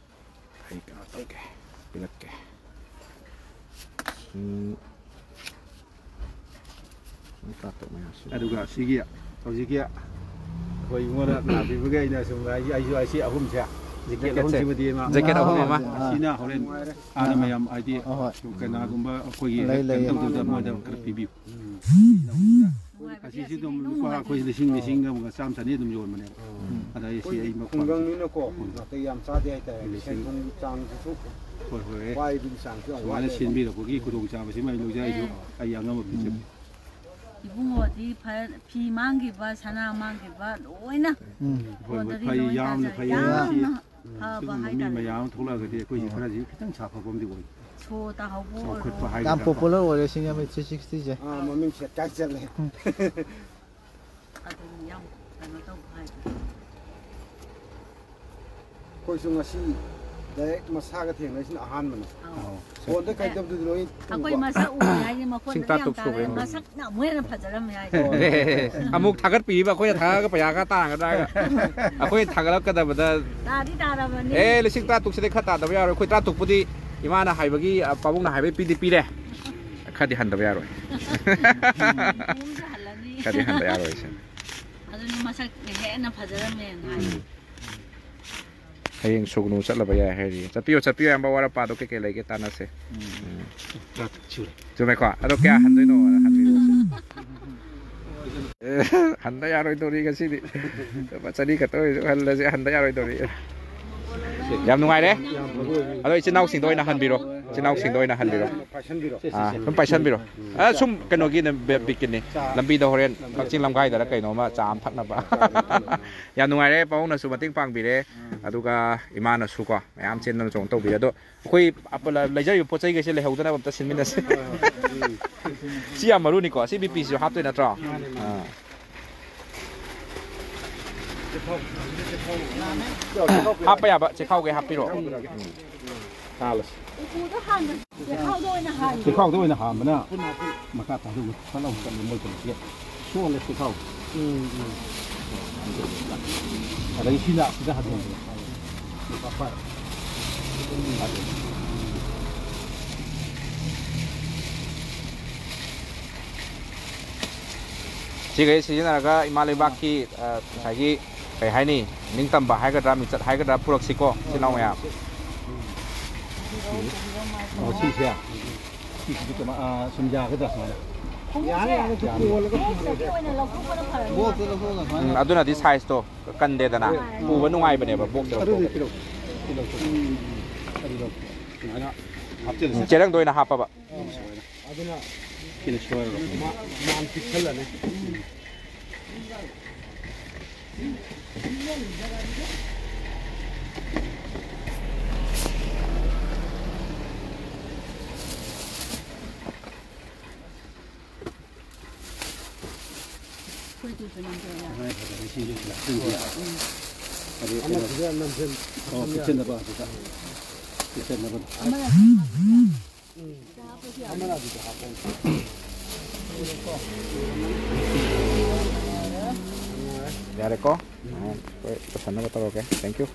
ꯑꯩ ꯀꯩꯅꯣ ꯇꯧꯒꯦ, ꯄꯤꯔꯛꯀꯦ꯫ ꯎꯝ, ꯇꯔꯥꯇꯔꯨꯛ ꯃꯌꯥꯁꯤ꯫ ꯑꯗꯨꯒ ꯁꯤꯒꯤ ꯍꯧꯖꯤꯛꯀꯤ ꯑꯩꯈꯣꯏ ꯑꯩꯉꯣꯟꯗ ꯂꯥꯛꯄꯤꯕꯒꯤ ꯑꯩꯅ ꯁꯨꯝ ꯑꯩ-, ꯑꯩꯁꯨ ꯑꯁꯤ ꯑꯍꯨꯝꯁꯦ, ꯖꯦꯀꯦꯠ ꯖꯦꯀꯦꯠꯁꯦ꯫ ꯑꯍꯨꯝꯁꯤꯃꯗꯤ ꯑꯃ꯫ ꯖꯦꯀꯦꯠ ꯑꯍꯨꯝ ꯑꯃ꯫ ꯑꯁꯤꯅ ꯍꯣꯔꯦꯟ ꯑꯥꯗ ꯃꯌꯥꯝ ꯍꯥꯏꯗꯤ ꯍꯣꯏ, ꯍꯣꯏ꯫ ꯀꯅꯥꯒꯨꯝꯕ ꯑꯩꯈꯣꯏꯒꯤ ꯂꯩ, ꯂꯩ꯫ ꯀꯩꯅꯣ ꯇꯧꯗꯕꯗ ꯃꯣꯏꯗ ꯈꯔ ꯄꯤꯕꯤꯌꯨ꯫ ꯅꯨꯡꯉꯥꯏꯕꯗꯤ ꯑꯁꯤꯁꯨ ꯑꯗꯨꯝ ꯁꯤꯅ ꯂꯨꯄꯥ ꯑꯩꯈꯣꯏ ꯅꯨꯡꯉꯥꯏꯕꯅꯦ꯫ ꯂꯤꯁꯤꯡ, ꯂꯤꯁꯤꯡ ꯑꯃꯒ ꯆꯥꯝꯃ ꯆꯅꯤ ꯑꯗꯨꯝ ꯌꯣꯟꯕꯅꯦꯕ꯫ ꯎꯝ꯫ ꯑꯗ ꯑꯩ ꯁꯤ ꯑꯩ ꯃꯈꯣꯟ ꯈꯨꯡꯒꯪꯅꯤꯅꯀꯣ, ꯎꯝ꯫ ꯅꯥꯇꯩ ꯌꯥꯝ ꯆꯥꯗꯦ ꯍꯥꯏꯇꯥꯔꯦ꯫ ꯂꯤꯁꯤꯡ ꯁꯦꯟꯊꯨꯝꯒꯤ ꯆꯥꯡꯁꯤꯁꯨ ꯍꯣꯏ, ꯍꯣꯏ꯫ ꯋꯥꯏꯕꯒꯤ ꯆꯥꯡꯁꯨ ꯌꯥꯝ ꯁꯨꯃꯥꯏꯅ ꯋꯥꯠꯂꯦꯕ꯫ ꯁꯤꯟꯕꯤꯔꯛꯄꯒꯤ ꯈꯨꯗꯣꯡꯆꯥꯕꯁꯤꯃ ꯑꯩ ꯂꯧꯖꯩ꯫ ꯑꯩꯁꯨ ꯎꯝ꯫ ꯑꯩ ꯑꯉꯝꯕ ꯄꯤꯖꯒꯦ꯫ ꯎꯝ꯫ ꯏꯕꯨꯡꯉꯣꯗꯤ ꯐ-, ꯐꯤ ꯃꯥꯡꯈꯤꯕ, ꯁꯅꯥ ꯃꯥꯡꯈꯤꯕ ꯂꯣꯏꯅ ꯎꯝ꯫ ꯍꯣꯏ, ꯍꯣꯏ, ꯐꯣꯟꯗꯗꯤ ꯐꯩ, ꯂꯣꯏ ꯌꯥꯝꯅ ꯇꯥꯖꯔꯦ꯫ ꯐꯩ, ꯌꯥꯝꯅ ꯉꯁꯤ ꯐꯕ ꯁꯤꯒꯨꯝꯕ ꯃꯤ ꯍꯥꯏꯇꯥꯔꯦ꯫ ꯃꯌꯥꯝ ꯑꯃ ꯊꯣꯛꯂꯛꯑꯒꯗꯤ ꯑꯩꯈꯣꯏꯁꯦ ꯎꯝ꯫ ꯈꯔꯁꯤ ꯈꯤꯇꯪ ꯁꯥꯐꯕ ꯑꯃꯗꯤ ꯑꯣꯏ꯫ ꯁꯣ ꯇꯥꯍꯧꯕ ꯆꯥꯎꯈꯠꯄ ꯑꯣꯏꯔꯣ꯫ ꯍꯥꯏꯒꯗ꯭ꯔꯥ? ꯌꯥꯝ ꯄꯣꯄꯨꯂꯔ ꯑꯣꯏꯔꯦ ꯁꯤꯅꯦꯃꯥ ꯊ꯭ꯔꯤ ꯁꯤꯛꯁꯇꯤꯁꯦ꯫ ꯑꯥ, ꯃꯃꯤꯡ ꯁꯦꯠꯀꯥꯏ ꯆꯠꯂꯦ꯫ ꯎꯝ꯫ ꯑꯗꯨꯝ ꯌꯥꯝ ꯀꯩꯅꯣ ꯇꯧꯕ ꯍꯥꯏꯗꯤ꯫ ꯑꯩꯈꯣꯏꯁꯨ ꯉꯁꯤ ꯗꯥꯏꯔꯦꯛ ꯃꯁꯥꯒ ꯊꯦꯡꯅꯩꯁꯤꯅ ꯑꯍꯥꯟꯕꯅꯦ꯫ ꯑꯧ꯫ ꯐꯣꯟꯗ ꯀꯩꯗꯕꯗꯨꯗꯤ ꯂꯣꯏ ꯑꯦ, ꯑꯩꯈꯣꯏ ꯎꯕ꯫ ꯃꯁꯛ ꯎꯕ ꯍꯥꯏꯁꯦ ꯃꯈꯣꯟꯗꯗꯤ ꯁꯤꯡꯇꯥ ꯌꯥꯝ ꯇꯣꯛ ꯁꯨꯕ ꯇꯥꯔꯦ꯫ ꯌꯦꯡꯉꯣ꯫ ꯃꯁꯛꯅ ꯑꯃꯨꯛ ꯍꯦꯟꯅ ꯐꯖꯔꯝꯃꯦ ꯍꯥꯏꯁꯦ꯫ ꯑꯃꯨꯛ ꯊꯥꯒꯠꯄꯤꯔꯤꯕ ꯑꯩꯈꯣꯏꯅ ꯊꯥꯒꯠꯂꯒ ꯄꯩꯁꯥ ꯈꯔ ꯇꯥꯔꯒꯗ꯭ꯔꯥ ꯍꯥꯏꯔꯒ꯫ ꯑꯩꯈꯣꯏꯅ ꯊꯥꯒꯠꯂꯛꯀꯗꯕꯗ꯫ ꯇꯥꯗꯤ ꯇꯥꯔꯕꯅꯤ꯫ ꯑꯦ, ꯂꯤꯁꯤꯡ ꯇꯔꯥ ꯇꯨꯛꯁꯤꯗꯩ ꯈꯔ ꯇꯥꯗꯕ ꯌꯥꯔꯣꯏ꯫ ꯑꯩꯈꯣꯏ ꯇꯔꯥ ꯇꯨꯛꯄꯨꯗꯤ ꯏꯃꯥꯅ ꯍꯥꯏꯕꯒꯤ, ꯑ, ꯄꯥꯕꯨꯡꯅ ꯍꯥꯏꯕꯒꯤ ꯄꯤꯗꯤ ꯄꯤꯔꯦ꯫ ꯈꯔꯗꯤ ꯍꯟꯗꯕ ꯌꯥꯔꯣꯏ꯫ ꯄꯨꯡꯁꯨ ꯍꯜꯂꯅꯤ꯫ ꯈꯔꯗꯤ ꯍꯟꯗ ꯌꯥꯔꯣꯏ ꯁꯤꯅꯤ꯫ ꯑꯗꯨꯅꯤ ꯃꯁꯛ ꯍꯦꯟꯅ ꯐꯖꯔꯝꯃꯦꯅ ꯍꯥꯏ꯫ ꯎꯝ꯫ ꯍꯌꯦꯡ ꯁꯨꯒꯅꯨ ꯆꯠꯂꯕ ꯌꯥꯏ ꯍꯥꯏꯔꯤ꯫ ꯆꯠꯄꯤꯌꯣ, ꯆꯠꯄꯤꯌꯣ, ꯑꯌꯥꯝꯕ ꯋꯥꯔ ꯄꯥꯗꯣ ꯀꯩꯀꯩ ꯂꯩꯒꯦ ꯇꯥꯟꯅꯁꯦ꯫ ꯎꯝ꯫ ꯎꯝ꯫ ꯆꯨꯝꯃꯦꯀꯣ? ꯑꯗꯣ ꯀꯌꯥ ꯍꯟꯗꯣꯏꯅꯣ? ꯍꯟꯕꯤꯔꯣ꯫ ꯑꯦ, ꯍꯟꯗ ꯌꯥꯔꯣꯏꯗꯧꯔꯤ ꯉꯁꯤꯗꯤ꯫ ꯂꯨꯄꯥ ꯆꯅꯤ ꯈꯛꯇ ꯑꯣꯏꯔꯁꯨ ꯍꯜꯂꯁꯦ, ꯍꯟꯗ ꯌꯥꯔꯣꯏꯗꯧꯔꯤ꯫ ꯌꯥꯝ ꯅꯨꯡꯉꯥꯏꯔꯦ꯫ ꯑꯗꯣ ꯏꯆꯤꯟ ꯏꯅꯥꯎꯁꯤꯡꯗ ꯑꯣꯏꯅ ꯍꯟꯕꯤꯔꯣ꯫ ꯏꯆꯤꯟ ꯏꯅꯥꯎꯁꯤꯡꯗ ꯑꯣꯏꯅ ꯍꯟꯕꯤꯔꯣ꯫ ꯑꯥ, ꯁꯨꯝ ꯄꯥꯏꯁꯟꯕꯤꯔꯣ꯫ ꯑꯥ, ꯁꯨꯝ ꯀꯩꯅꯣꯒꯤꯅꯦ, ꯕꯦ-, ꯕꯤꯠꯀꯤꯅꯤ꯫ ꯂꯝꯕꯤꯗ ꯍꯣꯔꯦꯟ ꯀꯛꯆꯤꯡ ꯂꯝꯈꯥꯏꯗꯔ ꯀꯩꯅꯣꯝꯃ ꯆꯥ ꯑꯃ ꯊꯛꯅꯕ꯫ ꯌꯥꯝ ꯅꯨꯡꯉꯥꯏꯔꯦ, ꯄꯥꯕꯨꯡꯅꯁꯨ ꯃꯇꯦꯡ ꯄꯥꯡꯕꯤꯔꯦ꯫ ꯑꯗꯨꯒ ꯏꯃꯥꯅꯁꯨ ꯀꯣ, ꯃꯌꯥꯝ ꯆꯦꯟꯗꯅ ꯆꯣꯡ ꯇꯧꯕꯤꯔꯦ꯫ ꯑꯗꯣ ꯑꯩꯈꯣꯏ ꯑꯄ-, ꯂ-, ꯂꯩꯖꯔꯤꯕ ꯄꯣꯠ ꯆꯩꯈꯩꯁꯦ ꯂꯩꯍꯧꯗꯅꯕ ꯑꯝꯇ ꯁꯤꯟꯃꯤꯟꯅꯁꯦ꯫ ꯁꯤ ꯌꯥꯝ ꯃꯔꯨꯅꯤꯀꯣ꯫ ꯁꯤ ꯕꯤ ꯄꯤꯁꯤꯁꯨ ꯍꯥꯞꯇꯣꯏ ꯅꯠꯇ꯭ꯔꯣ? ꯑꯥ꯫ ꯍꯥꯞꯄ ꯌꯥꯕ ꯆꯦꯈꯥꯎꯈꯩ ꯍꯥꯞꯄꯤꯔꯣ꯫ ꯎꯝ꯫ ꯎꯄꯨꯗ ꯍꯥꯟꯕ ꯆꯦꯈꯥꯎꯗ ꯑꯣꯏꯅ ꯍꯥꯟꯕ꯫ ꯆꯦꯈꯥꯎꯗ ꯑꯣꯏꯅ ꯍꯥꯟꯕꯅ ꯃꯈꯥ ꯊꯥꯗꯣꯛꯑꯒ ꯐꯠ ꯂꯥꯎ ꯆꯠꯂꯦ ꯃꯣꯏ ꯀꯩꯅꯣꯁꯦ꯫ ꯁꯣꯜꯂꯦ ꯆꯦꯈꯥꯎ꯫ ꯎꯝ, ꯎꯝ꯫ ꯑꯗꯒꯤ ꯁꯤꯅ ꯁꯤꯗ ꯍꯟꯖꯤꯟꯕ꯫ ꯁꯤꯈꯩ ꯁꯤꯖꯤꯟꯅꯔꯒ ꯏꯃꯥ ꯂꯩꯕꯥꯛꯀꯤ, ꯑ, ꯉꯁꯥꯏꯒꯤ, ꯀꯩ ꯍꯥꯏꯅꯤ, ꯅꯤꯡꯇꯝꯕ ꯍꯥꯏꯒꯗ꯭ꯔꯥ, ꯃꯤꯡꯆꯠ ꯍꯥꯏꯒꯗ꯭ꯔꯥ, ꯄꯨꯔꯛꯁꯤꯀꯣ, ꯏꯆꯤꯟ ꯏꯅꯥꯎ ꯃꯌꯥꯝ꯫ ꯑꯣ, ꯁꯤꯁꯦ? ꯁꯤꯁꯤꯗꯤ ꯀꯃꯥꯏ-, ꯑ, ꯁꯨꯝ ꯌꯥꯒꯗ꯭ꯔꯥ ꯁꯨꯃꯥꯏꯅ? ꯈꯣꯡꯎꯞꯁꯦ ꯌꯥꯅꯤ, ꯌꯥꯅꯤ꯫ ꯕꯣꯛꯁꯇꯒꯤ ꯑꯣꯏꯅ ꯂꯧꯊꯣꯛꯄꯅ ꯐꯔꯅꯤ꯫ ꯕꯣꯛꯁꯇ ꯂꯧꯊꯣꯛꯑꯒ ꯁꯨꯃꯥꯏꯅ ꯎꯝ, ꯑꯗꯨꯅꯗꯤ ꯁꯥꯏꯖꯇꯣ ꯀꯟꯗꯦꯗꯅ꯫ ꯎꯝ꯫ ꯄꯨꯕ ꯅꯨꯡꯉꯥꯏꯕꯅꯦꯕ, ꯕꯣꯛꯁꯇ ꯑꯗꯨꯗꯤ ꯂꯧꯊꯣꯛꯄ꯫ ꯄꯤꯔꯛꯎ꯫ ꯄꯤꯔꯛꯎ꯫ ꯎꯝ, ꯎꯝ, ꯎꯝ꯫ ꯑꯗꯨ ꯂꯧꯊꯣꯛ-, ꯁꯨꯃꯥꯏꯅ ꯍꯥꯞꯆꯤꯜꯂꯁꯦ꯫ ꯎꯝ, ꯆꯦꯔꯪꯗ ꯑꯣꯏꯅ ꯍꯥꯞꯄꯕ꯫ ꯎꯝ, ꯁꯨꯃꯥꯏꯅ꯫ ꯑꯗꯨꯅ ꯁꯤꯅ ꯁꯣꯏꯔꯔꯣꯏ꯫ ꯃꯥ-, ꯃꯥꯟ ꯄꯤꯛꯁꯜꯂꯅꯤ꯫ ꯑꯗꯨ ꯀꯩꯅꯣ, ꯑꯃꯁꯤꯗ ꯅꯝꯁꯤꯟ-, ꯑꯣ, ꯍꯥꯞꯆꯤꯟ ꯌꯥꯔꯦ꯫ ꯄꯤꯛꯁꯤꯟꯅꯕ ꯑꯗꯨꯗ꯫ ꯑꯃꯅ ꯌꯥꯔꯦꯀꯣ? ꯑꯩꯈꯣꯏ ꯂꯣꯏꯁꯟꯅꯕ ꯇꯧꯔꯒꯦ꯫ Thank you꯫